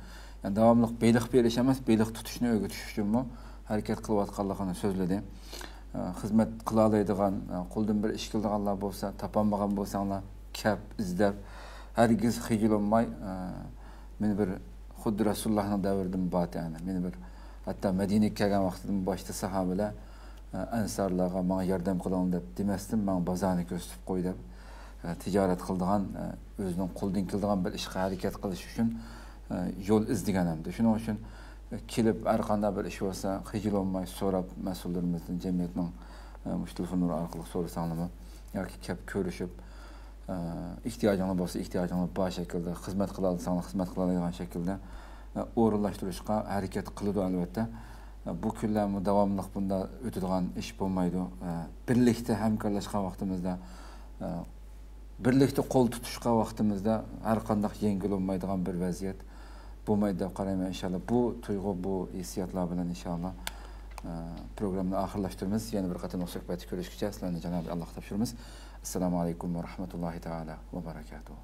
يەنى داۋاملىق بېلىق بېرىش ئەمەس، بېلىق تۇتۇشنى ئۆگىتىش ئۈچۈنمۇ ھەرىكەت قىلىۋاتقانلىقىنى سۆزلىدى. ئە، خىزمەت قىلالايدىغان، ئە، قولدىن بىر ئىش كېلىدىغانلار بولسا، تاپالمىغان بولساڭلار، كەپ ئىزدەپ، ھەرگىز خىجىللانماي، ئە، مېنى بىر خۇددى رەسۇلۇللاھنىڭ دەۋرىدىمۇ بار ئىدى، مېنى بىر، ھەتتا مەدىنىگە كەلگەن ۋاقتىدىمۇ باشتا ساھابىلەر، ئە، ئەنسارلارغا ماڭا ياردەم قىلىڭ دەپ دېمەستىن، ماڭا بازارنى كۆرسىتىپ قوي دەپ، ئە، تىجارەت قىلىدىغان، ئە، ئۆزىنىڭ قولىدىن كېلىدىغان بىر ئىشقا ھەرىكەت قىلىش ئۈچۈن، ئە، يول ئىزدىگەن ئەمدى. شۇنىڭ ئۈچۈن، ئە، كېلىپ ھەر قانداق بىر ئىش بولسا، خىجىل بولماي سوراپ، مەسئۇللىرىمىزدىن، جەمئىيەتنىڭ، ئە، مۇشۇ تېلېفون نومۇرى ئارقىلىق سورىساڭلارمۇ ياكى كەپ كۆرۈشۈپ، ئە، ئېھتىياجىڭلار بولسا، ئېھتىياجىڭلار بار شەكىلدە خىزمەت قىلالىساڭلار، خىزمەت قىلالايدىغان شەكىلدە، ئە، ئورۇنلاشتۇرۇشقا ھەرىكەت قىلىدۇ، ئەلۋەتتە. ئە، بۇ كۈنلەرمۇ داۋاملىق بۇنداق ئۆتىدىغان ئىش بولمايدۇ. ئە، بىرلىكتە ھەمكارلاشقان ۋاقتىمىزدا، ئە، بىرلىكتە قول تۇتۇشقان ۋاقتىمىزدا ھەر قانداق يەڭگىل بولمايدىغان بىر ۋەزىيەت بولمايدۇ دەپ قارايمەن، ئىنشاللا. بۇ تۇيغۇ، بۇ ھېسسىياتلار بىلەن، ئىنشاللا، ئە، پروگراممىنى ئاخىرلاشتۇرىمىز. يەنە بىر قېتىملىق سۆھبەتتە كۆرۈشكىچە سىلەرنى جانابى ئاللاغا تاپشۇرىمىز. ئەسسالامۇ ئەلەيكۇم ۋە رەھمەتۇللاھى تائالا ۋە بەرەكاتۇھۇ.